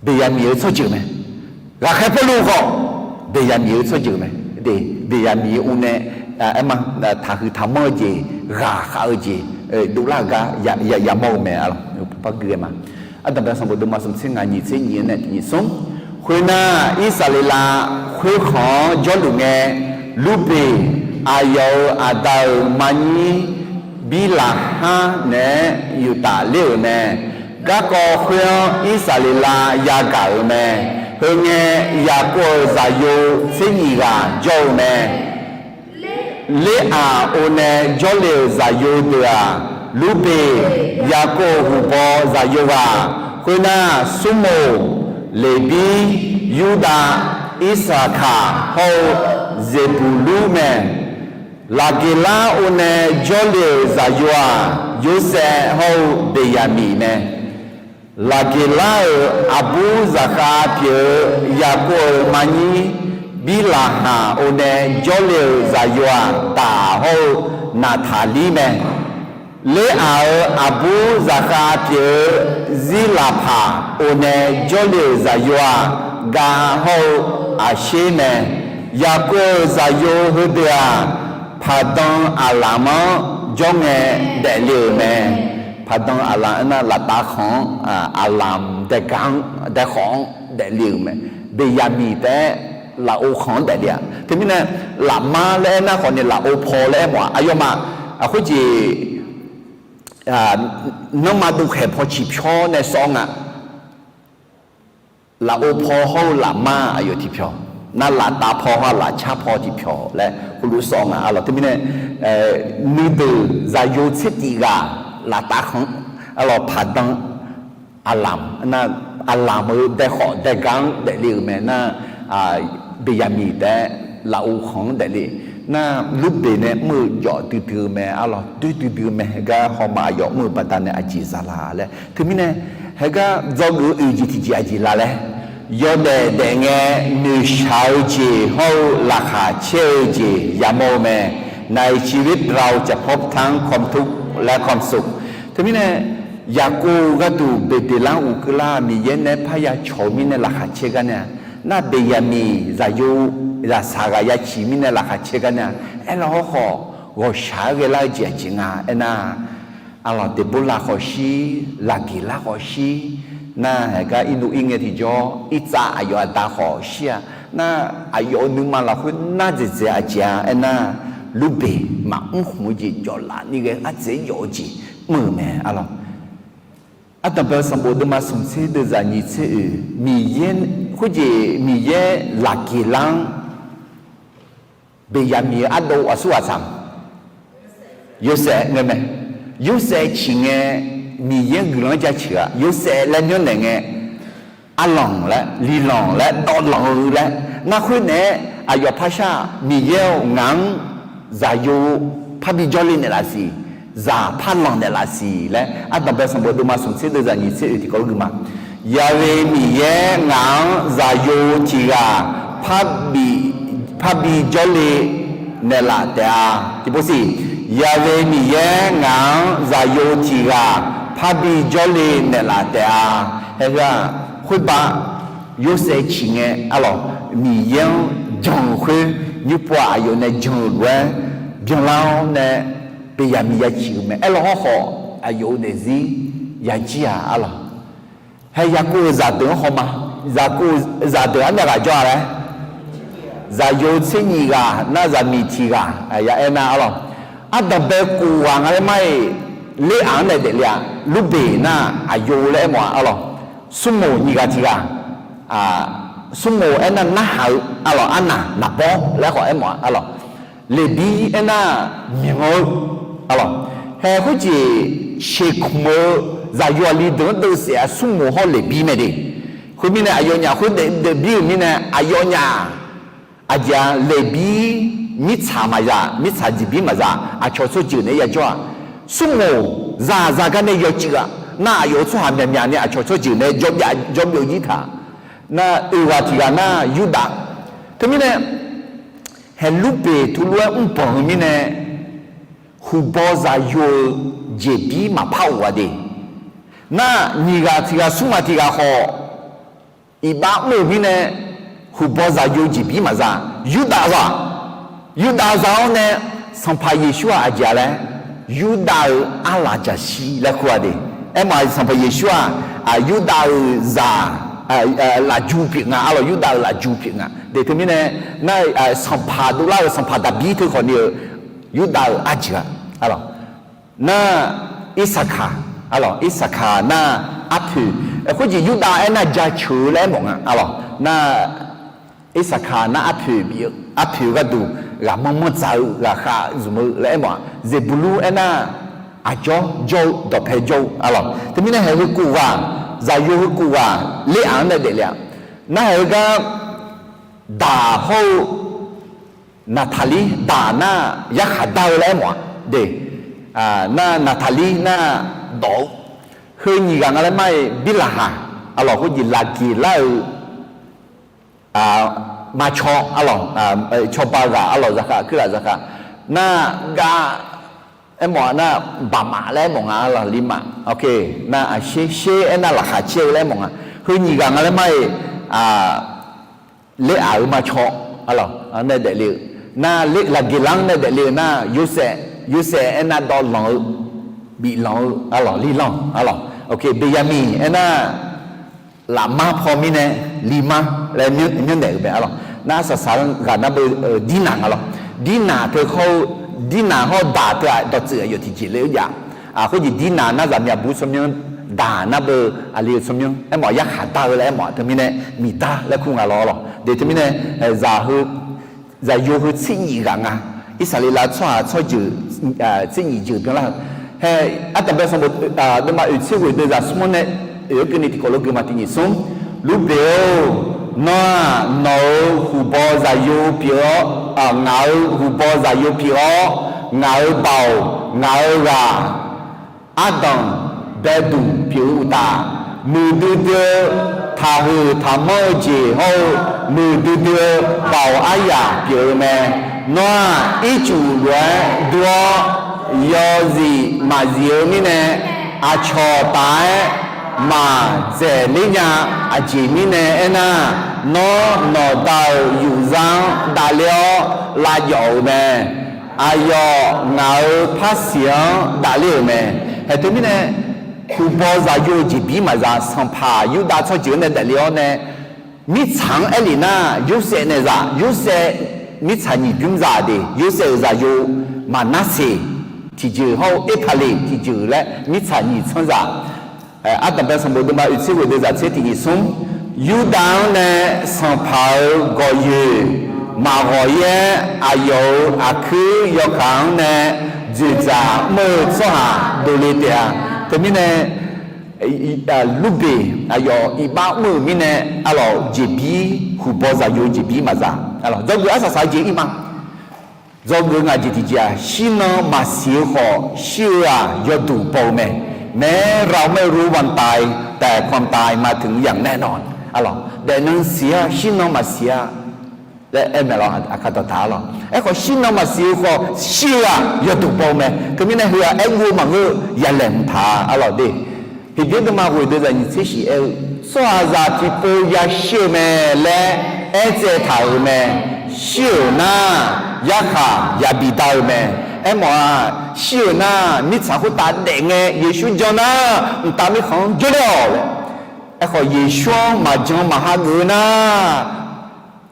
Beqyaqmiq-eu tsawrjeuq mae. Ghaqkhaer Pawrluv khawf Beqyaqmiq-eu tsawrjeuq mae. De, Beqyaqmiq-eu or nae, aerma, taqhuiq taqmanr-eu jeq, ghaqkhav-eu jeq, dovlar-euq gar yamawr-eu mae, arlawq. Par gui ghae ma. Ardanqbae sanqbof deuvma smq tser ngaq nyiq tser nyiq-anr nae tiq nyiq smr. Khoernar, Irsaqleqlav khoerkhanq-anr jawrluf ngae, Lurbeq, aqyawf-euq aqda-euq marnyir Birlaqhar naeq-aer yuftaf ler-euq mae. Garkawv khoer-anr Irsaqleqlav yagaq-euq mae. Heu ngae, Yaqkov-euq zaqyo tser nyiq ghaq jawr-eu mae. Leraq or nae jawrle-euq zaqyo deuq-aq, Lurbeq, Yaqkov-euq huqbaw zaqyo ghaq, khoernar, Smrmuiq, Leqbir, Yurdav, Irsaqkaq hawr-eu Zeqbuqlur mae. Laqgeqlar or nae jawrle-euq zaqyo-aq, Yorsaev hawr-eu Beqyaqmiq mae. Laqgeqlar-euq aqbur zaqkhav pyeuf-eu Yaqkov-euq marnyir Birlaqhaq or nae jawrle-euq zaqyo-aq, Daq hawr-eu Naqtaqlir mae. Leraq-euq aqbur zaqkhav pyeuf-eu Zirlaqpaq or nae jawrle-euq zaqyo-aq, Gav hawr-eu Aqsher mae. Yaqkov-euq zaqyo heudeuq-aq, Paqdan Aqlamq-anr jawr ngae daefle-euq mae. Paqdan Aqlamq aernar, laftav khanq-anr, Aqlamq daegar-anr daekhawf-anr daefle-euq mae. Beqyaqmiq taef-aer lafov khanq-anr daefle-a. Teumirnae, lafmar laer aernar khawf ni lafov paw laer aermawf-a. Aqyawfmaf khoerjeq nanrma dovkhaeq paw ciqpyawr nae sawr nga. Lafov paw hawr-eu lafmar aqyawf tiqpyawq, nar laftav paw hawr lafcar paw tiqpyawq laer heulof sawr nga, arlawq. Teumirnae, nuideuq zaqyo tser tif ghaq laftav khanq-anr, arlawq, Paqdan Aqlamq, nar, Aqlamq-euq daekhawf daegar-anr daefle-euq mae. Nar, Beqyaqmiq taef-aer lafov khanq-anr daefle. Nar, Lurbeq nae mr-eu jawf duidui-eu mae, arlawq, doer duidui-eu mae. Heugar hawma aqyawf mr-eu baqdanae aqjeq zala laer. Teumirnae, heugar dzawgeuf-eu oeq jeq tiqjeq aqjeq la laer, yawdaef daef ngae noeqshaq-eu jeq hawr-eu laqkhaq caer-eu jeq yamawr-eu mae. ในชีวิตเราจะพบทั้งความทุกข์และความสุข Teumirnae, Yaqkov gharduq Beqdeqlar uqkeuvlar Miqyaer nae parya cawq-eu mirnae laqkhaq caer gar nae-a. Nar, Beqyaqmiq zaqyo zaqsaq ghaq ya ciq mirnae laqkhaq caer gar nae-a. Aerlar hawrkhawf, ghawqshaq-aer ghaelar-eu jeq aqjeq nga aernar, arlawq, Deqborlaf khawf shir, Laqgeqlar khawf shir. Nar, haegar irnov ir ngae tiqjawr, Irtsav aqyawf aqda khawf shir-a. Nar, aqyawf-euq nuima lafkhoer nar dzaeqdzaeq aqjeq-a aernar, Lurbeq maqmr khmq-eu jeq jawflaf ni ghae ardzaeq-aer jawf-eu jeq mr-euq mae, arlawq. Ardanqbae sanqbof deuvma smq tser deuvzaq nyiq tser oeq, Miqyaer, khoerjeq Miqyaer Laqgeqlar-anr Beqyaqmiq-euq ardov aqsur ghaq tsaq-a, Yorsaev ngae mae. Yorsaev ciq ngae, Miqyaer-anr guiqlanq-anr jaceuq-a. Yorsaev laer myanrnaeq ngae, arlanq laer, lilanq laer, dawvlanq-eu laer, nar khoer naeq-aer aqyawf parshar-aq, Miqyaer-or, ngaq-anr zaqyo parbi jawrle naeqlaf siq, zaq parlanq naeqlaf siq laer, Ardanqbae sanqbof deuvma smq tser deuvzaq nyiq tser oeq tiqkawv gui ma. Yaqve Miqyaer ngaq-anr zaqyo tiq ghaq parbi, parbi jawrle naeqlaf taef-a. Tiqpov siq, Yaqve Miqyaer ngaq-anr zaqyo tiq ghaq parbi jawrle naeqlaf taef-a. Hae heu-aq, khoerbav Yorsaev ciq ngae, arlawq, Miqyaer-anr jan-euq khoer, nymrpov-aq aqyawf nae jan-euq lof-aer byanlar-awr nae Beqyaqmiq ya ciq-euq mae. Aerlaw hawrkhawf, aqyawf-euq daefzir ya jir-aq, arlawq. Hae Yaqkov-euq zaqdeuq-anr hawma. Yaqkov-euq zaqdeuq arnaeq ghaq jawr-a laer, zaqyo tser nyif ghaq nar zaqmiq tiq ghaq ya aer nar arlawq. Ardanqbae kof ghaq nga laer mar-iq, ler-aq-anr nae daefle-a. Lurbeq nar aqyo laer aermawf-a arlawq. Smrmoq nyiq ghaq tiq ghaq, smrmoq aernar narhaq-eu arlawq, arnaq naqbawr laer khawf aermawf-a arlawq. Leqbir aernar myanq-eu arlawq. Hae khoerjeq sheqkmq-eu zaqyo aqli deuq-anr deuvsaef-a smrmoq hawr leqbir mae de. Khoermirnae aqyawfnyaf khoer daefbir-euq mirnae aqyawfnyaf aqjeq-a leqbir mirtsaq maqzaq, mirtsaq jeqbir maqzaq, aqcawq tsawrjeuq naeq-aer yajawr-aq, smrmoq zaqzaq gar nae yawcuiv-a. Nar aqyawf-euq tsawrhaq myaqmyaq ni aqcawq tsawrjeuq nae jawrbyaf jawrbyov jir taq. Nar oeq ghaq tiq ghaq nar Yurdav. Teumirnae hae lurbeq tuvlof-aer mrbanq-eu mirnae huqbaw zaqyo-eu jeqbir maqpar of-a de. Nar nyiq ghaq tiq ghaq smr ghaq tiq ghaq khawf iqbax mr-euq mirnae huqbaw zaqyo jeqbir maqza. Yurdav za, Yurdav za-awr nae Sanqpaq Yeqsur-aq aqjeq-a laer, Yurdav-euq arlaqjaqshir laer kur-a de. Aermawf-a Sanqpaq Yeqsur-aq, Yurdav-euq zaq lafju pyeuf nga arlawq, Yurdav-euq lafju pyeuf nga de. Teumirnae nar sanqpaq dovlar-euq sanqpaq daqbir teu khawf ni-euq Yurdav-euq arjeuq-a arlawq. Nar Irsaqkaq arlawq, Irsaqkaq nar arpoeq, khoerjeq Yurdav aernar jaceuq-eu laer aermawf nga arlawq. Nar Irsaqkaq nar arpoeq bif-eu, arpoeq gharduq ghaqmanr manr dzaq-eu ghaqkhav zmq-eu laer aermawf-a. Zeqbulur aernar aqjawr jawr-eu dawqpae jawr-eu arlawq. Teumirnae haeq heu kof ghaq, zaqyo heu kof ghaq ler-aq-anr nae daefle-a. Nar haeq heu gar daq hawr-eu Naqtaqlir daq nar yarkhaq dar-eu laer aermawf-a de. Nar Naqtaqlir nar dawq-eu heu nyiq ghaq nga laer mar-iq Birlaqhaq arlawq, khoerjeq laqgeq lar-eu marcaw arlawq, cawba ghaq arlawq, zaqkhav kuirlaf zaqkhav nar gav aermawf-a nar baqmaf laer aermawf nga arlawq, limaf. Nar aqsher sher aernar laqkhaq caer-eu laer aermawf nga. Heu nyiq ghaq nga laer mar-iq ler-aq-euq marcaw arlawq nae daefle-eu nar, laqgeq lar-anr nae daefle-eu nar Yorsaev, Yorsaev aernar dawvlanq-eu, biflanq-eu arlawq, lilanq arlawq. Beqyaqmiq aernar lafmar paw mirnae limar laer myanrnaeq-euq mae arlawq. Nar arsaq saq-anr ghaq nar beu Dirnaq nga lawq. Dirnaq teu hawr-eu, Dirnaq hawr-eu daq teu-aq dawqtsuif aqyawf tiqjeq le-eu jav. Khoerjeq Dirnaq nar zaqmiq aqbur tsawrmyanr, daq nar beu aqli-eu tsawrmyanr aermawf, yarkhaq dar-eu laer aermawf-a. Teumirnae miqdar laer kur nga lawr lawq de. Teumirnae zaq heu zaqyo heu tser nyif ghaq nga. Irsaqleqlav tsawrhaq tsawrjeuq tser nyif jeuq byanlar-eu. Hae, ardanqbae sanqbof deuvma oeq tser ghoeq deuv zaq smr-anr nae oeq-aer keuvni tiqkawv lof geufma tiq nyif smr. Lurbeq-or, nawr-aq nawq-euq huqbaw zaqyo pyeuf-awr, ngaq-euq huqbaw zaqyo pyeuf-awr, ngaq-euq baoq, ngaq-euq ghaq, ardanq baeduq pyeuf-eu uqtaf, muiqdui dui-eu taqhuiq taqmanr-eu jeq hawr-eu, muiqdui dui-eu baoq aryaq pyeuf-eu mae. Nawr-aq ircuf lof-aer dur-awr, yawzif maqzif-eu mirnae, aqcawq taf-aer maq dzaeqler nya. Aqjeq mirnae aernar, nawr nawqda-euq yufzar-anr davler-awr lavjawf-euq mae. Aqyawf ngaq-euq parsiq-anr davler-euq mae. Haeq teumirnae, huqbaw zaqyo-eu jeqbir maqza, sanqpaq Yurdav tsawrjeuq-anr nae daefle-awr nae, mirtsaq-anr aerlef nar, Yorsaev nae zaq, Yorsaev mirtsaq nyiq bymr zaq de, Yorsaev-euq zaqyo Maqnarseq tiqjeuq hawr-eu Erpaqleq tiqjeuq laer mirtsaq nyiq tsanr zaq. Ardanqbae sanqbof deuvma oeq tser ghoeq deuv zaq tser tiq nyif smr. Yurdav-anr nae sanqpaq-euq gawqyoeq maqghawq-ir-aer, aqyawf-euq aqkuir yawkaq-anr nae dzoeqdzaq mr-eu tsawrhaq dovle taef-a. Teumirnae, Lurbeq aqyawf iqbax mr-euq mirnae, arlawq jeqbir huqbaw zaqyo jeqbir maqza. Dzawgeuf arsaq saq-eu jeq ir ma. Dzawgeuf ngaq jeq tiqjeq-aq, shirnan maqsiq-eu khawf shir-eu-aq yawduq baw-eu mae. แม้เราไม่รู้วันตาย แต่ความตายมาถึงอย่างแน่นอน arlawq. Daefnan siq-a, shirnan maqsiq-a laer aer mae lawq, aqkar dawqtaq arlawq. Aerkhawf shirnan maqsiq-eu khawf shir-eu-aq yawduq baw-eu mae. Teumirnae heu-aq aergov maqngeur-eu yalaeq mqtaq-a arlawq de. Heqbyaer deuvma ghoeq deuv zaq nyiq tser shiq aer-eu, tsawrhaqzaq tiqpov yashir-eu mae laer aertsaev taq-euq mae. Shir-euq nar yarkhaq yabi dar-eu mae. Aermawf-aq, shir-euq nar mirtsaq khoertav daefngae Yeqsur jan nar, mqtav mirkhanq-anr jawrle-awq laer. Aerkhawf Yeqsur-anr maqjan maqha geuf-eu nar,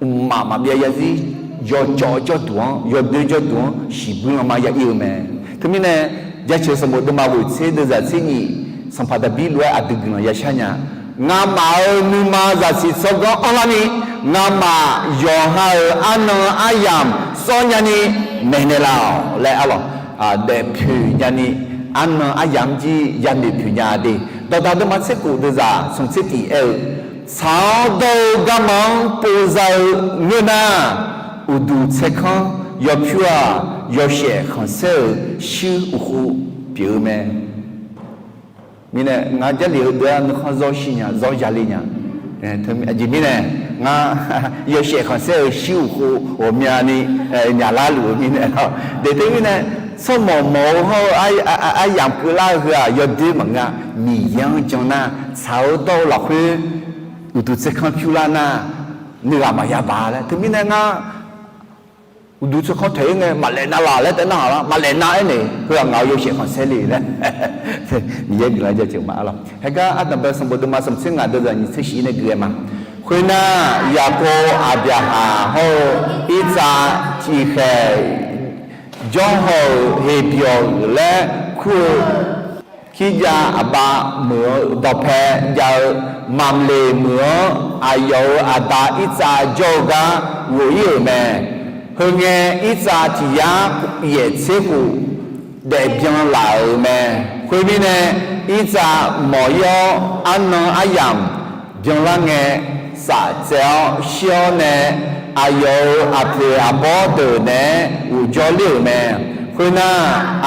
mqmaq maqbyav yarzir yawcawv jawrduq-anr, yawdoer jawrduq-anr shiqbuir lanma ya ir-eu mae. Teumirnae, Jaceuq sanqbof deuvma ghoeq tser deuvzaq tser nyif, sanqpaq Daqbir lof-aer aqdui guiqlanq yashar nya. Ngamaf-euq nuima zaqsiq tsawrganr anrlar ni, ngamaf yawqha-euq arnan aryamq sawr nyani maeqnaeq laf-awq laer arlawq, daefpoeq nyani, arnan aryamq jir yanoeq poeq nya de. Dawqdaq deuvma tser khof deuvzaq smq tser tif aer-eu, tsaq-awr dawr-eu garma-anr povza-eu ngeur nar, uqduq tsaerkanr yawpyur-aq, yawshaef khanqsaer-euq shuir uqkhov pyeuf-eu mae. Mirnae ngar Jarlif heudeuq-anr nuikhanr zawr shir nya, zawr yale nya. Aqjeq mirnae, ngar yawshaef khanqsaer-euq shuir uqkhov ghawqmyani nyaqlar luf-eu mirnae lawr. Daeq teumirnae, tsawrmawq mawq-eu hawr-eu aryamq keuvlar-eu heu-aq yawdoer maqngeur-a. Miqyaer-anr jan nar, tsaq-awr dawr-eu lafkhoer uqduq tsaerkanr pyurlar nar, nuighaq maqya baq laer. Teumirnae ngar uqduq tsaerkanr taeq-ir ngae maqlaef nav laf laer taef narhaq lar, maqlaef nav aernaeq, heu-aq ngaq-euq yawshaef khanqsaer le laer Miqyaer guiqlanq jaceuq ma arlawq. Haegar ardanqbae sanqbof deuvma smq tser ngaq deuvzaq nyiq tser shif nae gui-aer ma. Khoernar, Yaqkov, Aqbyaqhaq hawr-eu Irtsav tiqkhaeq jawrhaw-euq Heqbyawq laer kur-eu Kirjav aqbav meuq-eu dawqpae jav-eu Mamqleq meuq-anr aqyawf-euq aqda Irtsav jawr-eu gar ghof-ir-euq mae. Heu ngae, Irtsav tiq yar yaeq tser khof daefbyan laf-euq mae. Khoermirnae, Irtsav mawq-ir-awr, arnan aryamq byanlar ngae, saf tsaev-awr shir-awr nae, aqyawf-euq aqpoeq aqbawr deuq naeq-aer ghofjawr ler-euq mae. Khoernar,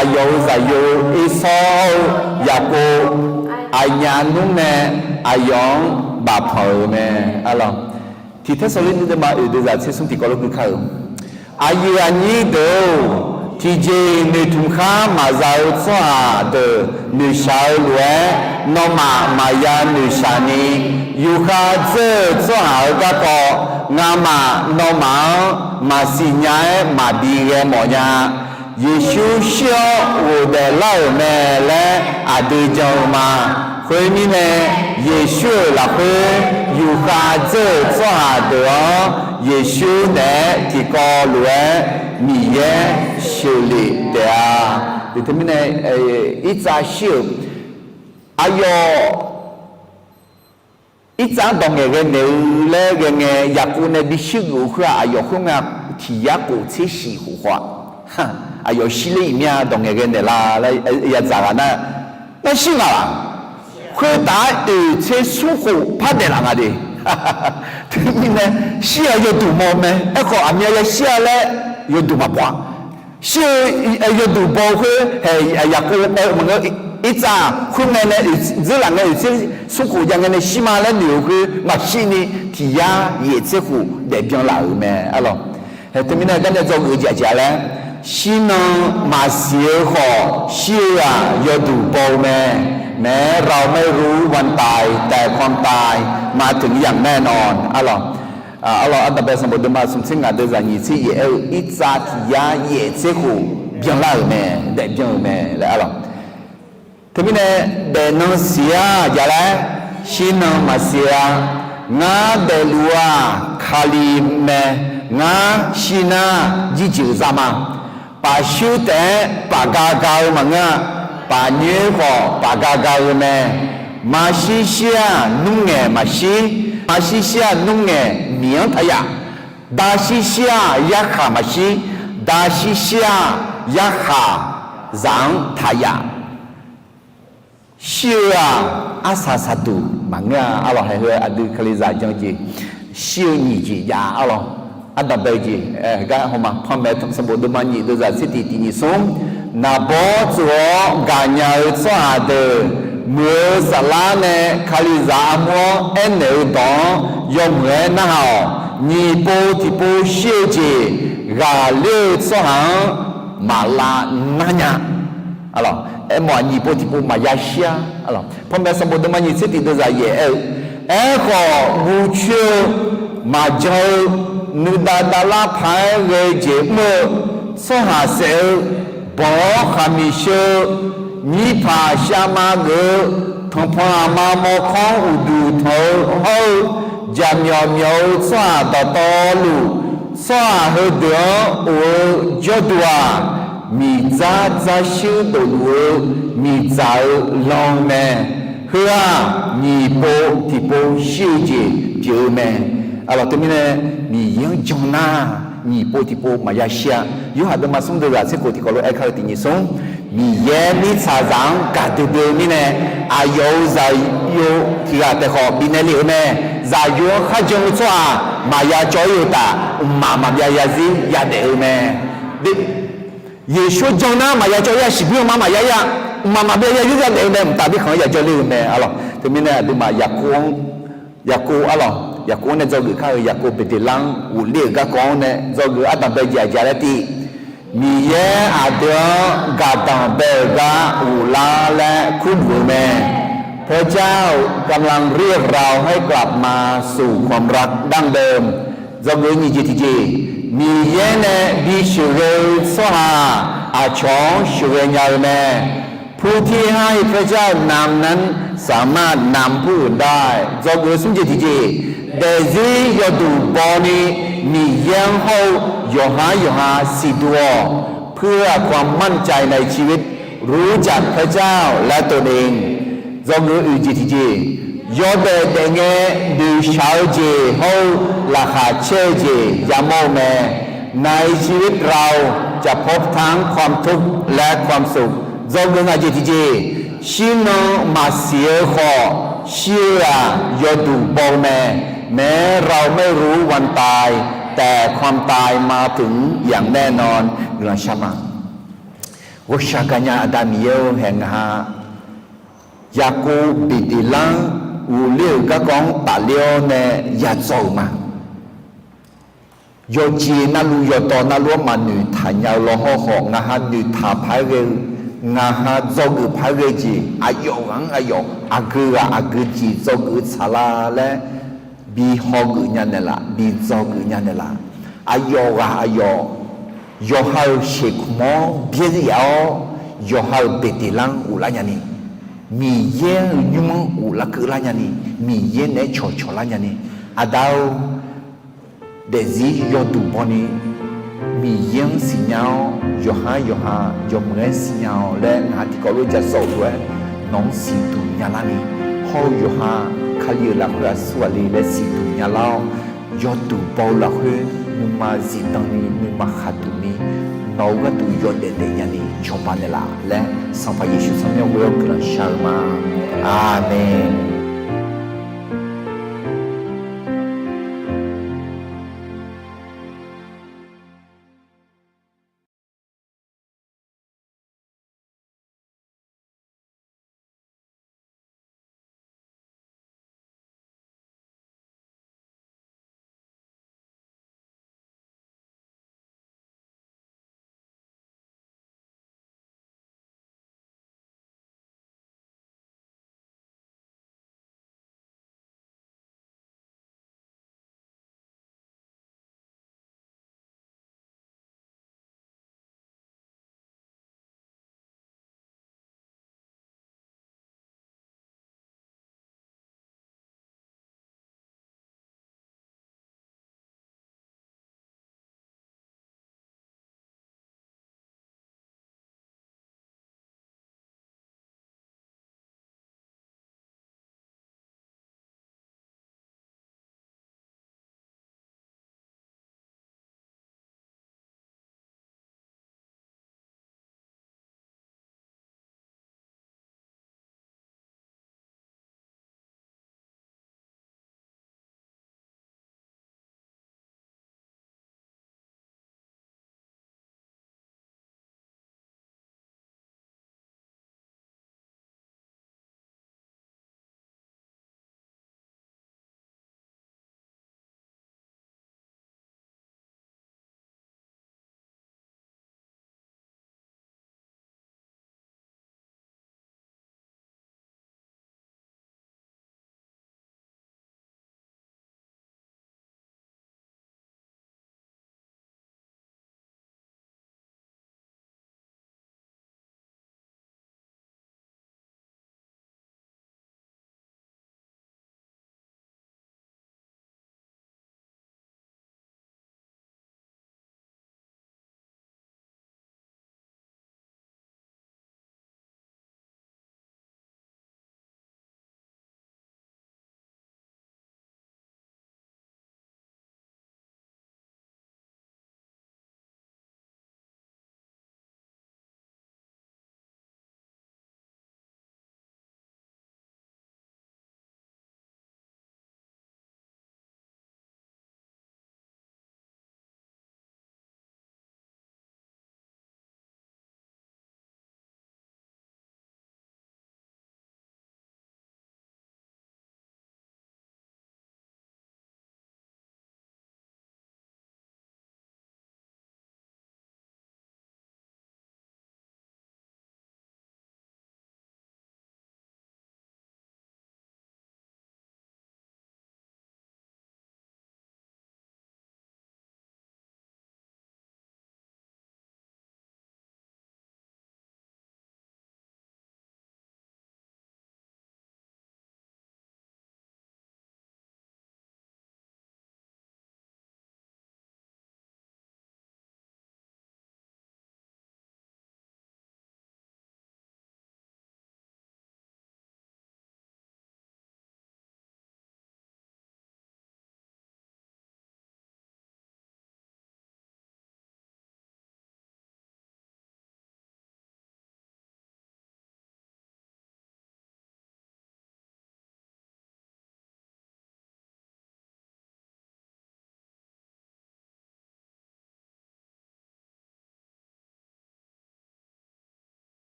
aqyawf-euq zaqyo Ersawr hawr-eu Yaqkov aqnyaf nmr nae aqyawf-anr bafpanq-euq mae. Arlawq, Tiq Tersaqlor nyiq deuvma oeq deuvzaq tser smr tiqkawv lof gui kar-euq, aqyuif aqnyir deuq-or, tiqjeq-iq noeqtmq khar maqza-eu tsawrhaq deuq noeqshaq-eu lof-aer, nawmaf maqya noeqshaq ni, yufkhav dzeur-eu tsawrhaq-euq garkawv ngamaf nawmaf-anr maqsiq nya-aer maqbi ghae mawf nya. Yeqsur shir-awr ghofdaef lar-euq mae laer aqdui jan-eu ma. Khoermirnae, Yeqsur-euq lafkhoer yufkhav dzeur-euq tsawrhaq deuq-anr Yeqsur naeq-aer tiqkawv lof-aer Miqyaer sheuqlef taef-a. Teumirnae, Irtsav shir-euq aqyawf Irtsav-anr dawq ngaeqghae naeq-eu laer ghae ngae, Yaqkov nae bi shuir geuf-eu khoer-aq, aqyawf khoerngae tiq yar khof tser shif khof khawf-aq, aqyawf shir ler-iq mir-a, dawq ngaeqghae naeqlaf laer yadzaq ghaq nar, nar shir ngaq laq? Khoertav-aer oeq tser smr khof par daef laf nga de. Teumirnae, shir-aq yawduq baw mae. Aerkhawf, aqmyan yashir-a laer yawduq maqbaw-a. Shir-eu yawduq baw-eu khoer hae, Yaqkov aer-eu maqngeur, Irtsav khoerngae nae dzeur laf ngae oeq tser smr khof jav ngae nae shir ma laer noeq-eu khoer maqshir ni, tiq yar yaeq tser khof daefbyan laf-euq mae arlawq. Hae, teumirnae garnae dzawgeuf-eu jeq aqjeq-a laer, shirnan maqsiq-eu khawf shir-eu-aq yawduq baw-eu mae. แม้เราไม่รู้วันตาย แต่ความตายมาถึงอย่างแน่นอน arlawq. Arlawq, ardanqbae sanqbof deuvma smq tser ngaq deuvzaq nyiq tser yaeq aer-eu, Irtsav tiq yar yaeq tser khof byanlar-euq mae, daefbyan-euq mae laer arlawq. Teumirnae, daefnan siq-a jav laer, shirnan maqsiq-a. Ngar daefluf-aq Kali mae. Ngar shir nar jirjeuq za ma. Pafshuir taef-aer pafga ga-eu maqngeur-a. Pafnyoer khawf pafga ga-eu mae. Maqshir shir-aq nmr ngaeq maqshir. Maqshir shir-aq nmr ngaeq miq-anr taqyaf. Dashir shir-aq yarkhaq maqshir. Dashir shir-aq yarkhaq zaq-anr taqyaf. Shir-eu-aq arsaq saqduq maqngeur-a arlawq. Haeq heu aqdui Kalizaq jan-eu jeq, shir-eu nyiq jeq jav arlawq. Ardanqbae-eu jeq gar hawma, panmaeq sanqbof deuvma nyiq deuvzaq tser tiq tiq nyiq smr, naqbawr tsof-awr gaqnya-eu tsawrhaq deuq, muiq-eu saflar nae Kalizaq armur-anr aernaeq-eu dawq-anr yawmuiq-aer narhaq-awq. Nyiq pov tiqpov shir-eu jeq ghaqler-eu tsawrhaq-anr maqlav nar nya. Aermawf-aq nyiq pov tiqpov maqya shir-a. Panmaeq sanqbof deuvma nyiq tser tiq deuvzaq yaeq aer-eu, aerkhawf guv coer-eu maqjan-eu nuidav davlar paq-aer ghae-eu jeq mr-eu tsawrhaq saef-eu banq-awr khaqmiq sheu-eu mirpaq shavma geuf-eu tanqpanq aqma mawrkawr-anr uqduq tanq-eu hawr-eu Jaqmyawf myawf-eu tsawrhaq dawqtawvluf, tsawrhaq heudeuq-anr of-eu jawrduq-aq, miqdzar dzarshuir dofluf-eu miqdzaq-eu lan-eu mae. Heu-aq, nyiq pov tiqpov shir-eu jeq pyeuf-eu mae. Aqlawq teumirnae, Miqyaer-anr jan nar, nyiq pov tiqpov maqya shir-a. Yorhaq deuvma smr deuq ghaq tser khof tiqkawv lof-aer kar-eu tiq nyiq smr, Miqyaer mirtsaqzaq-anr gaqdui dui-eu mirnae, aqyawf-euq zaqyo tiq ghaq taef khawf bifnaeq lef-eu mae. Zaqyo-anr kharjan-eu tsawrhaq maqya cawv-ir-eu uqtaf, mqmaq maqbyav zarzir yadaef-eu mae. Yeqsur jan nar maqya cawv-ir-a, shiqbuir-anr ma maqya-ir-a, mqmaq maqbyav zarzir yadaef-eu mae. Mqtav birkhanq-anr yajawr ler-eu mae. Aqlawq teumirnae aqduimaf Yaqkov-anr, Yaqkov aqlawq, Yaqkov-anr nae dzawgeuf kar-eu, Yaqkov Beqdeqlar-anr ghofler-euq garkawv-anr nae dzawgeuf-eu ardanq bae jeq aqjeq laer tiv, Miqyaer aqdui-anr gaqdanq bae-euq gar ghoflar laer kurluf-eu mae. พระเจ้ากำลังเรียกเราให้กลับมาสู่ความรักดั้งเดิม Dzawgeuf nyiq jeq tiqjeq, Miqyaer nae bisheuqghae-eu tsawrhaq aqcawq-anr sheuqghae nya-eu mae. ผู้ที่ให้พระเจ้านำนั้นสามารถนำผู้อื่นได้ Dzawgeuf smr jeq tiqjeq, daefzir yawduq bawni Miqyaer-anr hawr-eu yawqhar yawqha siqduq-awq. เพื่อความมั่นใจในชีวิต รู้จักพระเจ้าและตนเอง Dzawgeuf oeq jeq tiqjeq, yawdaef daefngae noeqshaq-eu jeq hawr-eu laqkhaq caer-eu jeq yamawr-eu mae. ในชีวิตเราจะพบทั้งความทุกข์และความสุข Dzawgeuf ngaq jeq tiqjeq, shirnan maqsiq-eu khawf, shir-eu-aq yawduq baw-eu mae. แม้เราไม่รู้วันตาย แต่ความตายมาถึงอย่างแน่นอน Guiqlanq shar ma. Ghawqshaq gaqnya Aqda Miqyaer-or, haeq ngaq ha Yaqkov Beqdeqlar-anr ghofler-euq garkawv-anr tafler-awr nae yadzaw-euq ma. Yawqjeq navluf yawqdawq navluf-anr maqnoeqtaq nya-eu law hawr khawf, ngaq ha noeqtaq paq-aer ghae-eu, ngaq ha dzawgeuf paq-aer ghae jeq aqyawf ghaq-anr aqyawf, aqgeu ghaq aqgeu jeq dzawgeuf-eu tsaqlar laer bi hawgeuf nya naeqlaf, bi dzawgeuf nya naeqlaf. Aqyawf ghaq aqyawf, yawqha-euq sheuqkmq-anr byaerdzae yaf-awr, yawqha-euq Beqdeqlar-anr ghoflar nyani, Miqyaer-euq nymr-anr ghoflar keuvlar nyani, Miqyaer naeq-aer cawqcawq lar nyani, Aqda-or, daefzir yawduq bawni Miqyaer-anr siqnya-awr, yawqha yawqha yawmuiq-aer siqnya-awq laer ngaq ha tiqkawv lof-aer ja sawf-euq lof-aer nawq-anr siqduq nyalar ni, hawr-eu yawqha Kali-euq lafkhoer aqsur ghaq le laer siqduq nyalar-awr, yawduq baw-eu lafkhoer nuima zifdan ni, nuima khaqduq ni, nawq-euq gharduq yawdaef daef nyani cawba naeqlaf laer, Sanqpaq Yeqsur tsawrmyanr ghoe-awr guiqlanq shar-eu ma. Aqmeq.